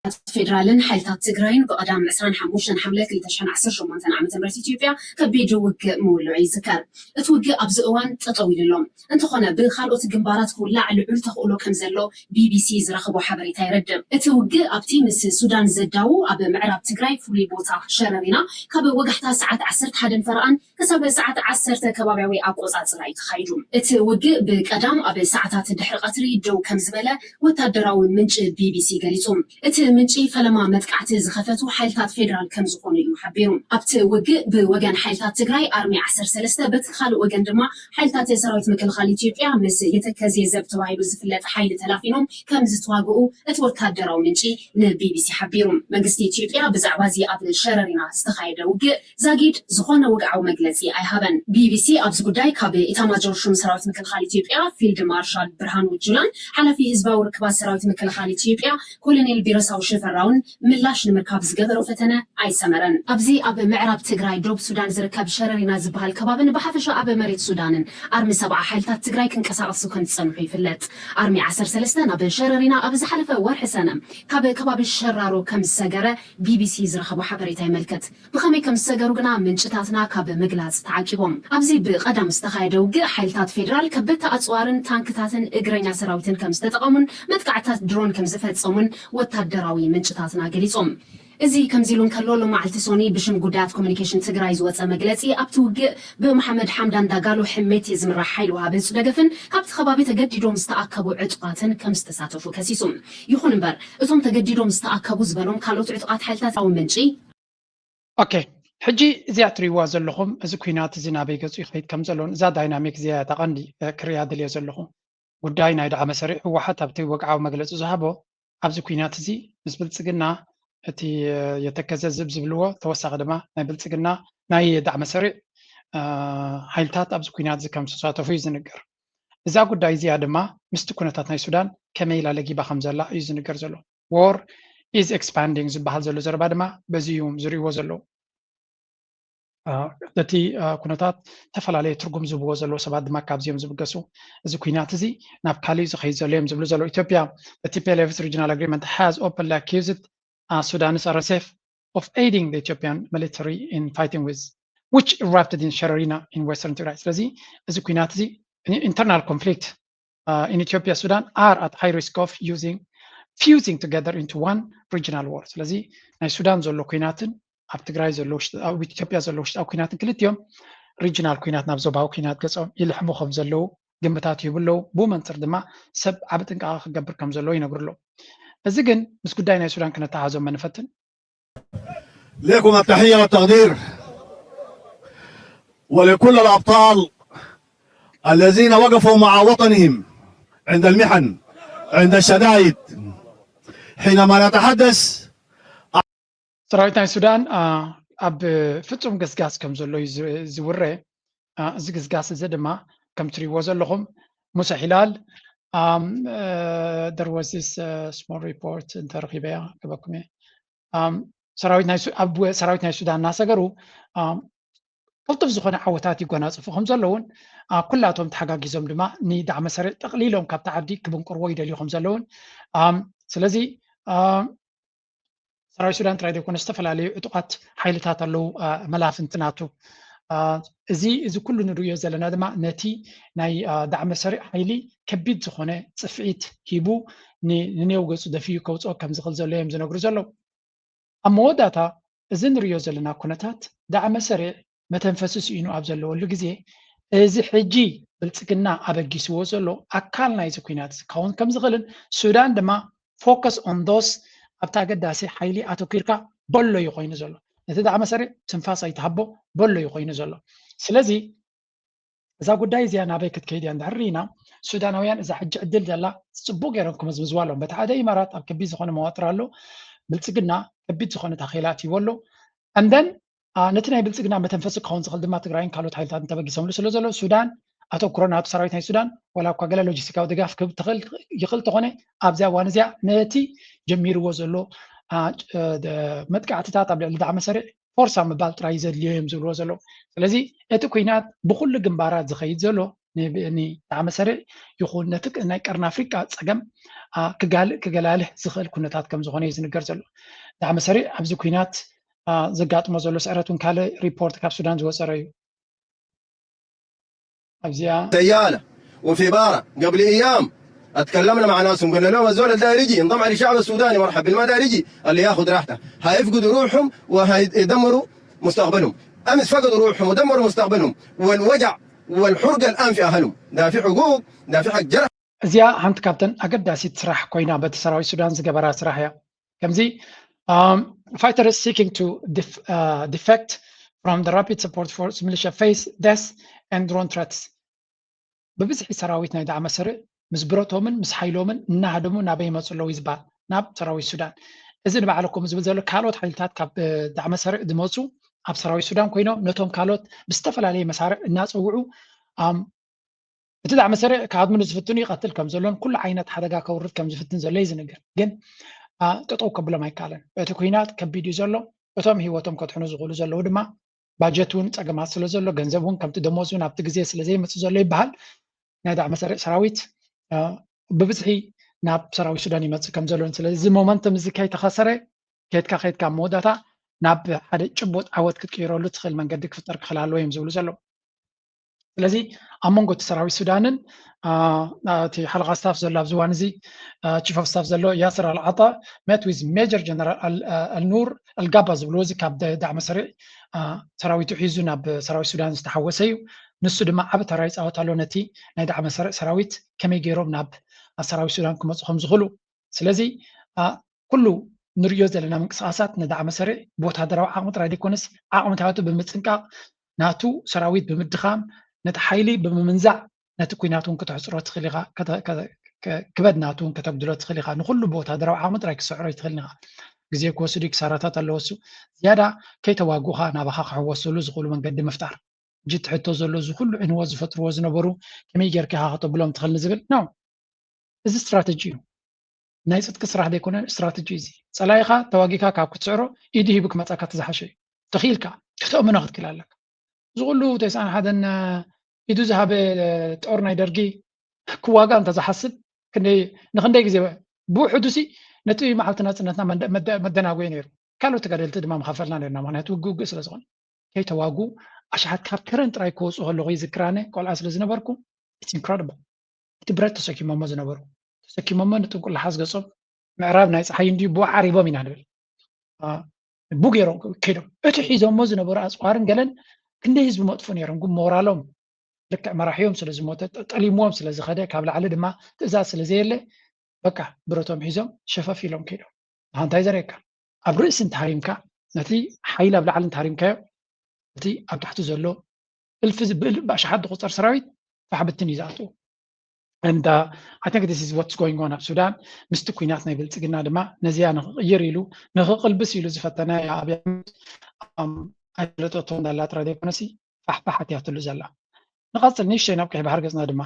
ፌዴራልን ሓይልታት ትግራይን ብቐዳም ዕስራን ሓሙሽተን ሓምለ ክልተ ሽሕን ዓሰርተ ሸሞንተን ዓመተ ምህረት ኢትዮጵያ ከቢድ ውግእ ምውልዑ ይዝከር። እቲ ውግእ ኣብዚ እዋን ጠጠው ኢሉ ኣሎ። እንተኾነ ብኻልኦት ግንባራት ክውላዕ ልዑል ተኽእሎ ከም ዘሎ ቢቢሲ ዝረኸቦ ሓበሬታ የረድእ። እቲ ውግእ ኣብቲ ምስ ሱዳን ዘዳዉ ኣብ ምዕራብ ትግራይ ፍሉይ ቦታ ሸረሪና ካብ ወጋሕታ ሰዓት ዓሰርተ ሓደን ፈረቓን ክሳብ ሰዓት ዓሰርተ ከባብያዊ ኣቆጻጽራ እዩ ተኻይዱ። እቲ ውግእ ብቀዳም ኣብ ሰዓታት ድሕሪ ቀትሪ ደው ከም ዝበለ ወታደራዊ ምንጪ ቢቢሲ ገሊጹ። እቲ ምንጪ ፈለማ መጥቃዕቲ ዝኸፈቱ ሓይልታት ፌዴራል ከም ዝኾኑ እዩ ሓቢሩ። ኣብቲ ውግእ ብወገን ሓይልታት ትግራይ ኣርሚ ዓሰርተ ሰለስተ፣ በቲ ካልእ ወገን ድማ ሓይልታት ሰራዊት ምክልኻል ኢትዮጵያ ምስ የተከዜ ዘብ ተባሂሉ ዝፍለጥ ሓይሊ ተላፊኖም ከም ዝተዋግኡ እቲ ወታደራዊ ምንጪ ንቢቢሲ ሓቢሩ። መንግስቲ ኢትዮጵያ ብዛዕባ እዚ ኣብ ሸረሪና ዝተኻየደ ውግእ ዛጊድ ዝኾነ ወግዓዊ መግለጺ ኣይሃበን። ቢቢሲ ኣብዚ ጉዳይ ካብ ኢታማጆር ሹም ሰራዊት ምክልኻል ኢትዮጵያ ፊልድ ማርሻል ብርሃኑ ጁላን ሓላፊ ህዝባዊ ርክባት ሰራዊት ምክልኻል ኢትዮጵያ ኮሎኔል ቢረሳው ሽፈራውን ምላሽ ንምርካብ ዝገበሮ ፈተነ ኣይሰመረን። ኣብዚ ኣብ ምዕራብ ትግራይ ዶብ ሱዳን ዝርከብ ሸረሪና ዝበሃል ከባብን ብሓፈሻ ኣብ መሬት ሱዳንን ኣርሚ ሰብዓ ሓይልታት ትግራይ ክንቀሳቐሱ ከም ዝጸንሑ ይፍለጥ። ኣርሚ ዓሰርተ ሰለስተ ናብ ሸረሪና ኣብ ዝሓለፈ ወርሒ ሰነ ካብ ከባቢ ሸራሮ ከም ዝሰገረ ቢቢሲ ዝረኸቦ ሓበሬታ የመልክት። ብኸመይ ከም ዝሰገሩ ግና ምንጭታትና ካብ ምግላጽ ተዓቂቦም። ኣብዚ ብቐዳም ዝተኻየደ ውግእ ሓይልታት ፌዴራል ከበድቲ ኣጽዋርን ታንክታትን እግረኛ ሰራዊትን ከም ዝተጠቐሙን መጥቃዕታት ድሮን ከም ዝፈጸሙን ወታደራዊ ምንጭታትና ገሊጾም። እዚ ከምዚ ኢሉ እንከሎ፣ ሎማዓልቲ ሶኒ ብሽም ጉዳያት ኮሚኒኬሽን ትግራይ ዝወጸ መግለጺ፣ ኣብቲ ውግእ ብመሓመድ ሓምዳን ዳጋሎ ሕሜቲ ዝምራሕ ሓይሊ ወሃቢ ህጹጽ ደገፍን ካብቲ ከባቢ ተገዲዶም ዝተኣከቡ ዕጡቓትን ከም ዝተሳተፉ ከሲሱ። ይኹን እምበር፣ እቶም ተገዲዶም ዝተኣከቡ ዝበሎም ካልኦት ዕጡቓት ሓይልታት ኣዊ ምንጪ ኦኬ፣ ሕጂ እዚኣ ትሪእዋ ዘለኹም፣ እዚ ኲናት እዚ ናበይ ገጹ ይኸይድ ከም ዘሎን እዛ ዳይናሚክ እዚኣ እያ እታ ቀንዲ፣ እ፣ ክርእያ ደልየ ዘለኹ። ጉዳይ ናይ ደዓ መሰሪዕ ህወሓት ኣብቲ ወግዓዊ መግለጺ ዝሃቦ፣ ኣብዚ ኲናት እዚ ምስ ብልጽግና እቲ፣ እ፣ የተከዘ ዝብ ዝብልዎ፣ ተወሳኺ ድማ ናይ ብልጽግና ናይ ደዓ መሰሪዕ፣ እ፣ ሓይልታት ኣብዚ ኲናት እዚ ከም ዝተሳተፉ እዩ ዝንገር። እዛ ጉዳይ እዚኣ ድማ ምስቲ ኩነታት ናይ ሱዳን ከመይ ኢላ ለጊባ ከም ዘላ እዩ ዝንገር ዘሎ። War is expanding ዝበሃል ዘሎ ዘረባ ድማ በዚ እዮም ዝርእይዎ ዘለዉ። እቲ ኩነታት ዝተፈላለየ ትርጉም ዝህብዎ ዘለዉ ሰባት ድማ ካብዚ እዮም ዝብገሱ። እዚ ኩናት እዚ ናብ ካሊእ ዝኸይድ ዘሎ እዮም ዝብሉ ዘለዉ። ኢትዮጵያ፣ the T P L F's regional agreement has openly accused Sudanese R S F of aiding the Ethiopian military in fighting with which erupted in Shararina in western Tigray። ስለዚ እዚ ኩናት እዚ internal conflict in Ethiopia Sudan are at high risk of using fusing together into one regional war። ስለዚ ናይ ሱዳን ዘሎ ኩናትን ኣብ ትግራይ ዘሎ ኣብ ኢትዮጵያ ዘሎ ውሽጣዊ ኩናትን ክልቲኦም ሪጅናል ኩናት ናብ ዞባዊ ኩናት ገጾም ይልሕሙ ከም ዘለዉ ግምታት ይህቡ ኣለዉ። ብኡ መንፅር ድማ ሰብ ዓቢ ጥንቃቐ ክገብር ከም ዘለዎ ይነግሩ ኣለዉ። እዚ ግን ምስ ጉዳይ ናይ ሱዳን ክነተሓዞ እሞ ንፈትን። لكم التحية والتقدير ولكل الأبطال الذين وقفوا مع وطنهم عند المحن عند الشدائد حينما نتحدث ሰራዊት ናይ ሱዳን ኣብ ፍጹም ገስጋስ ከም ዘሎ እዩ ዝውረ። እዚ ግስጋስ እዚ ድማ ከም ትሪእዎ ዘለኹም ሙሳ ሒላል there was this small report እንተረኺበያ ክበኩም እየ። ሰራዊት ናይ ሱዳን እናሰገሩ ቅልጡፍ ዝኾነ ዓወታት ይጎናፅፉ ከም ዘለውን ኩላቶም ተሓጋጊዞም ድማ ንዳዕመ ሰሪዕ ጠቕሊሎም ካብቲ ዓዲ ክብንቅርዎ ይደልዩ ከም ዘለውን ስለዚ ሰራዊት ሱዳን ጥራይ ዘይኮነ ዝተፈላለዩ ዕጡቓት ሓይልታት ኣለዉ መላፍንቲ ናቱ። እዚ እዚ ኩሉ ንርእዮ ዘለና ድማ ነቲ ናይ ዳዕመ ሰሪዕ ሓይሊ ከቢድ ዝኾነ ፅፍዒት ሂቡ ንኔው ገፁ ደፊኡ ከውፅኦ ከም ዝኽእል ዘሎ እዮም ዝነግሩ ዘለዉ። ኣብ መወዳእታ እዚ ንርእዮ ዘለና ኩነታት ዳዕመ ሰሪዕ መተንፈሲ ስኢኑ ኣብ ዘለወሉ ግዜ እዚ ሕጂ ብልፅግና ኣበጊስዎ ዘሎ ኣካል ናይዚ ኩናት እዚ ክኸውን ከም ዝኽእልን ሱዳን ድማ focus on those ኣብቲ ኣገዳሲ ሓይሊ ኣተኲርካ በሎ እዩ ኮይኑ ዘሎ። ነቲ ዳዕመ ሰሪዕ ትንፋስ ኣይትሃቦ በሎ እዩ ኮይኑ ዘሎ። ስለዚ እዛ ጉዳይ እዚኣ ናበይ ክትከይድ እያ እንድሕር ርኢና ሱዳናውያን እዛ ሕጂ ዕድል ዘላ ፅቡቅ ገይሮም ክምዝምዝዋ ኣለዎም። በቲ ሓደ ኢማራት ኣብ ከቢድ ዝኾነ መዋጥር ኣሎ ብልፅግና ከቢድ ዝኾነ ታኼላ ኣትይዎ ኣሎ። And then ነቲ ናይ ብልፅግና መተንፈሲ ክኸውን ዝኽእል ድማ ትግራይን ካልኦት ሓይልታትን ተበጊሶምሉ ስለ ዘሎ ሱዳን ኣተኩሮ ናቱ ሰራዊት ናይ ሱዳን ዋላ እኳ ገለ ሎጂስቲካዊ ድጋፍ ክህብ ትኽእል ይኽእል ተኾነ ኣብዚኣ እዋን እዚኣ ነቲ ጀሚርዎ ዘሎ መጥቃዕትታት ኣብ ልዕሊ ዳዕመ ሰሪዕ ፎርሳ ምባል ጥራይ ዘድልዮ እዮም ዝብልዎ ዘለዉ። ስለዚ እቲ ኩናት ብኩሉ ግንባራት ዝኸይድ ዘሎ ንዳዕመ ሰሪዕ ይኹን ነቲ ናይ ቀርኒ ኣፍሪቃ ፀገም ክጋልእ ክገላልህ ዝኽእል ኩነታት ከም ዝኾነ እዩ ዝንገር ዘሎ። ዳዕመ ሰሪዕ ኣብዚ ኩናት ዘጋጥሞ ዘሎ ስዕረት እውን ካልእ ሪፖርት ካብ ሱዳን ዝወፀረ እዩ። ኣብዚኣ سيالة وفي بارة قبل أيام اتكلمنا مع ناسهم، قلنا لهم: "الزول الداير يجي ينضم على الشعب السوداني مرحب، اللي ما داير يجي اللي ياخذ راحته، هيفقدوا روحهم وهيدمروا مستقبلهم". أمس فقدوا روحهم ودمروا مستقبلهم، والوجع والحرقة الآن في أهلهم، لا في حقوق، لا في حق جرح. እዚኣ ሓንቲ ካብተን ኣገዳሲት ስራሕ ኮይና በቲ ሰራዊት ሱዳን ዝገበራ ስራሕ እያ። ከምዚ um, fighters seeking to def, uh, defect from the rapid support force militia face death and drone threats። ብብዝሒ ሰራዊት ናይ ዳዕመ ሰሪዕ ምስ ብረቶምን ምስ ሓይሎምን እናሃደሙ ናበይ ይመፁ ኣለዉ ይዝባል ናብ ሰራዊት ሱዳን። እዚ ንባዕሉ ከምኡ ዝብል ዘሎ ካልኦት ሓይልታት ካብ ዳዕመ ሰሪዕ ዝመፁ ኣብ ሰራዊት ሱዳን ኮይኖም ነቶም ካልኦት ብዝተፈላለየ መሳርዕ እናፀውዑ እቲ ዳዕመ ሰሪዕ ክሃድሙ ንዝፍትኑ ይቐትል ከም ዘሎን ኩሉ ዓይነት ሓደጋ ከውርድ ከም ዝፍትን ዘሎ እዩ ዝንገር። ግን ጠጠው ከብሎም ኣይከኣለን። እቲ ኩናት ከቢድ እዩ ዘሎ። እቶም ህይወቶም ከድሕኑ ዝኽእሉ ዘለዉ ድማ ባጀት እውን ፀገማት ስለ ዘሎ ገንዘብ እውን ከምቲ ደሞዝ እውን ኣብቲ ግዜ ስለ ዘይመፅእ ዘሎ ይበሃል። ናይ ዳዕመ ሰሪዕ ሰራዊት ብብዝሒ ናብ ሰራዊት ሱዳን ይመፅእ ከም ዘሎን ስለዚ እዚ ሞመንተም እዚ ከይተኸሰረ ከድካ ከድካ ኣብ መወዳእታ ናብ ሓደ ጭቡጥ ዓወት ክትቅይረሉ ትኽእል መንገዲ ክፍጠር ክኽእል ኣለዎ እዮም ዝብሉ ዘለዉ። ስለዚ ኣብ መንጎ እቲ ሰራዊት ሱዳንን እቲ ሓለቓ ስታፍ ዘሎ ኣብዚ እዋን እዚ ቺፍ ኦፍ ስታፍ ዘሎ ያስር ኣልዓጣ met with Major General ኣልኑር ኣልጋባ ዝብልዎ እዚ ካብ ዳዕመ ሰሪዕ ሰራዊቱ ሒዙ ናብ ሰራዊት ሱዳን ዝተሓወሰ እዩ። ንሱ ድማ ዓብ ተራ ይፃወት ኣሎ ነቲ ናይ ዳዕመ ሰሪዕ ሰራዊት ከመይ ገይሮም ናብ ሰራዊት ሱዳን ክመፁ ከም ዝኽእሉ። ስለዚ ኩሉ ንርእዮ ዘለና ምንቅስቃሳት ንዳዕመ ሰሪዕ ብወታደራዊ ዓቕሚ ጥራይ ዘይኮነስ ዓቕምታቱ ብምፅንቃቕ ናቱ ሰራዊት ብምድኻም ነቲ ሓይሊ ብምምንዛዕ ነቲ ኩናት እውን ከተሕፅሮ ትኽእል ኢኻ። ክበድ ናቱ እውን ከተጉድሎ ትኽእል ኢኻ። ንኩሉ ብወታደራዊ ዓቕሚ ጥራይ ክስዕሮ ኣይትኽእልን ኢኻ። ግዜ ክወስድ እዩ፣ ክሳራታት ኣለዎ። እሱ ዝያዳ ከይተዋጉኻ ናባኻ ክሕወስሉ ዝኽእሉ መንገዲ ምፍጣር። ሕጂ እቲ ሕቶ ዘሎ እዚ ኩሉ ዕንወት ዝፈጥርዎ ዝነበሩ ከመይ ጌርካ ኢኻ ከተብሎም ትኽእል ንዝብል ነው። እዚ ስትራተጂ እዩ። ናይ ፅጥቂ ስራሕ ዘይኮነ ስትራተጂ እዚ። ፀላኢኻ ተዋጊካ ካብ ክትስዕሮ ኢዱ ሂቡ ክመፃካ እቲ ዝሓሸ እዩ። ተኽኢልካ ከተእምኖ ክትክእል ኣለካ። እዚ ኩሉ ተስዓን ሓደን ኢዱ ዝሃበ ጦር ናይ ደርጊ ክዋጋእ እንተዝሓስብ ክንደይ ንክንደይ ግዜ ብውሕዱ ሲ ነቲ መዓልቲ ናፅነትና መደናጎዩ ነይሩ። ካልኦት ተጋደልቲ ድማ ምኸፈልና ነርና። ምክንያቱ ውግእ ውግእ ስለ ዝኾነ ከይተዋጉ ኣሽሓት ካብ ከረን ጥራይ ክወፁ ከለኹ ይዝክራነ ቆልዓ ስለ ዝነበርኩ it's incredible። እቲ ብረት ተሰኪሞሞ ዝነበሩ ተሰኪሞሞ ንጥንቁላሓዝ ገፆም ምዕራብ ናይ ፀሓይ እንድዩ ብኡ ዓሪቦም ኢና ንብል። ብኡ ገይሮም ከይዶም እቲ ሒዞሞ ዝነበሩ ኣፅዋርን ገለን ክንደይ ህዝቢ መጥፉ ነይሮም ግን ሞራሎም ልክዕ መራሒኦም ስለ ዝሞተ ጠሊምዎም ስለ ዝኸደ ካብ ላዕሊ ድማ ትእዛዝ ስለ ዘየለ በቃ ብረቶም ሒዞም ሸፈፍ ኢሎም ከይዶም። ንኻ እንታይ ዘርእየካ ኣብ ርእሲ እንተሃሪምካ ነቲ ሓይሊ ኣብ ላዕሊ እንተሃሪምካዮ እቲ ኣብ ታሕቲ ዘሎ እልፊ ብኣሽሓት ዝቁፀር ሰራዊት ፋሕ ብትን እዩ ዝኣትዎ። And uh, I think this is what's going on ኣብ ሱዳን ምስቲ ኩናት ናይ ብልፅግና ድማ ነዚያ ንክቕይር ኢሉ ንክቕልብስ ኢሉ ዝፈተነ ኣብያ ኣይፈለጠቶ እንዳላ ጥራይ ዘይኮነሲ ፋሕፋሕ ኣትያትሉ ዘላ። ንቐፅል ንእሽተይ ናብ ቀይ ባሕሪ ገፅና ድማ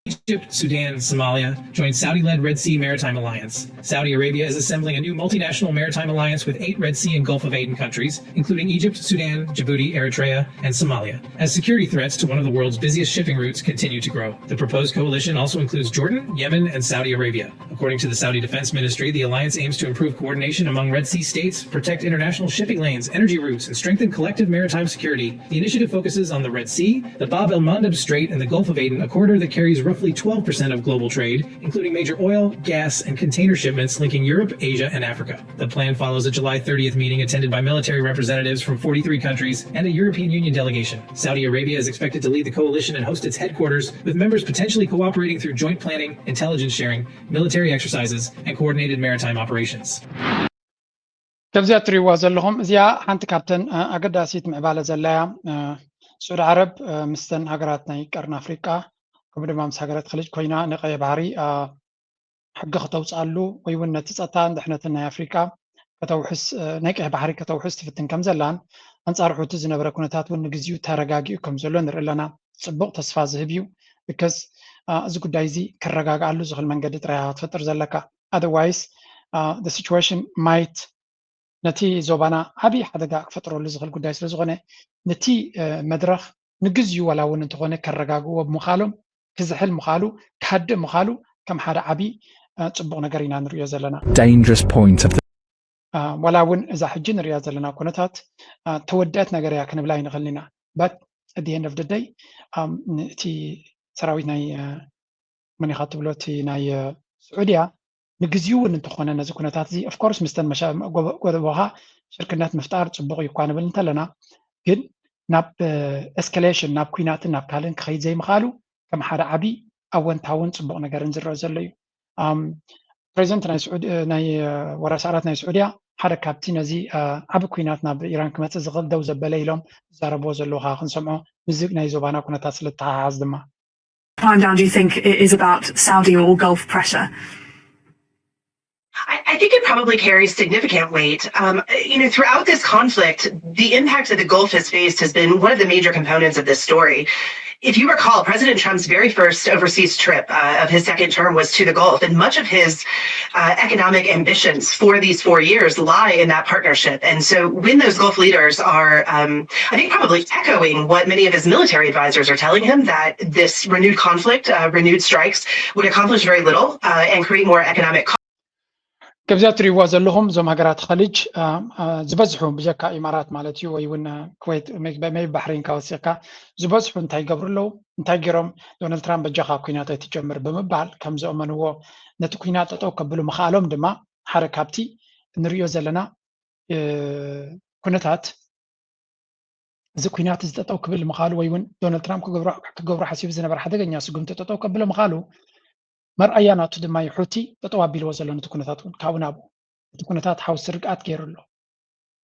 Egypt, Sudan, and Somalia joined Saudi led Red Sea Maritime Alliance. Saudi Arabia is assembling a new multinational maritime alliance with eight Red Sea and Gulf of Aden countries, including Egypt, Sudan, Djibouti, Eritrea, and Somalia, as security threats to one of the world's busiest shipping routes continue to grow. The proposed coalition also includes Jordan, Yemen, and Saudi Arabia. According to the Saudi Defense Ministry, the alliance aims to improve coordination among Red Sea states, protect international shipping lanes, energy routes, and strengthen collective maritime security. The initiative focuses on the Red Sea, the Bab el Mandeb Strait, and the Gulf of Aden, a corridor that carries roughly twelve percent of global trade, including major oil, gas, and container shipments linking Europe, Asia, and Africa. The plan follows a July thirtieth meeting attended by military representatives from forty-three countries and a European Union delegation. Saudi Arabia is expected to lead the coalition and host its headquarters, with members potentially cooperating through joint planning, intelligence sharing, military exercises, and coordinated maritime operations. ከምዚኣ እትሪእዋ ዘለኹም እዚኣ ሓንቲ ካብተን ኣገዳሲት ምዕባለ ዘላያ ስዑድ ዓረብ ምስተን ሃገራት ናይ ቀርኒ ኣፍሪቃ ከምኡ ድማ ምስ ሃገራት ኸሊጅ ኮይና ንቀይ ባሕሪ ሕጊ ከተውፅኣሉ ወይ እውን ነቲ ፀጥታን ድሕነትን ናይ ኣፍሪቃ ከተውሕስ ናይ ቀይ ባሕሪ ከተውሕስ ትፍትን ከም ዘላን ኣንፃር ሑቲ ዝነበረ ኩነታት እውን ንግዚኡ ተረጋጊኡ ከም ዘሎ ንርኢ ኣለና። ፅቡቅ ተስፋ ዝህብ እዩ። ብከስ እዚ ጉዳይ እዚ ክረጋግኣሉ ዝኽእል መንገዲ ጥራይ ክትፈጥር ዘለካ። Otherwise the situation might ነቲ ዞባና ዓብዪ ሓደጋ ክፈጥረሉ ዝኽእል ጉዳይ ስለ ዝኾነ ነቲ መድረኽ ንግዜኡ ዋላ እውን እንተኾነ ከረጋግእዎ ብምኻሎም ክዝሕል ምኻሉ ክሃድእ ምኻሉ ከም ሓደ ዓብዪ እ፣ ፅቡቕ ነገር ኢና ንሪኦ ዘለና። Dangerous point of the ዋላ እውን እዛ ሕጂ ንሪኣ ዘለና ኩነታት ተወደአት ነገር እያ ክንብላ ኣይንኽእልን ኢና። But at the end of the day እቲ ሰራዊት ናይ መን ኢኻ ትብሎ እቲ ናይ ስዑድያ ንግዚኡ እውን እንተኾነ ነዚ ኩነታት እዚ of course ምስተን ጎደቦኻ ሽርክነት ምፍጣር ፅቡቕ እዩ እኳ ንብል እንተለና ግን ናብ escalation ናብ ኩናትን ናብ ካልእን ክኸይድ ዘይምኽኣሉ ከም ሓደ ዓብዪ ኣወንታውን ፅቡቕ ነገርን ዝረአ ዘሎ እዩ። ፕሬዚደንት ናይ ወራስ ዓራት ናይ ስዑድያ ሓደ ካብቲ ነዚ ዓቢ ኩናት ናብ ኢራን ክመፅእ ዝኽእል ደው ዘበለ ኢሎም ዝዛረብዎ ዘለዉ ከዓ ክንሰምዖ ምስዚ ናይ ዞባና ኩነታት ስለተሓሓዝ ድማ Prime Down, do you think it is about Saudi or Gulf pressure? I, I think it probably carries significant weight. Um, you know, throughout this conflict, the impact that the Gulf has faced has been one of the major components of this story. If you recall, President Trump's very first overseas trip uh, of his second term was to the Gulf, and much of his uh, economic ambitions for these four years lie in that partnership. And so when those Gulf leaders are, um, I think, probably echoing what many of his military advisors are telling him, that this renewed conflict, uh, renewed strikes, would accomplish very little uh, and create more economic ከምዚኣ ትሪእዋ ዘለኹም እዞም ሃገራት ኸሊጅ ዝበዝሑ ብጀካ ኢማራት ማለት እዩ ወይ እውን ኩዌት maybe ባሕሬን ካብ ወሲኽካ ዝበዝሑ እንታይ ይገብሩ ኣለዉ እንታይ ገይሮም ዶናልድ ትራምፕ በጃኻ ኩናት ኣይትጀምር ብምባል ከም ዘእመንዎ ነቲ ኩናት ጠጠው ከብሉ ምኽኣሎም ድማ ሓደ ካብቲ ንሪኦ ዘለና ኩነታት እዚ ኩናት እዚ ጠጠው ክብል ምኻሉ ወይ እውን ዶናልድ ትራምፕ ክገብሮ ሓሲቡ ዝነበረ ሓደገኛ ስጉምቲ ጠጠው ከብሎ ምኻሉ መርኣያ ናቱ ድማ እዩ ሑቲ ጠጠው ኣቢልዎ ዘሎ ነቲ ኩነታት እውን ካብኡ ናብኡ እቲ ኩነታት ሓውሲ ርግኣት ገይሩ ኣሎ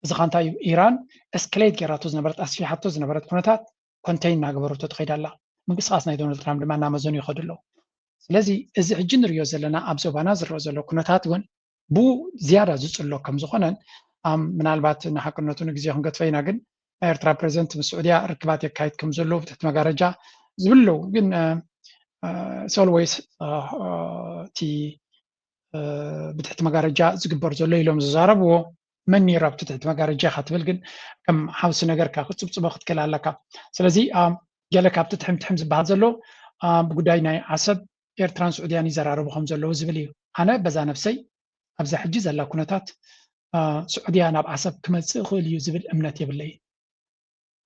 እዚ ኻንታ እዩ ኢራን escalate ገይራቶ ዝነበረት ኣስፊሓቶ ዝነበረት ኩነታት contain እናገበረቶ ትኸይድ ኣላ ምንቅስቃስ ናይ ዶናልድ ትራምፕ ድማ እናመዘኑ ይኸዱ ኣለዉ ስለዚ እዚ ሕጂ ንሪኦ ዘለና ኣብ ዞባና ዝረአ ዘሎ ኩነታት እውን ብኡ ዝያዳ ዝፅሎ ከም ዝኾነን ምናልባት ንሓቅነቱ ንግዜ ክንገድፈ ኢና ግን ናይ ኤርትራ ፕሬዚደንት ምስ ስዑድያ ርክባት የካይድ ከም ዘለዎ ብትሕቲ መጋረጃ ዝብል ኣለዉ ግን it's always እቲ ብትሕቲ መጋረጃ ዝግበር ዘሎ ኢሎም ዝዛረብዎ መን ነይሩ ኣብቲ ትሕቲ መጋረጃ ኢኻ ትብል ግን ከም ሓውሲ ነገርካ ክፅብፅቦ ክትክእል ኣለካ ስለዚ ገለ ካብቲ ትሕም ትሕም ዝበሃል ዘሎ ብጉዳይ ናይ ዓሰብ ኤርትራን ስዑድያን ይዘራረቡ ከም ዘለዉ ዝብል እዩ ኣነ በዛ ነብሰይ ኣብዛ ሕጂ ዘላ ኩነታት ስዑድያ ናብ ዓሰብ ክመፅእ ይኽእል እዩ ዝብል እምነት የብለይን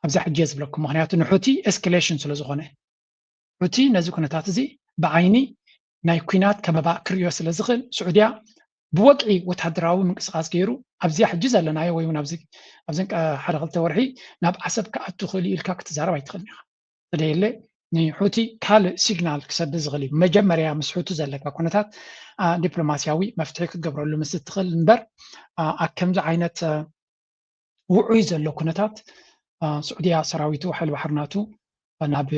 ኣብዛ ሕጂ እየ ዝብለኩም ምክንያቱ ንሑቲ escalation ስለ ዝኾነ ሑቲ ነዚ ኩነታት እዚ ብዓይኒ ናይ ኩናት ከበባ ክርእዮ ስለ ዝኽእል ስዑድያ ብወግዒ ወታደራዊ ምንቅስቃስ ገይሩ ኣብዚኣ ሕጂ ዘለናዮ ወይ እውን ኣብዚ ኣብዘን ቀ- ሓደ ክልተ ወርሒ ናብ ዓሰብ ክኣቱ ክእል እዩ ኢልካ ክትዛረብ ኣይትኽእልን ኢኻ ተደየለ ንሑቲ ካልእ ሲግናል ክሰድ ዝኽእል እዩ መጀመርያ ምስ ሑቲ ዘለካ ኩነታት አ፣ ዲፕሎማስያዊ መፍትሒ ክትገብረሉ ምስ እትኽእል እምበር አ፣ ኣብ ከምዚ ዓይነት አ፣ ውዑይ ዘሎ ኩነታት አ፣ ስዑድያ ሰራዊቱ ሓይሊ ባሕሪ ናቱ ናብ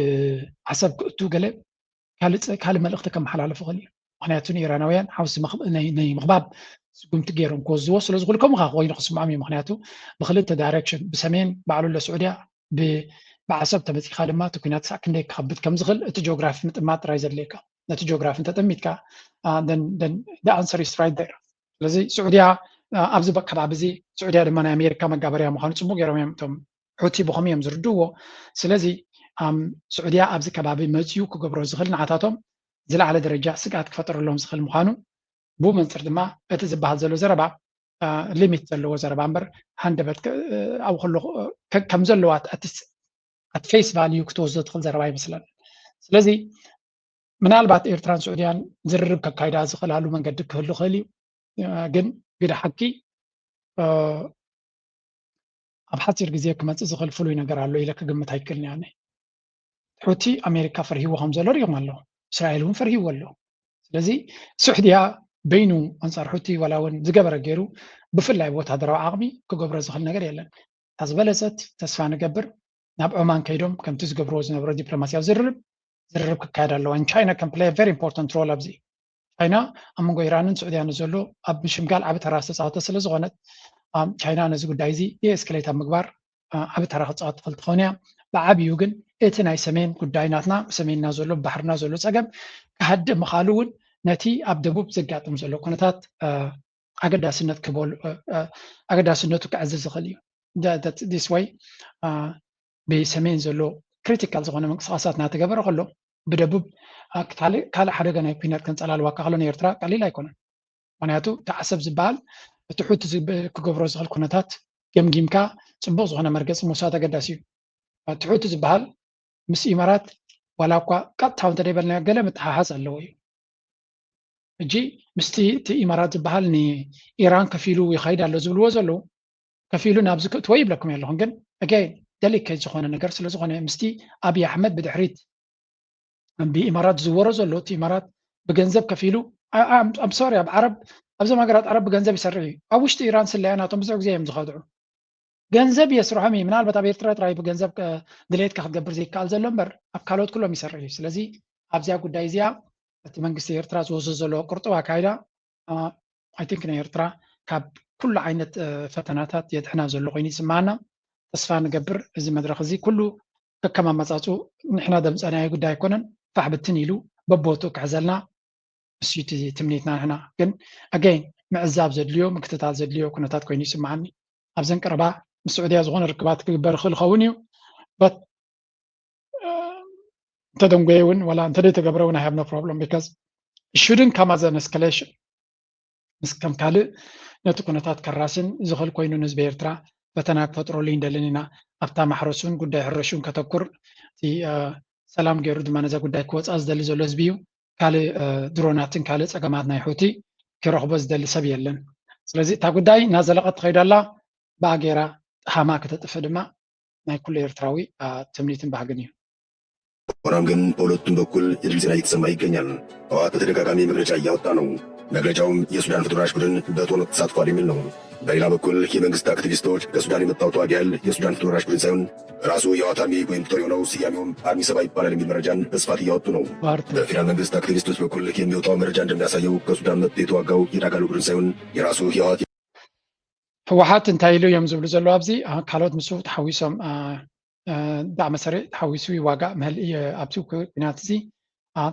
ዓሰብ ክእቱ ገለ ካልእ ፅ- ካልእ መልእኽቲ ከመሓላልፍ ይኽእል እዩ ምክንያቱ ንኢራናውያን ሓውሲ ምኽ- ናይ ናይ ምኽባብ ስጉምቲ ገይሮም ክወስድዎ ስለ ዝኽእሉ ከምኡ ከዓ ኮይኑ ክስምዖም እዩ ምክንያቱ ብክልተ ዳይሬክሽን ብሰሜን ባዕሉ ኣሎ ስዑድያ ብ- ብዓሰብ ተመፂኻ ድማ እቲ ኩናት ሳዕ ክንደይ ክኸብድ ከም ዝኽእል እቲ ጂኦግራፊ ምጥማት ጥራይ ዘድልየካ ነቲ ጂኦግራፊ እንተጠሚትካ the answer is right there ስለዚ ስዑድያ ኣብዚ ከባቢ እዚ ስዑድያ ድማ ናይ ኣሜሪካ መጋበርያ ምዃኑ ፅቡቅ ገይሮም እዮም እቶም ሑቲ ብኸም እዮም ዝርድእዎ ስለዚ ስዑድያ ኣብዚ ከባቢ መፅኡ ክገብሮ ዝኽእል ንዓታቶም ዝለዓለ ደረጃ ስግኣት ክፈጥረሎም ዝኽእል ምዃኑ ብኡ መንፅር ድማ እቲ ዝበሃል ዘሎ ዘረባ ሊሚት ዘለዎ ዘረባ እምበር ሃንደበት ኣብኡ ከለኹ ከም ዘለዋ at face value ክትወስዶ ትኽእል ዘረባ ኣይመስለንን ስለዚ ምናልባት ኤርትራን ስዑድያን ዝርርብ ከካይዳ ዝኽእላሉ መንገዲ ክህሉ ይኽእል እዩ ግን ግደ ሓቂ ኣብ ሓፂር ግዜ ክመፅእ ዝኽእል ፍሉይ ነገር ኣሎ ኢለ ክግምት ኣይክእልን እያ ሑቲ ኣሜሪካ ፈርሂዎ ከም ዘሎ ሪኦም ኣለዉ እስራኤል እውን ፈርሂዎ ኣሎ ስለዚ ስዑድያ በይኑ ኣንፃር ሑቲ ዋላ እውን ዝገበረ ገይሩ ብፍላይ ብወታደራዊ ዓቕሚ ክገብሮ ዝኽእል ነገር የለን እታ ዝበለፀት ተስፋ ንገብር ናብ ዖማን ከይዶም ከምቲ ዝገብርዎ ዝነበረ ዲፕሎማስያዊ ዝርርብ ዝርርብ ክካየድ ኣለዎ ቻይና ከም play very important role ኣብዚ ቻይና ኣብ መንጎ ኢራንን ስዑድያን ዘሎ ኣብ ምሽምጋል ዓቢ ተራ ዝተፃወተ ስለ ዝኾነት ቻይና ነዚ ጉዳይ እዚ ዲኤስክሌት ኣብ ምግባር ዓቢ ተራ ክፃወት ትኽእል ትኸውን እያ ብዓብዩ ግን እቲ ናይ ሰሜን ጉዳይ ናትና ሰሜንና ዘሎ ባሕርና ዘሎ ፀገም ክሃድእ ምኻሉ እውን ነቲ ኣብ ደቡብ ዘጋጥም ዘሎ ኩነታት ኣገዳስነት ክበሉ ኣገዳስነቱ ክዕዝዝ ዝኽእል እዩ this way ብሰሜን ዘሎ ክሪቲካል ዝኾነ ምንቅስቃሳት እናተገበረ ከሎ ብደቡብ ካልእ ሓደጋ ናይ ኩናት ከንፀላልዋካ ከሎ ንኤርትራ ቀሊል ኣይኮነን። ምክንያቱ እቲ ዓሰብ ዝበሃል እቲ ሑቲ ክገብሮ ዝኽእል ኩነታት ገምጊምካ ፅቡቅ ዝኾነ መርገፂ ምውሳድ ኣገዳሲ እዩ። እቲ ሑቲ ዝበሃል ምስ ኢማራት ዋላ እኳ ቀጥታዊ እንተደይበልናዮ ገለ ምትሓሓዝ ኣለዎ እዩ። ሕጂ ምስቲ እቲ ኢማራት ዝበሃል ንኢራን ከፊሉ ይኸይድ ኣሎ ዝብልዎ ዘለዉ ከፊሉ ናብዚ ክእትዎ ይብለኩም ኣለኹም። ግን ኣገ ደሊኬት ዝኾነ ነገር ስለ ዝኾነ ምስቲ ኣብይ ኣሕመድ ብድሕሪት ብኢማራት ዝወሮ ዘሎ እቲ ኢማራት ብገንዘብ ከፊሉ ኣምሶሪ ኣብ ዓረብ ኣብዞም ሃገራት ዓረብ ብገንዘብ ይሰርሕ እዩ። ኣብ ውሽጢ ኢራን ስለያ ናቶም ብዙሕ ግዜ እዮም ዝኸድዑ። ገንዘብ የስርሖም እዩ። ምናልባት ኣብ ኤርትራ ጥራይ ብገንዘብ ድሌትካ ክትገብር ዘይከኣል ዘሎ እምበር ኣብ ካልኦት ኩሎም ይሰርሕ እዩ። ስለዚ ኣብዚኣ ጉዳይ እዚኣ እቲ መንግስቲ ኤርትራ ዝወስዶ ዘሎ ቅርጡብ ኣካይዳ ኣይ ቲንክ ንኤርትራ ካብ ኩሉ ዓይነት ፈተናታት የድሕና ዘሎ ኮይኑ ይስማዓና። ተስፋ ንገብር እዚ መድረኽ እዚ ኩሉ ከከም ኣመጻጽኡ ንሕና ደምጸናዮ ጉዳይ ኣይኮነን ፋሕ ብትን ኢሉ በቦቱ ክሕዘልና እሱ እቲ ትምኒትና ንሕና ግን ኣገይን ምዕዛብ ዘድልዮ ምክትታል ዘድልዮ ኩነታት ኮይኑ ይስምዓኒ። ኣብዘን ቀረባ ምስ ስዑድያ ዝኾነ ርክባት ክግበር ይኽእል ይኸውን እዩ። But እንተደንጎየ እውን ዋላ እንተደይተገብረ እውን I have no problem because it shouldn't come as an escalation ምስ ከም ካልእ ነቲ ኩነታት ከራስን ዝኽእል ኮይኑ ንህዝቢ ኤርትራ ፈተና ክፈጥረሉ ይንደልን ኢና። ኣብታ ማሕረሱን ጉዳይ ሕረሹን ከተኩር እቲ ሰላም ገይሩ ድማ ነዛ ጉዳይ ክወፃ ዝደሊ ዘሎ ህዝቢ እዩ። ካልእ ድሮናትን ካልእ ፀገማት ናይ ሑቲ ክረኽቦ ዝደሊ ሰብ የለን። ስለዚ እታ ጉዳይ እናዘለቐት ትኸይድ ኣላ። ብኣ ገይራ ሃማ ከተጥፍእ ድማ ናይ ኩሉ ኤርትራዊ ትምኒትን ባህግን እዩ። ሆኖም ግን በሁለቱም በኩል የድል ዜና እየተሰማ ይገኛል። ህወሓት በተደጋጋሚ መግለጫ እያወጣ ነው። መግለጫውም የሱዳን ፈጥኖ ደራሽ ቡድን በጦርነቱ ተሳትፏል የሚል ነው። በሌላ በኩል የመንግስት አክቲቪስቶች ከሱዳን የመጣው ተዋጊ ኃይል የሱዳን ፈጥኖ ደራሽ ቡድን ሳይሆን ራሱ የህወሓት አርሚ ወይም ጦር የሆነው ስያሜውም አርሚ ሰባ ይባላል የሚል መረጃን በስፋት እያወጡ ነው። በፌዴራል መንግስት አክቲቪስቶች በኩል የሚወጣው መረጃ እንደሚያሳየው ከሱዳን መጥቶ የተዋጋው የዳጋሎ ቡድን ሳይሆን የራሱ የህወሓት ህወሓት እንታይ ኢሉ እዮም ዝብሉ ዘለዉ ኣብዚ ካልኦት ምስኡ ተሓዊሶም ዳዕመ ሰሪዕ ተሓዊሱ ይዋጋእ ምህል ኣብቲ ኩናት እዚ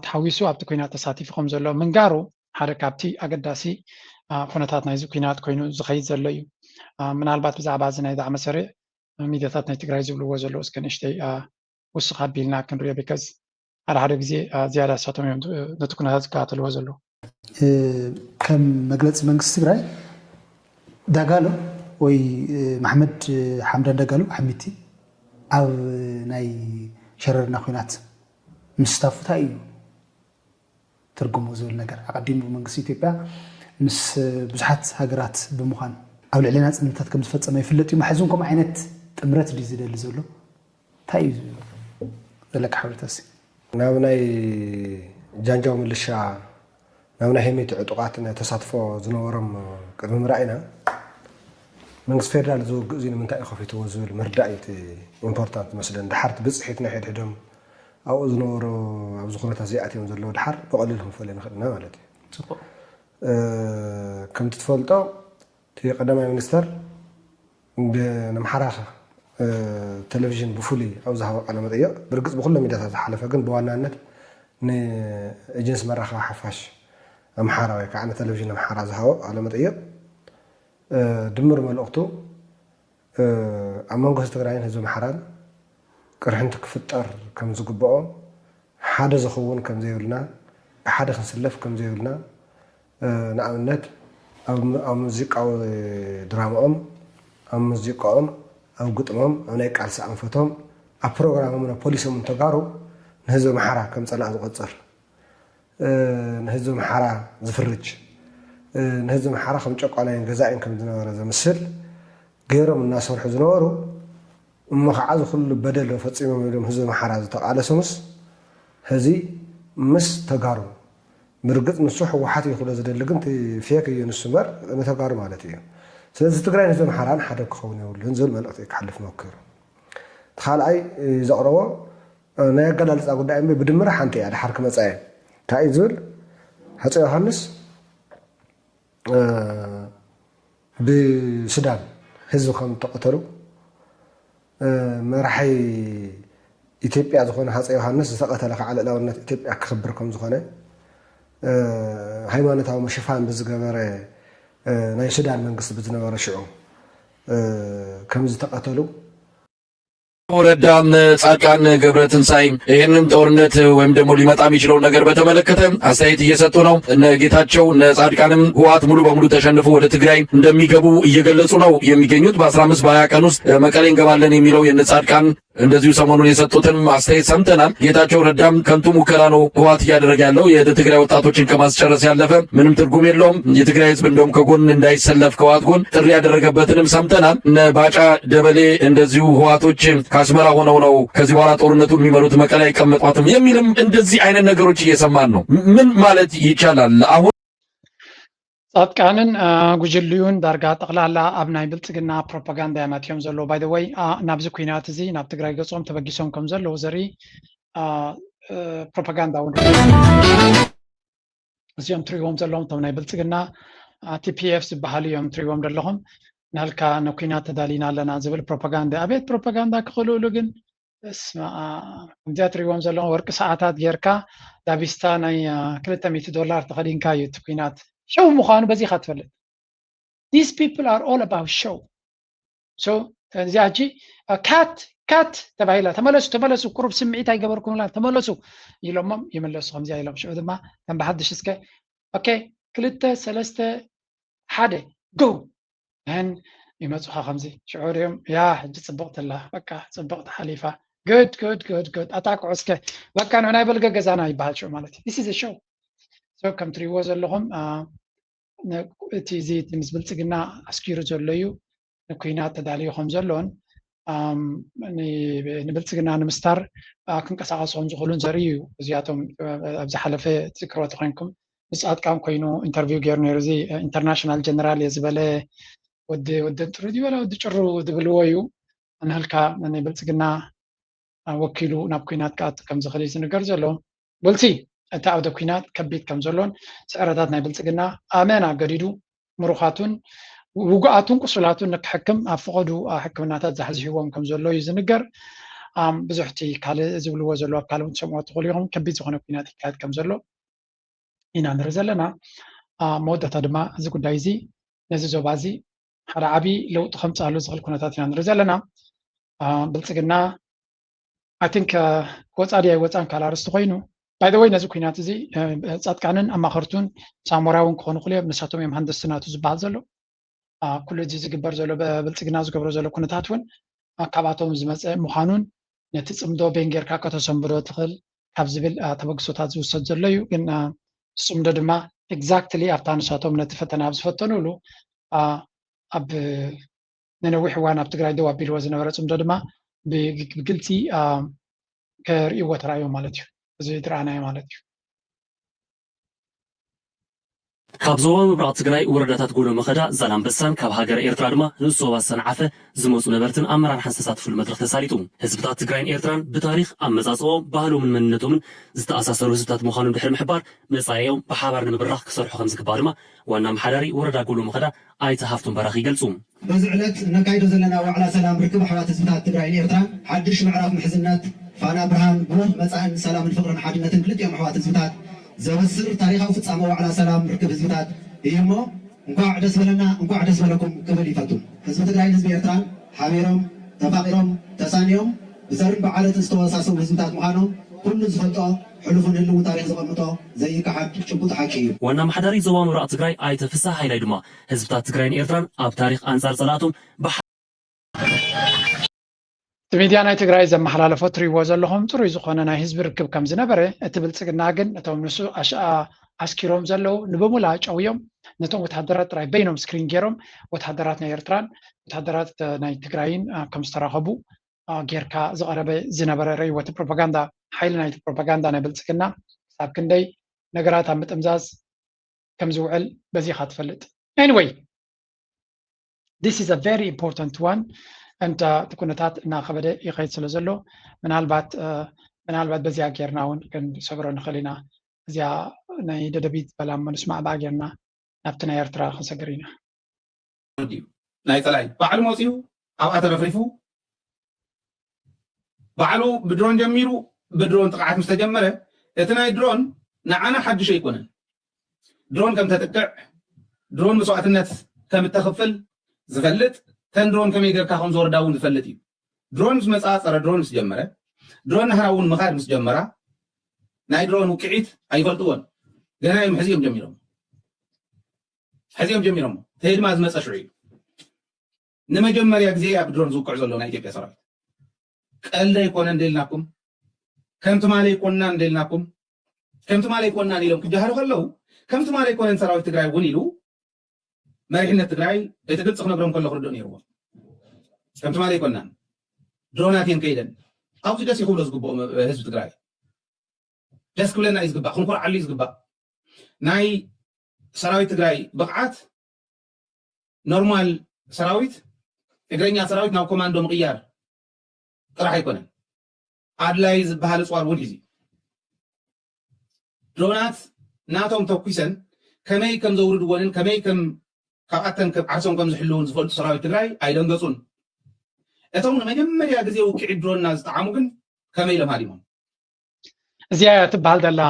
ተሓዊሱ ኣብቲ ኩናት ተሳቲፉ ከም ዘሎ ምንጋሩ ሓደ ካብቲ ኣገዳሲ ኩነታት ናይዚ ኩናት ኮይኑ ዝኸይድ ዘሎ እዩ። ምናልባት ብዛዕባ እዚ ናይ ዳዕመ ሰሪዕ ሚድያታት ናይ ትግራይ ዝብልዎ ዘለዉ እስከ ንእሽተይ ውስኽ ኣቢልና ክንሪኦ because ሓደ ሓደ ግዜ ዝያዳ እሳቶም እዮም ነቲ ኩነታት ዝከታተልዎ ዘለዉ። ከም መግለፂ መንግስቲ ትግራይ ዳጋሎ ወይ ማሕመድ ሓምዳን ዳጋሎ ሓሚቲ ኣብ ናይ ሸረርና ኩናት ምስታፉ እንታይ እዩ ትርጉሙ ዝብል ነገር ኣቀዲሙ መንግስቲ ኢትዮጵያ ምስ ብዙሓት ሃገራት ብምዃን ኣብ ልዕሊ ናፅነታት ከም ዝፈፀመ ይፍለጥ እዩ። ማሕዚ እውን ከምኡ ዓይነት ጥምረት ድዩ ዝደሊ ዘሎ? እንታይ እዩ ዘለካ ሓበሬታ? እስኪ ናብ ናይ ጃንጃው ምልሻ ናብ ናይ ሄሜቲ ዕጡቓት ተሳትፎ ዝነበሮም ቅድሚ ምርኣይና መንግስቲ ፌደራል እዚ ውግእ እዚ ንምንታይ እዩ ከፊትዎ ዝብል ምርዳእ እዩ እቲ ኢምፖርታንት መስለን። ድሓር እቲ ብፅሒት ናይ ሕድሕዶም ኣብኡ ዝነበሩ ኣብዚ ኩነታት እዚኣትዮም ዘለዉ ድሓር ብቐሊሉ ክንፈልዮ ንኽእል ኢና ማለት እዩ። ፅቡቕ ከምቲ ትፈልጦ እቲ ቀዳማይ ሚኒስተር ንኣምሓራ ቴሌቪዥን ብፍሉይ ኣብ ዝሃቦ ቃለ መጠይቕ ብርግፅ ብኩሎም ሚድያታት ዝሓለፈ ግን ብዋናነት ንኤጀንሲ መራኸቢ ሓፋሽ ኣምሓራ ወይ ከዓ ንቴሌቪዥን ኣምሓራ ዝሃቦ ቃለ መጠይቕ ድምር መልእኽቱ ኣብ መንጎ ህዝቢ ትግራይን ህዝቢ ኣምሓራን ቅርሕንቲ ክፍጠር ከም ዝግብኦ ሓደ ዝኸውን ከም ዘይብልና ብሓደ ክንስለፍ ከም ዘይብልና ንኣብነት ኣብ ሙዚቃዊ ድራማኦም ኣብ ሙዚቃኦም ኣብ ግጥሞም ኣብ ናይ ቃልሲ ኣንፈቶም ኣብ ፕሮግራሞምን ኣብ ፖሊሶምን ተጋሩ ንህዝቢ ኣምሓራ ከም ፀላእ ዝቆፅር ንህዝቢ ኣምሓራ ዝፍርጅ ንህዝቢ ኣምሓራ ከም ጨቋናይን ገዛኢን ከም ዝነበረ ዘምስል ገይሮም እናሰርሑ ዝነበሩ እሞ ከዓ እዚ ኩሉ በደል ፈፂሞም ኢሎም ህዝቢ ኣምሓራ ዝተቃለሶምስ ሕዚ ምስ ተጋሩ ብርግፅ ንሱ ህወሓት እዩ ክብሎ ዝደሊ ግን እቲ ፌክ እዩ ንሱ እምበር ንተጋሩ ማለት እዩ። ስለዚ ትግራይ ንህዝቢ ኣምሓራን ሓደ ክኸውን የብሉን ዝብል መልእክቲ እዩ ክሓልፍ መኪሩ። እቲ ካልኣይ ዘቕረቦ ናይ ኣገላልፃ ጉዳይ እምበይ ብድምር ሓንቲ እያ ድሓር ክመፃ እየ እንታይ እዩ ዝብል ሃፀ ዮሃንስ ብሱዳን ህዝቢ ከም እተቐተሉ መራሒ ኢትዮጵያ ዝኾነ ሃፀ ዮሃንስ ዝተቐተለ ከዓ ልእላውነት ኢትዮጵያ ክኽብር ከም ዝኾነ ሃይማኖታዊ ምሽፋን ብዝገበረ ናይ ሱዳን መንግስቲ ብዝነበረ ሽዑ ከም ዝተቐተሉ ረዳ፣ እነ ጻድቃን ገብረ ትንሳኤ ይህንን ጦርነት ወይም ደግሞ ሊመጣ የሚችለውን ነገር በተመለከተ አስተያየት እየሰጡ ነው። እነ ጌታቸው፣ እነ ጻድቃንም ህወሓት ሙሉ በሙሉ ተሸንፎ ወደ ትግራይ እንደሚገቡ እየገለጹ ነው የሚገኙት። በአስራ አምስት በሃያ ቀን ውስጥ መቀሌ እንገባለን የሚለው የእነ ጻድቃን እንደዚሁ ሰሞኑን የሰጡትን አስተያየት ሰምተናል። ጌታቸው ረዳም ከንቱ ሙከራ ነው ህወሓት እያደረገ ያለው፣ የትግራይ ወጣቶችን ከማስጨረስ ያለፈ ምንም ትርጉም የለውም። የትግራይ ህዝብ እንደውም ከጎን እንዳይሰለፍ ከህወሓት ጎን ጥሪ ያደረገበትንም ሰምተናል። እነ ባጫ ደበሌ እንደዚሁ ህወሓቶች ከአስመራ ሆነው ነው ከዚህ በኋላ ጦርነቱን የሚመሩት፣ መቀሌ አይቀመጧትም የሚልም እንደዚህ አይነት ነገሮች እየሰማን ነው። ምን ማለት ይቻላል አሁን? ጻድቃንን ጉጅልኡን ዳርጋ ጠቕላላ ኣብ ናይ ብልፅግና ፕሮፓጋንዳ እዮም ኣትዮም ዘለዉ። By the way ናብዚ ኩናት እዚ ናብ ትግራይ ገጾም ተበጊሶም ከም ዘለዉ ዘርኢ ፕሮፓጋንዳ እውን እዚኦም ትሪዎም ዘለኹም እቶም ናይ ብልፅግና ቲፒኤፍ ዝበሃሉ እዮም ትሪዎም ዘለኹም። ናልካ ንኩናት ተዳሊና ኣለና ዝብል ፕሮፓጋንዳ። ኣቤት ፕሮፓጋንዳ ክኽልእሉ ግን ስማ ከምዚኣ ትሪዎም ዘለኹም ወርቂ ሰዓታት ጌርካ ዳቢስታ ናይ ክልተ ሚእቲ ዶላር ተኸዲንካ እዩ እቲ ኩናት። ሸው ምዃኑ በዚኻ ትፈልጥ። These people are all about show. So እዚኣ ሕጂ cut cut ተባሂላ ተመለሱ ተመለሱ ቁሩብ ስምዒት ኣይገበርኩምላ ተመለሱ ኢሎሞም ይመለሱ ከምዚኣ ኢሎም ሽዑ ድማ ከም ብሓድሽ እስከ okay ክልተ ሰለስተ ሓደ go ን ይመፁኻ ከምዚ ሽዑ ሪኦም ያ ሕጂ ፅብቕቲ ኣላ በቃ ፅብቕቲ ሓሊፋ good good good good ኣታ ክዑ እስከ በቃ ንዑ ናይ በልገ ገዛና ይበሃል ሽዑ ማለት እዩ this is a show so ከም ትሪእዎ ዘለኹም እቲ እዚ እቲ ምስ ብልፅግና ኣስኪሩ ዘሎ እዩ ንኩናት ተዳልዩ ከም ዘሎን ንብልፅግና ንምስታር ክንቀሳቀሱ ከም ዝኽእሉን ዘርኢ እዩ። እዚኣቶም ኣብ ዝሓለፈ ትዝክርዎ ተኮይንኩም ምስ ፃድቃን ኮይኑ ኢንተርቪው ገይሩ ነይሩ። እዚ ኢንተርናሽናል ጀነራል እየ ዝበለ ወዲ ወዲ ጥሩ ዝበለ ወዲ ጭሩ ዝብልዎ እዩ። ንህልካ ንብልፅግና ወኪሉ ናብ ኩናት ክኣቱ ከም ዝኽእል እዩ ዝንገር ዘሎ። We'll see እቲ ዓውደ ኩናት ከቢድ ከም ዘሎን ስዕረታት ናይ ብልፅግና ኣመና ገዲዱ ምሩኻቱን ውጉኣቱን ቁሱላቱን ንክሕክም ኣብ ፈቐዱ ሕክምናታት ዛሕዚሕዎም ከም ዘሎ እዩ ዝንገር። ብዙሕ እቲ ካልእ ዝብልዎ ዘሎ ኣብ ካልእ ትሰምዖ ትኽእሉ ኢኹም። ከቢድ ዝኾነ ኩናት ይካየድ ከም ዘሎ ኢና ንርኢ ዘለና። መወዳእታ ድማ እዚ ጉዳይ እዚ ነዚ ዞባ እዚ ሓደ ዓብዪ ለውጢ ከምፅኣሉ ዝኽእል ኩነታት ኢና ንርኢ ዘለና። ብልፅግና I think ክወፃ ድያ ኣይወፃን ካልእ ኣርእስቲ ኮይኑ by the way ነዚ ኩናት እዚ ፃድቃንን ኣማኸርቱን ሳሞራ እውን ክኾኑ ክልኦም ንሳቶም እዮም ሃንደስቲ ናቱ ዝበሃል ዘሎ ኩሉ እዚ ዝግበር ዘሎ ብልፅግና ዝገብሮ ዘሎ ኩነታት እውን ካብኣቶም ዝመፀ ምዃኑን ነቲ ፅምዶ በይን ጌርካ ከተሰንብዶ ትኽእል ካብ ዝብል ተበግሶታት ዝውሰድ ዘሎ እዩ ግን ፅምዶ ድማ exactly ኣብታ ንሳቶም ነቲ ፈተና ኣብ ዝፈተኑሉ ኣብ ንነዊሕ እዋን ኣብ ትግራይ ደው ኣቢልዎ ዝነበረ ፅምዶ ድማ ብግልፂ ከርእይዎ ተራእዮም ማለት እዩ። እዚ ዝረኣናዮ ማለት እዩ። ካብ ዞባ ምብራቕ ትግራይ ወረዳታት ጎሎ መኸዳ፣ ዛላምበሳን ካብ ሃገረ ኤርትራ ድማ ንኡስ ዞባ ሰንዓፈ ዝመፁ ነበርትን ኣመራርሓን ዝተሳተፍሉ መድረኽ ተሳሊጡ። ህዝብታት ትግራይን ኤርትራን ብታሪኽ ኣመፃፅኦም፣ ባህሎምን መንነቶምን ዝተኣሳሰሩ ህዝብታት ምዃኖም ድሕሪ ምሕባር መፃኢኦም ብሓባር ንምብራኽ ክሰርሑ ከምዝግባእ ድማ ዋና ኣመሓዳሪ ወረዳ ጎሎ መኸዳ ኣይተ ሃፍቶም በራኺ ይገልፁ። በዚ ዕለት እነካይዶ ዘለና ዋዕላ ሰላም ርክብ ኣሕዋት ህዝብታት ትግራይን ኤርትራን ሓድሽ ምዕራፍ ምሕዝነት ፋና ብርሃን ብሩህ መፃእን ሰላምን ፍቕርን ሓድነትን ክልቲኦም ኣሕዋት ህዝብታት ዘበስር ታሪኻዊ ፍፃመ ዋዕላ ሰላም ርክብ ህዝብታት እዩ እሞ እንኳዕ ደስ በለና እንኳዕ ደስ በለኩም ክብል ይፈቱ። ህዝቢ ትግራይን ህዝቢ ኤርትራን ሓቢሮም ተፋቒሮም ተሳንዮም ብዘርን ብዓለትን ዝተወሳሰቡ ህዝብታት ምዃኖም ኩሉ ዝፈልጦ ሕሉፍን ህልውን ታሪኽ ዘቐምጦ ዘይከሓድ ጭቡጥ ሓቂ እዩ። ዋና ኣመሓዳሪ ዞባ ምብራቕ ትግራይ ኣይተ ፍስሃ ሃይላይ ድማ ህዝብታት ትግራይን ኤርትራን ኣብ ታሪኽ ኣንጻር ጸላእቶም ብሓ እቲ ሚድያ ናይ ትግራይ ዘመሓላለፎ ትሪእዎ ዘለኹም ፅሩይ ዝኾነ ናይ ህዝቢ ርክብ ከም ዝነበረ እቲ ብልፅግና ግን እቶም ንሱ ኣሽኣ ኣስኪሮም ዘለዉ ንብሙላ ጨውዮም ነቶም ወተሃደራት ጥራይ በይኖም ስክሪን ገይሮም ወተሃደራት ናይ ኤርትራን ወተሃደራት ናይ ትግራይን ከም ዝተራኸቡ ጌርካ ዝቐረበ ዝነበረ ረእይዎ እቲ ፕሮፓጋንዳ ሓይሊ ናይቲ ፕሮፓጋንዳ ናይ ብልፅግና ክሳብ ክንደይ ነገራት ኣብ ምጥምዛዝ ከም ዝውዕል በዚኻ ትፈልጥ anyway this is a very important one and እቲ ኩነታት እናኸበደ ይኸይድ ስለ ዘሎ ምናልባት ምናልባት በዚኣ ጌርና እውን ክንሰግሮ ንኽእል ኢና እዚኣ ናይ ደደቢት በላም ምስማዕ ብኣ ጌርና ናብቲ ናይ ኤርትራ ክንሰግር ኢና ድዩ ናይ ፀላኢ ባዕሉ መፂኡ ኣብኣ ተረፍሪፉ ባዕሉ ብድሮን ጀሚሩ ብድሮን ጥቕዓት ምስ ተጀመረ እቲ ናይ ድሮን ንዓና ሓድሽ ኣይኮነን። ድሮን ከም ተጥቅዕ ድሮን መስዋእትነት ከም እተኽፍል ዝፈልጥ ተን ድሮን ከመይ ጌርካ ከም ዝወርዳ እውን ዝፈልጥ እዩ። ድሮን ምስ መፅኣ፣ ፀረ ድሮን ምስ ጀመረ፣ ድሮን ናህራ እውን ምኻድ ምስ ጀመራ፣ ናይ ድሮን ውቅዒት ኣይፈልጥዎን። ገና እዮም ሕዚኦም ጀሚሮም፣ ሕዚኦም ጀሚሮም። ተድማ ዝመፀ ሽዑ እዩ። ንመጀመርያ ግዜ ኣብ ድሮን ዝውቅዕ ዘሎ ናይ ኢትዮጵያ ሰራዊት። ቀልዲ ኣይኮነን እንደልናኩም፣ ከም ትማሊ ኣይኮንናን እንደልናኩም፣ ከም ትማሊ ኣይኮንናን ኢሎም ክጀሃሩ ከለዉ፣ ከም ትማሊ ኣይኮነን ሰራዊት ትግራይ እውን ኢሉ መሪሕነት ትግራይ እቲ ግልፂ ክነግሮም ከሎ ክርድእ ነይርዎ። ከም ትማሊ ኣይኮንናን፣ ድሮናት እየን ከይደን። ኣብዚ ደስ ይክብሎ ዝግብኦ ህዝቢ ትግራይ፣ ደስ ክብለና እዩ ዝግባእ፣ ክንኮርዓሉ እዩ ዝግባእ። ናይ ሰራዊት ትግራይ ብቕዓት ኖርማል ሰራዊት፣ እግረኛ ሰራዊት ናብ ኮማንዶ ምቕያር ጥራሕ ኣይኮነን። ኣድላይ ዝበሃል እፅዋር እውን ሒዙ እዩ። ድሮናት ናቶም ተኩሰን ከመይ ከም ዘውርድወንን ከመይ ከም ካብኣተን ከም ዓርሶም ከም ዝሕልውን ዝፈልጡ ሰራዊት ትግራይ ኣይደንገፁን። እቶም ንመጀመርያ ግዜ ውቅዒት ድሮንና ዝጠዓሙ ግን ከመይ ኢሎም ሃዲሞም? እዚኣ ትበሃል ዘላ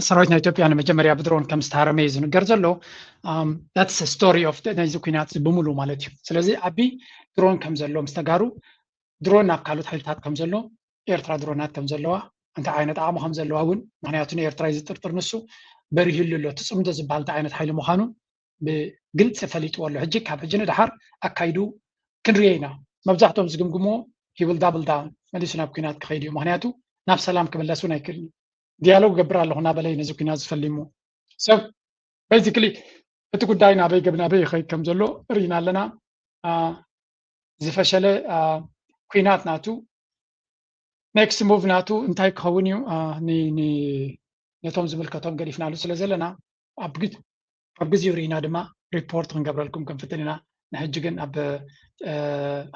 ሰራዊት ናይ ኢትዮጵያ ንመጀመርያ ብድሮን ከም ዝተሃረመ እዩ ዝንገር ዘሎ። ስቶሪ ኦፍ ናይዚ ኩናት ብምሉ ማለት እዩ። ስለዚ ኣቢ ድሮን ከም ዘሎ ምስ ተጋሩ ድሮን ናብ ካልኦት ሓይልታት ከም ዘሎ ኤርትራ ድሮናት ከም ዘለዋ እንታይ ዓይነት ዓቕሚ ከም ዘለዋ እውን ምክንያቱ ንኤርትራ እዩ ዝጥርጥር ንሱ በሪህሉ ኣሎ። እቲ ፅምዶ ዝበሃል እንታይ ዓይነት ሓይሊ ምዃኑ ብግልፂ ፈሊጥዎ ኣሎ። ሕጂ ካብ ሕጂ ንድሓር ኣካይዱ ክንሪኦ ኢና። መብዛሕትኦም ዝግምግምዎ he will double down መሊሱ ናብ ኩናት ክኸይድ እዩ። ምክንያቱ ናብ ሰላም ክምለስ እውን ኣይክእልን። ዲያሎግ ገብር ኣለኹ እናበለ እዩ ነዚ ኩናት ዝፈሊሙ። ሰብ basically እቲ ጉዳይ ናበይ ገብ ናበይ ይኸይድ ከም ዘሎ ርኢና ኣለና። ዝፈሸለ ኩናት ናቱ ኔክስት ሙቭ ናቱ እንታይ ክኸውን እዩ? ነቶም ዝምልከቶም ገዲፍናሉ ስለ ዘለና ኣብ ግዜኡ ርኢና ድማ ሪፖርት ክንገብረልኩም ክንፍትን ኢና። ንሕጂ ግን ኣብ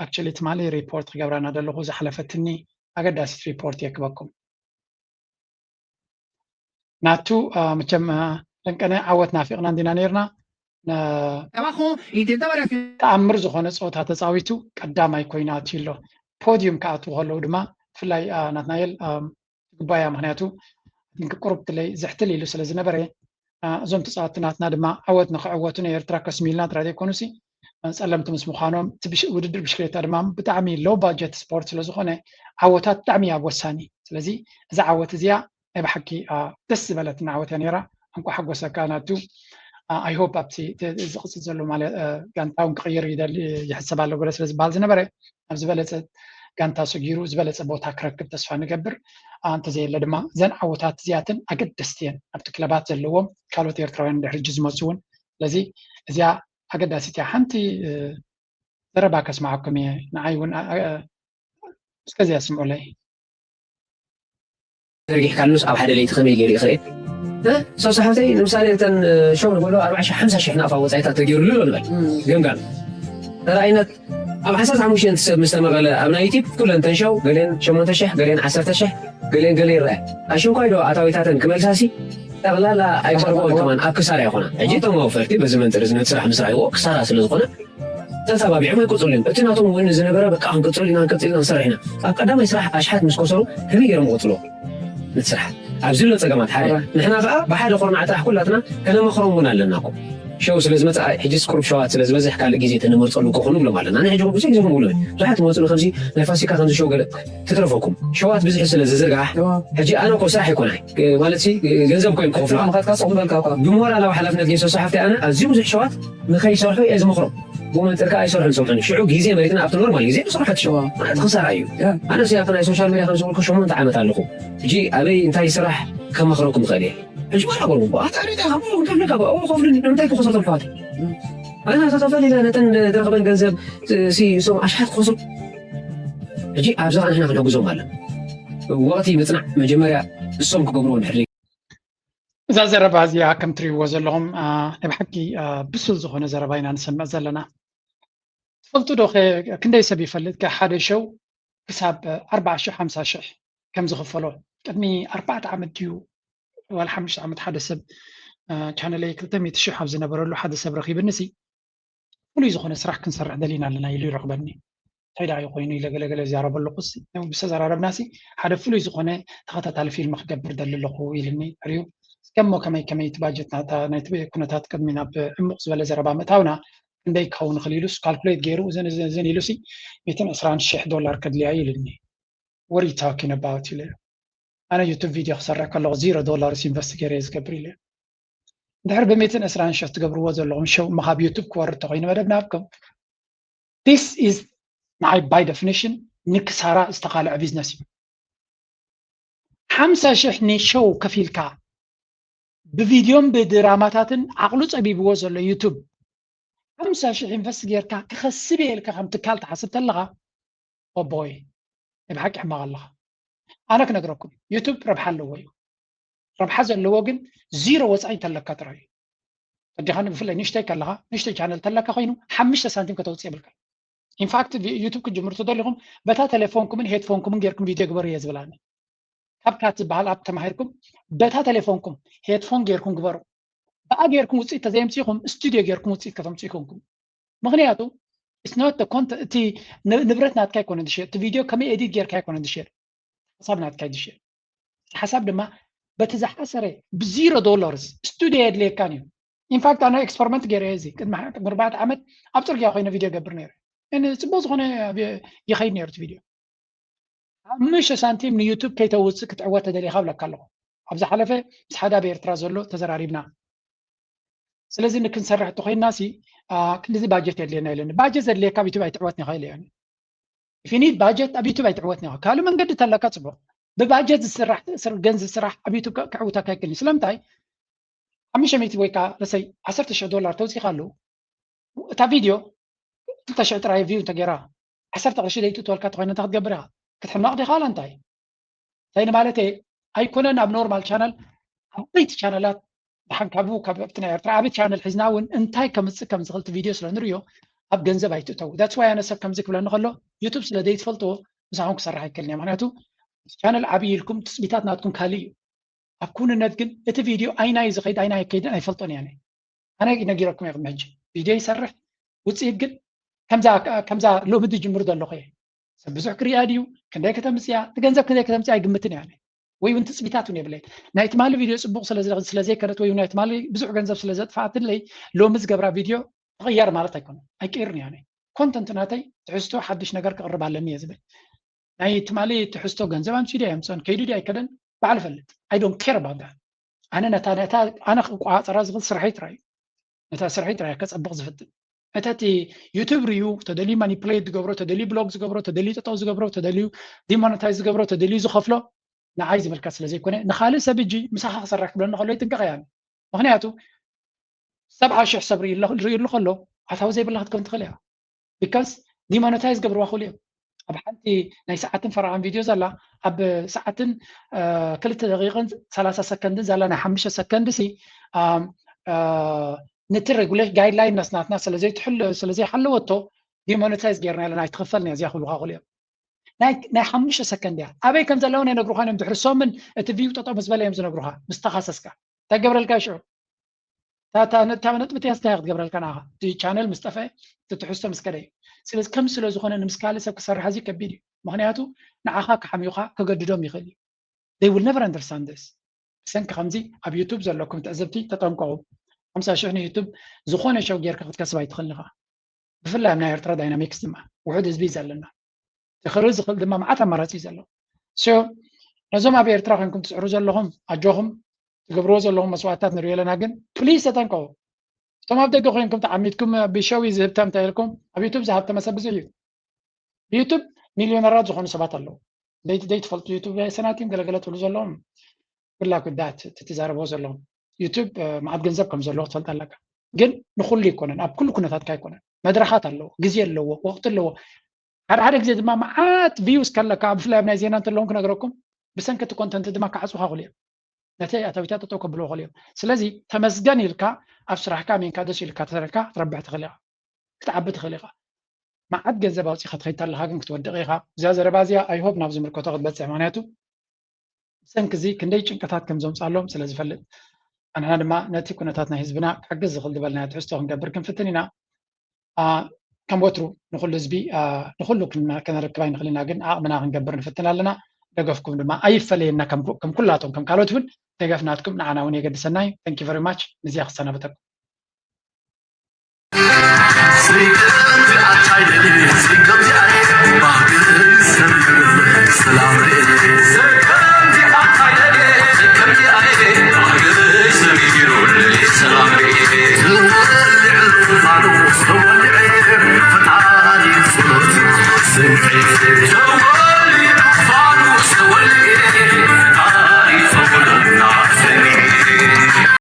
ኣክቹሊ ትማሊ ሪፖርት ክገብራ እናደለኹ ዝሓለፈትኒ ኣገዳሲት ሪፖርት የክበኩም። ናቱ መቸም ለንቀነ ዓወት ናፊቕና እንዲና ነርና። ተኣምር ዝኾነ ፀወታ ተፃዊቱ ቀዳማይ ኮይኑ ኣትዩ ኣሎ። ፖዲዩም ክኣትዉ ከለዉ ድማ ብፍላይ ናትናኤል ትግባያ ምክንያቱ ቁሩብ ትለይ ዝሕትል ኢሉ ስለ ዝነበረ እዞም ተፃወትቲ ናትና ድማ ዓወት ንክዕወቱ ናይ ኤርትራ ከስሚልና ጥራይ ዘይኮኑሲ ፀለምቲ ምስ ምዃኖም እቲ ውድድር ብሽክሌታ ድማ ብጣዕሚ ሎው ባጀት ስፖርት ስለዝኾነ ዓወታት ብጣዕሚ እያ ወሳኒ። ስለዚ እዛ ዓወት እዚኣ ናይ ብሓቂ ደስ ዝበለትና ዓወት እያ ነይራ። እንኳ ሓጎሰካ ናቱ። I hope ኣብቲ ዝቕፅል ዘሎ ማለት ጋንታውን ክቕይር ይደሊ ይሕሰብ ኣሎ ገለ ስለ ዝበሃል ዝነበረ ኣብ ዝበለፀ ጋንታ ሰጊሩ ዝበለፀ ቦታ ክረክብ ተስፋ ንገብር። እንተዘየለ ድማ እዘን ዓወታት እዚኣተን ኣገደስቲ እየን ኣብቲ ክለባት ዘለዎም ካልኦት ኤርትራውያን ድሕሪ ሕጂ ዝመፁ እውን። ስለዚ እዚኣ ኣገዳሲት እያ። ሓንቲ ዘረባ ከስማዓኩም እየ። ንዓይ እውን እስከዚኣ ስምዑለይ። ዘርጊሕካሉስ ኣብ ሓደ ለይቲ ከመይ ገይሩ ይኽእል? ሶስሓተይ ንምሳሌ እተን ሸው ንበሎ ኣርባዓ ሺሕ ሓምሳ ሺሕ ናቕፋ ወፃኢታት ተገይሩሉ ኣሎ ንበል። ገምጋም ተረኣይነት ኣብ ዓሰርተ ሓሙሽተ ሰብ ምስ ተመቐለ ኣብ ናይ ዩቲብ ኩለን ተን ሸው ገሌን ሸሞንተ ሺሕ ገሌን ዓሰርተ ሺሕ ገሌን ገሌ ይረኣያ። ኣሽንኳይ ዶ ኣታዊታተን ክመልሳሲ ጠቕላላ ኣይቀርብኦን ከማን ኣብ ክሳራ ይኾና። ሕጂ እቶም ኣውፈርቲ በዚ መንፅር እዚ ነቲ ስራሕ ምስራሕ ይዎ ክሳራ ስለ ዝኾነ ተተባቢዖም ኣይቅፅሉ እዮም። እቲ ናቶም እውን ዝነበረ በቃ ክንቅፅል ኢና ክንቅፅል ኢና ንሰርሕ ኢና። ኣብ ቀዳማይ ስራሕ ኣሽሓት ምስ ከሰሩ ከመይ ገይሮም ይቕፅሉ? እቲ ስራሕ ኣብዚ ኣሎ ፀገማት ሓደ ንሕና ከዓ ብሓደ ኮርናዕ ጥራሕ ኩላትና ከነመኽሮም እውን ኣለና እኮ። ሸው ስለ ዝመፅኣ ሕጂ ስቁሩብ ሸዋት ስለ ዝበዝሕ ካልእ ግዜ ተንመርፀሉ እኮ ንብሎም ኣለና። ንሕጂ ብዙሕ ግዜ ንብሎም ብዙሓት ትመፅሉ ከምዚ ናይ ፋሲካ ከምዚ ሸው ገለ ትትረፈኩም ሸዋት ብዝሒ ስለ ዝዝርጋሕ ሕጂ ኣነ እኮ ስራሕ ኣይኮናይ ማለት ገንዘብ እኮ እዮም ክኸፍሉ ብሞራላዊ ሓላፍነት ገይሶ ሓፍቲ ኣነ ኣዝዩ ብዙሕ ሸዋት ንኸይሰርሑ እየ ዝመኽሮም። ብኡ መንፅር ከዓ ኣይሰርሑን ዝሰምዑኒ። ሽዑ ግዜ መሬትና ኣብቲ ኖርማል ግዜ ብስርሑ ትሸዋ ማለት ክሳራ እዩ። ኣነ ሲ ኣብቲ ናይ ሶሻል ሚድያ ከም ዝበልኩ ሸሞንተ ዓመት ኣለኹ። ሕጂ ኣበይ እንታይ ስራሕ ከማኽረኩም እኽእል እየ። ሕጂ ዋላ በልኩ ኣታ ሪታ ካብ ከምልካ ብኡ ከፍሉኒ ንምንታይ ክኸሰተልኩ ኣቲ ኣነ ተተፈሊለ ነተን ዝረኽበን ገንዘብ ሲ እሶም ኣሽሓት ክኸስሩ። ሕጂ ኣብዚ ከዓ ንሕና ክንሕግዞም ኣለና። ወቕቲ ምፅናዕ መጀመርያ እሶም ክገብርዎ እንድሕር እዛ ዘረባ እዚኣ ከም ትሪእዎ ዘለኹም ናይ ብሓቂ ብሱል ዝኾነ ዘረባ ኢና ንሰምዕ ዘለና። ትፈልጡ ዶ ክንደይ ሰብ ይፈልጥ ከ ሓደ ሸው ክሳብ ኣርባዓ ሽሕ ሓምሳ ሽሕ ከም ዝኽፈሎ ቅድሚ ኣርባዕተ ዓመት ድዩ ዋላ ሓሙሽተ ዓመት ሓደ ሰብ ቻነለይ ክልተ ሚእቲ ሽሕ ኣብ ዝነበረሉ ሓደ ሰብ ረኺብኒ ሲ ፍሉይ ዝኾነ ስራሕ ክንሰርሕ ደሊና ኣለና ኢሉ ይረኽበኒ። እንታይ ደኣ እዩ ኮይኑ ኢለ ገለገለ ዝዛረበ ኣለኹ። ብዝተዘራረብናሲ ሓደ ፍሉይ ዝኾነ ተኸታታሊ ፊልም ክገብር ደሊ ኣለኹ ኢልኒ። ሕሪኡ እስከ እሞ ከመይ ከመይ እቲ ባጀት ናይቲ ኩነታት ቅድሚ ናብ ዕሙቕ ዝበለ ዘረባ ምእታውና ክንደይ ክኸውን ይኽእል ኢሉስ ካልኩሌት ገይሩ እዘን እዘን እዘን ኢሉሲ ሚእትን ዕስራን ሽሕ ዶላር ከድልያ እዩ ኢሉኒ። What are you talking about? ኢለ። ኣነ ዩቱብ ቪድዮ ክሰርሕ ከለኹ ዚሮ ዶላርስ ኢንቨስት ገይረ እየ ዝገብር ኢለ። እንድሕር ብሚእትን ዕስራን ሽሕ ትገብርዎ ዘለኹም ሸው ምኻብ ዩቱብ ክወርድ ተኮይኑ መደብ ናብኩም፣ this is ንዓይ by definition ንክሳራ ዝተቃልዐ ቢዝነስ እዩ። ሓምሳ ሽሕ ንሸው ከፊልካ ብቪድዮን ብድራማታትን ዓቕሉ ጸቢብዎ ዘሎ ዩቱብ ሓምሳ ሽሕ ኢንቨስት ጌርካ ክኸስብ እየ ኢልካ ከም ትካል ትሓስብ ተለኻ፣ ኦቦይ ናይ ብሓቂ ሕማቕ ኣለኻ። ኣነ ክነግረኩም ዩቱብ ረብሓ ኣለዎ እዩ። ረብሓ ዘለዎ ግን ዚሮ ወፃኢ እንተለካ ጥራይ እዩ። ተዲኻኒ ብፍላይ ንእሽተይ ከለኻ ንእሽተይ ቻነል ተለካ ኮይኑ ሓሙሽተ ሳንቲም ከተውፅእ የብልካ። ኢንፋክት ዩቱብ ክትጅምሩ ተደሊኹም በታ ቴሌፎንኩምን ሄድፎንኩምን ጌርኩም ቪድዮ ግበሩ እየ ዝብል ኣነ። ካብ ካት ዝበሃል ኣፕ ተማሂርኩም በታ ቴሌፎንኩም ሄድፎን ጌርኩም ግበሩ። ብኣ ጌርኩም ውፅኢት ተዘየምፅኢኹም ስቱዲዮ ጌርኩም ውፅኢት ከተምፅኡ ይኮንኩም። ምክንያቱ it's not the content፣ እቲ ን- ንብረት ናትካ ኣይኮነን ዝሸጥ፣ እቲ ቪድዮ ከመይ ኤዲት ጌርካ ኣይኮነን ዝሸጥ፣ ሓሳብ ናትካ እዩ ዝሸጥ። እቲ ሓሳብ ድማ በቲ ዝሓሰረ ብዚሮ ዶላርስ ስቱዲዮ የድልየካን እዩ። ኢንፋክት ኣነ ኤክስፐሪመንት ገይረ እዚ ቅድሚ ርባዕተ ዓመት ኣብ ፅርግያ ኮይነ ቪድዮ ገብር ነይረ። እን ፅቡቅ ዝኮነ ኣብ- ይኸይድ ነይሩ እቲ ቪድዮ። ሓሙሽተ ሳንቲም ንዩቱብ ከይተውፅእ ክትዕወት ተደሊካ ብለካ ኣለኹ። ኣብ ዝሓለፈ ምስ ሓደ ኣብ ኤርትራ ዘሎ ተዘራሪብና። ስለዚ ንክንሰርሕ እንተኮይንና ሲ ክንዲዚ ባጀት የድልየና ኢለኒ። ባጀት ዘድልየካ ኣብ ዩቱብ ኣይትዕወትን ኢኻ ኢለ። ኢፊኒት ባጀት ኣብ ዩቱብ ኣይትዕወትን ኢኻ። ካልእ መንገዲ ተለካ ፅቡቅ። ብባጀት ዝስራሕ ስር- ገንዘብ ስራሕ ኣብ ዩቱብ ከ- ክዕውተካ ኣይክእልን እዩ። ስለምንታይ ሓሙሽተ ሚእቲ ወይ ከዓ ለሰይ ዓሰርተ ሽሕ ዶላር ተውፂኻ ኣለዉ እታ ቪድዮ ክልተ ሽሕ ጥራይ ቪው እንተገይራ ዓሰርተ ቅርሺ ዘይትእትወልካ ተኮይነ እንታይ ክትገብር ኢኻ? ክትሕመቕ ዲኻ ዋላ እንታይ? እንታይ ንማለተይ ኣይኮነን ኣብ ኖርማል ቻነል ዓበይቲ ቻነላት ብሓንካቡ ካብ ኣብቲ ናይ ኤርትራ ዓበይቲ ቻነል ሒዝና እውን እንታይ ከምፅእ ከም ዝኽእል እቲ ቪድዮ ስለ ንርእዮ ኣብ ገንዘብ ኣይትእተው። That's why ኣነ ሰብ ከምዚ ክብለኒ ከሎ ዩቱብ ስለ ዘይትፈልጥዎ ምሳኹም ክሰርሕ ኣይክእልን እየ። ምክንያቱ ቻነል ዓብዪ ኢልኩም ትፅቢታት ናትኩም ካልእ እዩ። ኣብ ኩንነት ግን እቲ ቪድዮ ኣይናይ ዝኸይድ ኣይናይ ከይድን ኣይፈልጦን እየ። ኣነ ነጊረኩም እየ ቅድሚ ሕጂ ቪድዮ ይሰርሕ ውፅኢት ግን ከምዛ ከምዛ ሎሚ ዝጅምር ዘለኹ እየ። ሰብ ብዙሕ ክሪኣ ድዩ ክንደይ ከተምፅያ ንገንዘብ ክንደይ ከተምፅያ ኣይግምትን እያ። ወይ እውን ትፅቢታት እውን የብለይ ናይ ትማሊ ቪድዮ ፅቡቅ ስለዘይከደት ወይ ናይ ትማሊ ብዙሕ ገንዘብ ስለዘጥፋኣትለይ ሎሚ ዝገብራ ቪድዮ ትቕየር ማለት ኣይኮነ ኣይቀይርን እያ። ኮንተንት ናተይ ትሕዝቶ ሓድሽ ነገር ክቕርብ ኣለኒ እየ ዝብል ናይ ትማሊ ትሕዝቶ ገንዘብ ኣምፅኡ ድዩ ኣየምፅኦን ከይዱ ድዩ ኣይከደን ባዕሉ ፈልጥ። I don't care about that። ኣነ ነታ ነታ ኣነ ክቋፀራ ዝኽእል ስርሐይ ጥራይ እዩ። ነታ ስርሐይ ጥራይ ከፀብቕ ዝፍትን። ነታ እቲ ዩቱብ ርዩ ተደልዩ ማኒፕሌት ዝገብሮ ተደልዩ ብሎግ ዝገብሮ ተደልዩ ጠጠው ዝገብሮ ተደልዩ ዲሞነታይዝ ዝገብሮ ተደልዩ ዝኸፍሎ ንዓይ ዝምልከት ስለ ዘይኮነ ንኻልእ ሰብ እጂ ምሳኻ ክሰርሕ ክብለኒ ከሎ ይጥንቀቕ እያ። ምክንያቱ ሰብዓ ሽሕ ሰብ ርእዩ ኣሎ ከሎ ኣታዊ ዘይብላ ክትከውን ትኽእል እያ። ቢካስ ዲሞነታይዝ ገብርዋ ክእሉ እዮም። ኣብ ሓንቲ ናይ ሰዓትን ፈረቓን ቪድዮ ዘላ ኣብ ሰዓትን ክልተ ደቂቕን ሰላሳ ሰከንድን ዘላ ናይ ሓሙሽተ ሰከንድ ሲ ነቲ ሬጉሌሽን ጋይድላይን ናስናትና ስለዘይትሕል ስለዘይሓለወቶ ዲሞነታይዝ ጌርና ኣለና ኣይትኽፈልኒ እዚኣ ክብሉካ ክእሉ እዮም። ናይ ሓሙሽተ ሰከንድ እያ ኣበይ ከም ዘለውን ኣይነግሩኻን እዮም ድሕሪ ሶምን እቲ ቪው ጠጠው ምስ በለ እዮም ዝነግሩኻ ምስ ተኻሰስካ እንታይ ገብረልካ ሽዑ እታ ነጥቢ እቲኣ ስታይ ክትገብረልካ ንኣኻ እቲ ቻነል ምስ ጠፍአ እቲ ትሕዝቶ ምስ ከደ እዩ። ስለዚ ከም ስለ ዝኾነ ንምስ ካልእ ሰብ ክሰርሕ ኣዝዩ ከቢድ እዩ። ምክንያቱ ንዓኻ ክሓምዩኻ ከገድዶም ይኽእል እዩ። They will never understand this። ብሰንኪ ከምዚ ኣብ ዩቱብ ዘለኩም ትዕዝብቲ ተጠንቀቑ። ሓምሳ ሽሕ ንዩቱብ ዝኾነ ሸው ጌርካ ክትከስብ ኣይትኽእልን ኢኻ። ብፍላይ ኣብ ናይ ኤርትራ ዳይናሚክስ ድማ ውሑድ ህዝቢ እዩ ዘለና። ክኽሪ ዝኽእል ድማ መዓት ኣማራፂ እዩ ዘሎ። ነዞም ኣብ ኤርትራ ኮንኩም ትፅዕሩ ዘለኹም ኣጆኹም ትገብርዎ ዘለኹም መስዋዕትታት ንሪኦ ኣለና ግን ፕሊዝ ተጠንቀቑ። እቶም ኣብ ደገ ኮይንኩም ተዓሚትኩም ብሸው እዩ ዝህብታ እንታይ ኢልኩም ኣብ ዩቱብ ዝሃብተመ ሰብ ብዙሕ እዩ። ብዩቱብ ሚልዮነራት ዝኾኑ ሰባት ኣለዉ ዘይትፈልጡ ዩቱብ ሰናቲም ገለገለ ትብሉ ዘለዎም ብላ ጉዳት ትዛረበዎ ዘለዎም ዩቱብ መዓት ገንዘብ ከም ዘለዎ ክትፈልጥ ኣለካ። ግን ንኩሉ ይኮነን ኣብ ኩሉ ኩነታትካ ይኮነን መድረኻት ኣለዎ ግዜ ኣለዎ ወቅቲ ኣለዎ ሓደ ሓደ ግዜ ድማ መዓት ቪውስ ከለካ ብፍላይ ኣብ ናይ ዜና እንተለውን ክነግረኩም ብሰንኪ እቲ ኮንተንት ድማ ክዓፁካ ክእሉ እዮም ነቲ ኣታዊታት ጠጠው ከብልዎ ክእሉ እዮም ስለዚ ተመስገን ኢልካ ኣብ ስራሕካ ኣሚንካ ደስ ኢልካ ተሰሪሕካ ክትረብሕ ትኽእል ኢኻ ክትዓቢ ትኽእል ኢኻ መዓት ገንዘብ ኣውፂኻ ትኸይድ ኣለካ ግን ክትወድቕ ኢኻ እዚኣ ዘረባ እዚኣ ኣይሆብ ናብ ዝምልከቶ ክትበፅሕ ምክንያቱ ብሰንኪ እዚ ክንደይ ጭንቀታት ከም ዘምፅኣሎም ስለ ዝፈልጥ ኣንሕና ድማ ነቲ ኩነታት ናይ ህዝብና ክሕግዝ ዝኽእል ዝበልናዮ ትሕዝቶ ክንገብር ክንፍትን ኢና ከም ወትሩ ንኩሉ ህዝቢ ንኩሉ ከነረክብ ኣይንኽእል ኢና ግን ዓቕምና ክንገብር ንፍትን ኣለና ደገፍኩም ድማ ኣይፈለየና ከም ኩላቶም ከም ካልኦት እውን ደገፍ ናትኩም ንዓና እውን የገድሰና እዩ thank you very much ንዚኣ ክሰናበተኩም